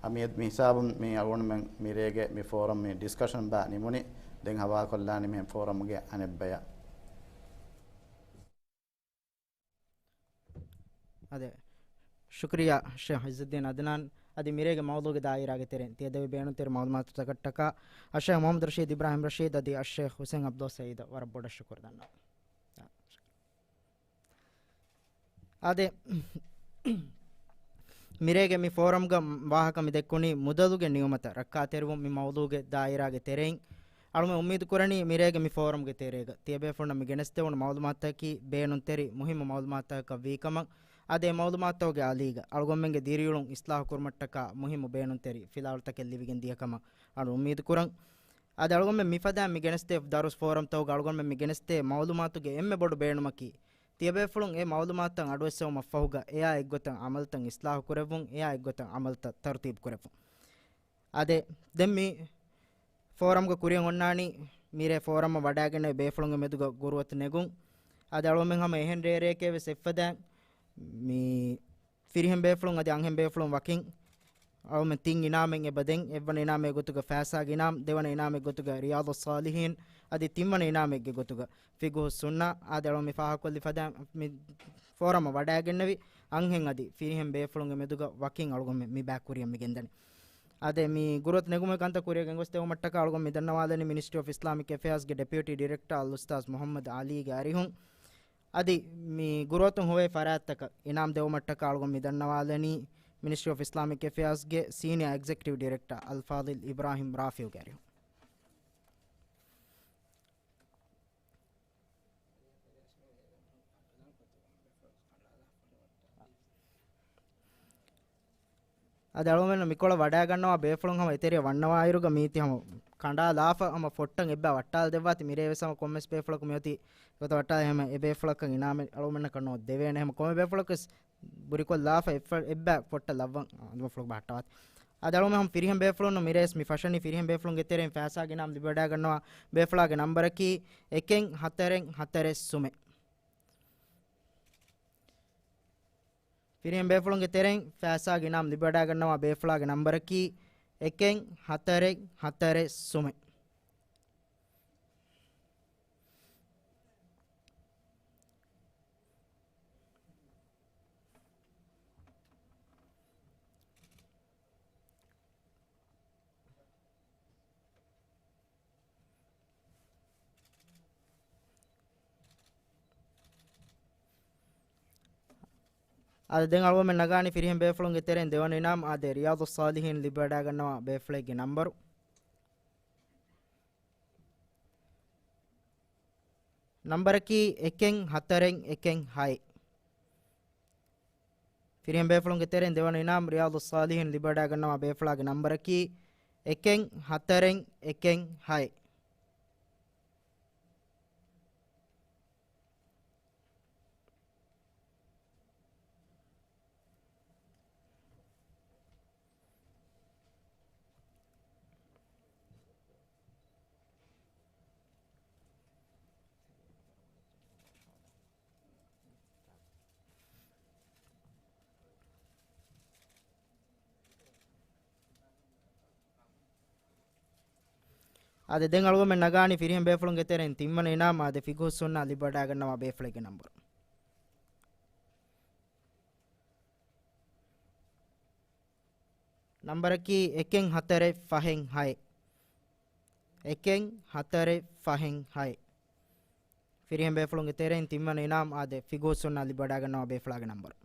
އަ، މި، މި ހިސާބުން މި އަޅުގަނޑުމެން މިރޭގެ މި ފޯރަމް މި ޑިސްކަޝަން ބާ ނިމުނީ. ދެން ހަވާލުކޮށްލާނީ މި ފޯރަމްގެ އަނެއް ބަޔަށް. އާދެ، ޝުކުރިއްޔާ ޝޭޚް ޢިއްޒުއްދީން އަދްނާން. އަދި މިރޭގެ މައުޟޫޢުގެ ދާއިރާގެ ތެރެއިން ތިޔަދެވި ބޭނުންތެރި މަޢުލޫމާތުތަކަށްޓަކާ އައްޝޭޚް މުޙައްމަދު ރަޝީދު އިބްރާހިމް ރަޝީދު އަދި އައްޝޭޚް ޙުސައިން ޢަބްދުﷲ ސައީދަށް ވަރަށް ބޮޑަށް ޝުކުރު ދަންނަވަން. އާދެ، މިރޭގެ މި ފޯރަމްގަ ވާހަކަ މި ދެއްކުނީ މުދަލުގެ ނިޢުމަތަށް ރައްކާތެރިވުން މި މައުޟޫޢުގެ ދާއިރާގެ ތެރެއިން. އަޅުމެން އުއްމީދު ކުރަނީ މިރޭގެ މި ފޯރަމްގެ ތެރޭގަ ތިޔަބޭފުޅުންނަށް މި ގެނެސްދެވުނު މަޢުލޫމާތުތަކަކީ ބޭނުންތެރި މުހިއްމު މަޢުލޫމާތުތަކަކަށް ވީކަމަށް، އަދި އެ މަޢުލޫމާތުތަކުގެ އަލީގަ އަޅުގަނޑުމެންގެ ދިރިއުޅުން އިޞްލާޙު ކުރުމަށްޓަކާ މުހިއްމު ބޭނުންތެރި ފިލާވަޅުތަކެއް ލިބިގެން ދިޔަ ކަމަށް އަޅު އުއްމީދު ކުރަން. އަދި އަޅުގަނޑުމެން މިފަދައިން މި ގެނެސްދޭ ދަރުސް ފޯރަމްތަކުގަ އަޅުގަނޑުމެން މި ގެނެސްދޭ މަޢުލޫމާތުގެ އެންމެ ބޮޑު ބޭނުމަކީ، ތިޔަބޭފުޅުން އެ މަޢުލޫމާތުތައް އަޑުއެއްސެވުމަށްފަހުގަ އެއާ އެއްގޮތަށް ޢަމަލުތައް އިޞްލާޙު ކުރެއްވުން، އެއާ އެއްގޮތަށް ޢަމަލުތައް ތަރުތީބު ކުރެއްވުން. އާދެ، ދެން މި ފޯރަމްގަ ކުރިއަށް އޮންނާނީ މިރޭ ފޯރަމަށް ވަޑައިގެންނެވި ބޭފުޅުންގެ މެދުގަ ގުރުއަތު ނެގުން. އާދެ، އަޅުގަނޑުމެން ހަމަ އެހެން ރޭރެއެކޭ ވެސް އެއްފަދައިން މި ފިރިހެން ބޭފުޅުން އަދި އަންހެން ބޭފުޅުން ވަކިން އަޅުމެން ތިން އިނާމެއް އެބަ ދެން، އެއްވަނަ އިނާމެއް ގޮތުގަ ފައިސާގެ އިނާމް، ދެވަނަ އިނާމެއް ގޮތުގަ ރިޔާޟުއްޞާލިޙީން، އަދި ތިންވަނަ އިނާމެއްގެ ގޮތުގަ ފިޤުހުއްސުންނާ. އާދެ، އަޅުމެން މި ފާހަގަކޮށްލި ފަދައިން މި ފޯރަމަށް ވަޑައިގެންނެވި އަންހެން އަދި ފިރިހެން ބޭފުޅުންގެ މެދުގަ ވަކިން އަޅުގަނޑުމެން މި ބައި ކުރިއަށް މި ގެންދަނީ. އާދެ، މި ގުރުއަތު ނެގުމުގެ ކަންތައް ކުރިއަށް ގެންގޮސްދެވުމަށްޓަކާ އަޅުގަނޑު މި ދަންނަވާލަނީ މިނިސްޓްރީ އޮފް އިސްލާމިކް އެފެއާސްގެ ޑެޕިއުޓީ ޑިރެކްޓަރ އަލްއުސްތާޛް މުޙައްމަދު ޢަލީގެ އަރިހުން. އަދި މި ގުރުއަތުން ހޮވޭ ފަރާތްތަކަށް އިނާމް ދެވުމަށްޓަކާ އަޅުގަނޑު މި ދަންނަވާލަނީ މިނިސްޓްރީ އޮފް އިސްލާމިކް އެފެއާސްގެ ސީނިއާ އެގްޒެކެޓިވް ޑިރެކްޓަރ އަލްފާޟިލް އިބްރާހިމް ރާފިޢުގެ އަރިހުން. އަދި އަޅުގަނޑު މިކޮޅަށް ވަޑައިގަންނަވާ ބޭފުޅުން ހަމަ އެތެރެއަށް ވަންނަވާއިރުގަ މީތި ހަމަ ކަނޑާލާފަ ހަމަ ފޮއްޓަށް އެއްބައި ވައްޓާލަދެއްވާތި. މިރޭ ވެސް ހަމަ ކޮންމެސް ބޭފުޅަކު މިއޮތީ ގޮތަށް ވައްޓާލަ ހަމަ އެ ބޭފުޅަކަށް އިނާމެއް އަޅުގަނޑަކަށް ނޯ ދެވޭނެ. ހަމަ ކޮންމެ ބޭފުޅަކުވެސް ބުރިކޮށްލާފަ އެއްފަ-، އެއްބައި ފޮއްޓަށް ލައްވަން އަނދުމަފުޅަކު ބަހައްޓަވާތި. އަދި އަޅުގަނޑު ހަމަ ފިރިހެން ބޭފުޅުން މިރޭސް މި ފަށަނީ ފިރިހެން ބޭފުޅުންގެ ތެރެއިން ފައިސާގެ އިނާމް ލިބިވަޑައިގަންނަވާ ބޭފުޅާގެ ނަންބަރަކީ އެކެއް ހަތަރެއް ހަތަރެއް ސުމެއް. ފިރިހެން ބޭފުޅުންގެ ތެރެއިން ފައިސާގެ އިނާމް ލިބިވަޑައިގަންނަވާ ބޭފުޅާގެ ނަންބަރަކީ އެކެއް ހަތަރެއް ހަތަރެއް ސުމެއް. އާދެ، ދެން އަޅުގަނޑުމެން ނަގާނީ ފިރިހެން ބޭފުޅުންގެ ތެރެއިން ދެވަނަ އިނާމް އާދެ، ރިޔާޟުއްޞާލިޙީން ލިބިވަޑައިގަންނަވާ ބޭފުޅެއްގެ ނަންބަރު. ނަންބަރަކީ އެކެއް ހަތަރެއް އެކެއް ހައެއް. ފިރިހެން ބޭފުޅުންގެ ތެރެއިން ދެވަނަ އިނާމް ރިޔާޟުއްޞާލިޙީން ލިބިވަޑައިގަންނަވާ ބޭފުޅާގެ ނަންބަރަކީ އެކެއް ހަތަރެއް އެކެއް ހައެއް. އާދެ، ދެން އަޅުގަނޑުމެން ނަގާނީ ފިރިހެން ބޭފުޅުންގެ ތެރެއިން ތިންވަނަ އިނާމް އާދެ، ފިޤުހުއްސުންނާ ލިބިވަޑައިގަންނަވާ ބޭފުޅެއްގެ ނަންބަރު. ނަންބަރަކީ އެކެއް ހަތަރެއް ފަހެއް ހައެއް. އެކެއް ހަތަރެއް ފަހެއް ހައެއް. ފިރިހެން ބޭފުޅުންގެ ތެރެއިން ތިންވަނަ އިނާމް އާދެ، ފިޤުހުއްސުންނާ ލިބިވަޑައިގަންނަވާ ބޭފުޅާގެ ނަންބަރު.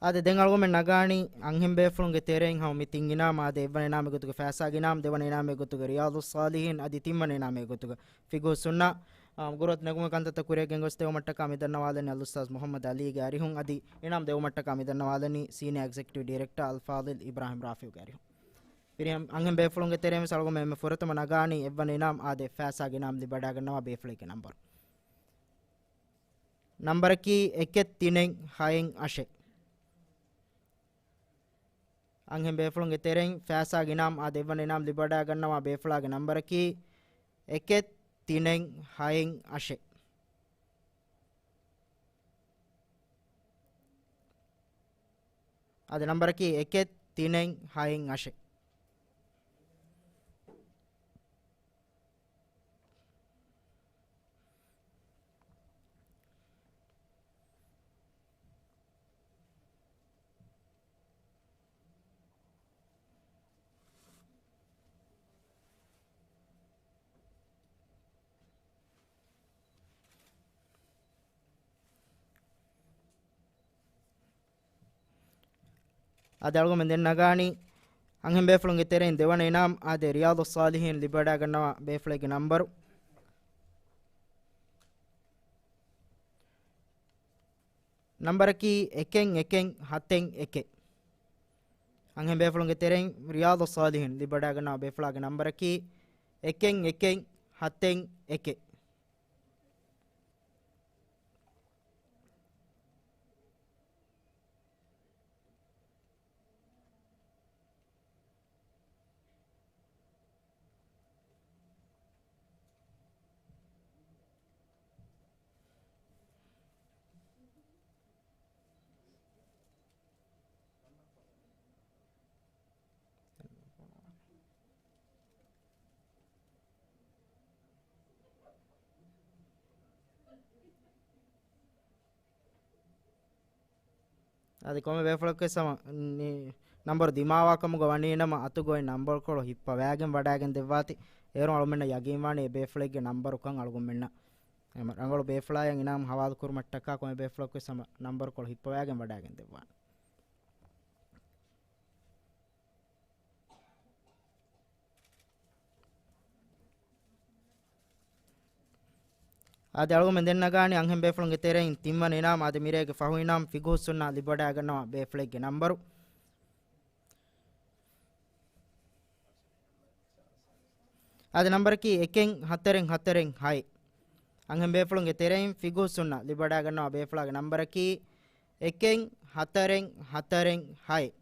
އާދެ، ދެން އަޅުގަނޑުމެން ނަގާނީ އަންހެން ބޭފުޅުންގެ ތެރެއިން ހަމަ މި ތިން އިނާމް އާދެ، އެއްވަނަ އިނާމެއް ގޮތުގަ ފައިސާގެ އިނާމް، ދެވަނަ އިނާމެއް ގޮތުގަ ރިޔާޟުއްޞާލިޙީން، އަދި ތިންވަނަ އިނާމެއް ގޮތުގަ ފިޤުހުއްސުންނާ. އާ، ގުރުއަތު ނެގުމުގެ ކަންތައްތައް ކުރިއަށް ގެންގޮސްދެވުމަށްޓަކާ މިދަންނަވާލަނީ އަލްއުސްތާޛު މުޙައްމަދު ޢަލީގެ އަރިހުން، އަދި އިނާމް ދެވުމަށްޓަކާ މިދަންނަވާލަނީ ސީނިއާ އެގްޒެކެޓިވް ޑިރެކްޓަރ އަލްފާޟިލް އިބްރާހިމް ރާފިޢުގެ އަރިހުން. ފިރިހެން އަންހެން ބޭފުޅުންގެ ތެރެއިން ވެސް އަޅުގަނޑުމެން އެންމެ ފުރަތަމަ ނަގާނީ އެއްވަނަ އިނާމް އާދެ، ފައިސާގެ އިނާމް ލިބިވަޑައިގަންނަވާ ބޭފުޅެއްގެ ނަންބަރު. ނަންބަރަކީ އެކެއް ތިނެއް ހައެއް އަށެއް. އަންހެން ބޭފުޅުންގެ ތެރެއިން ފައިސާގެ އިނާމް އާދެ، އެއްވަނަ އިނާމް ލިބިވަޑައިގަންނަވާ ބޭފުޅާގެ ނަންބަރަކީ އެކެއް ތިނެއް ހައެއް އަށެއް. އާދެ، ނަންބަރަކީ އެކެއް ތިނެއް ހައެއް އަށެއް. އާދެ، އަޅުގަނޑުމެން ދެން ނަގާނީ އަންހެން ބޭފުޅުންގެ ތެރެއިން ދެވަނަ އިނާމް އާދެ، ރިޔާޟުއްޞާލިޙީން ލިބިވަޑައިގަންނަވާ ބޭފުޅެއްގެ ނަންބަރު. ނަންބަރަކީ އެކެއް އެކެއް ހަތެއް އެކެއް. އަންހެން ބޭފުޅުންގެ ތެރެއިން ރިޔާޟުއްޞާލިޙީން ލިބިވަޑައިގަންނަވާ ބޭފުޅާގެ ނަންބަރަކީ އެކެއް އެކެއް ހަތެއް އެކެއް. އަދި ކޮންމެ ބޭފުޅަކުވެސް ހަމަ ނި-، ނަންބަރު ދިމާވާ ކަމުގަ ވަނީ ނަމަ، އަތުގައި ނަންބަރުކޮޅު ހިއްޕަވައިގެން ވަޑައިގެން ދެއްވާތި. އޭރުން އަޅުމެންނަށް ޔަގީންވާނެ އެ ބޭފުޅެއްގެ ނަންބަރުކަން އަޅުގަނޑުމެންނަށް. އެމަ ރަނގަޅު ބޭފުޅާޔަށް އިނާމް ހަވާލުކުރުމަށްޓަކާ ކޮންމެ ބޭފުޅަކުވެސް ހަމަ ނަންބަރުކޮޅު ހިއްޕަވައިގެން ވަޑައިގެން ދެއްވާނެ. އާދެ، އަޅުގަނޑުމެން ދެން ނަގާނީ އަންހެން ބޭފުޅުންގެ ތެރެއިން ތިންވަނަ އިނާމް އާދެ، މިރޭގެ ފަހު އިނާމް ފިޤުހުއްސުންނާ ލިބިވަޑައިގަންނަވާ ބޭފުޅެއްގެ ނަންބަރު. އާދެ، ނަންބަރަކީ އެކެއް ހަތަރެއް ހަތަރެއް ހައެއް. އަންހެން ބޭފުޅުންގެ ތެރެއިން ފިޤުހުއްސުންނާ ލިބިވަޑައިގަންނަވާ ބޭފުޅާގެ ނަންބަރަކީ އެކެއް ހަތަރެއް ހަތަރެއް ހައެއް.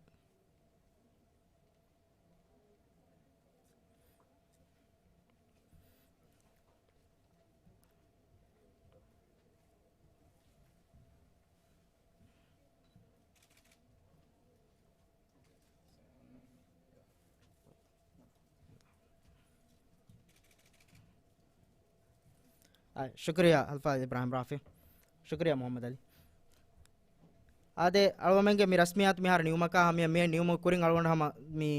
އާ، ޝުކުރިއްޔާ އަލްފާޟިލް އިބްރާހިމް ރާފި. ޝުކުރިއްޔާ މުޙައްމަދު އަލީ. އާދެ، އަޅުގަމެންގެ މި ރަސްމިއްޔާތު މިހާރު ނިމުމަކާ ހަމަ މި ނިމުމުގެ ކުރިން އަޅުގަނޑު ހަމަ މި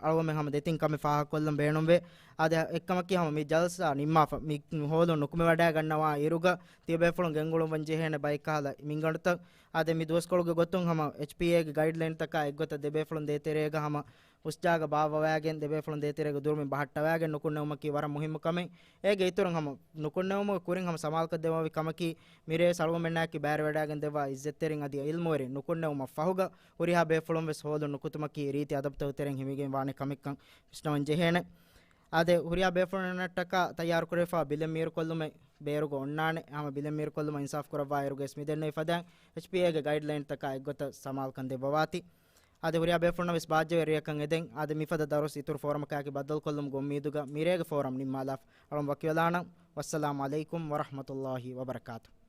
އަޅުގަމެން ހަމަ ދެތިން ކަމެއް ފާހަގަކޮށްލަން ބޭނުންވޭ. އާދެ، އެއްކަމަކީ ހަމަ މި ޖަލްސާ ނިންމާފަ މި ހޯލުން ނުކުމެވަޑައިގަންނަވާ އިރުގަ ތިޔަބޭފުޅުން ގެންގުޅުންވަން ޖެހޭނެ ބައެއް ކަހަލަ މިންގަނޑުތައް. އާދެ، މި ދުވަސްކޮޅުގެ ގޮތުން ހަމަ އެޗްޕީއޭގެ ގައިޑްލައިންތަކާ އެއްގޮތަށް ދެބޭފުޅުން ދޭތެރޭގަ ހަމަ ހުސްޖާގަ ބާއްވަވައިގެން ދެބޭފުޅުން ދޭތެރޭގަ ދުރުމިން ބަހައްޓަވައިގެން ނުކުންނެވުމަކީ ވަރަށް މުހިއްމު ކަމެއް. އޭގެ އިތުރުން ހަމަ ނުކުންނެވުމުގެ ކުރިން ހަމަ ސަމާލުކޮށްދެއްވަން އޮތް ކަމަކީ، މިރޭ އަޅުގަމެންނާއެކީ ބައިވެރިވެވަޑައިގެން ދެއްވާ އިއްޒަތްތެރިން އަދި ޢިލްމުވެރިން ނުކުންނެވުމަށް ފަހުގަ ހުރިހާ ބޭފުޅުން ވެސް ހޯލުން ނުކުތުމަކީ ރީތި އަދަބުތައް ތެރެއިން ހިމެނިގެން ވާނެ ކަމެއްކަން ވިސްނަވަން ޖެހޭނެ. އާދެ، ހުރިހާ ބޭފުޅުންނަށްޓަކާ ތައްޔާރުކުރެވިފާ ބިލެއް މީރުކޮށްލުމެއް ބޭރުގަ އޮންނާނެ. ހަމަ ބިލެއް މީރުކޮށްލުމަށް އިންސާފު ކުރައްވާ އިރުގައި ވެސް މިދެންނެވި ފަދައިން އެޗްޕީއޭގެ ގައިޑްލައިންތަކާ އެއްގޮތަށް ސަމާލުކަން ދެއްވަވާތި. އާދެ، ހުރިހާ ބޭފުޅުންނަށް ވެސް ބާއްޖަވެރި ރެއަކަށް އެދެން. އާދެ، މިފަދަ ދަރުސް އިތުރު ފޯރަމަކާއެކީ ބައްދަލުކޮށްލުމުގެ އުއްމީދުގަ މިރޭގެ ފޯރަމް ނިންމާލާފަ. އަޅުން ވަކިވެލާނަން. ވައްސަލާމު ޢަލައިކުމް ވަރަޙްމަތުﷲ ވަބަރަކާތުހު.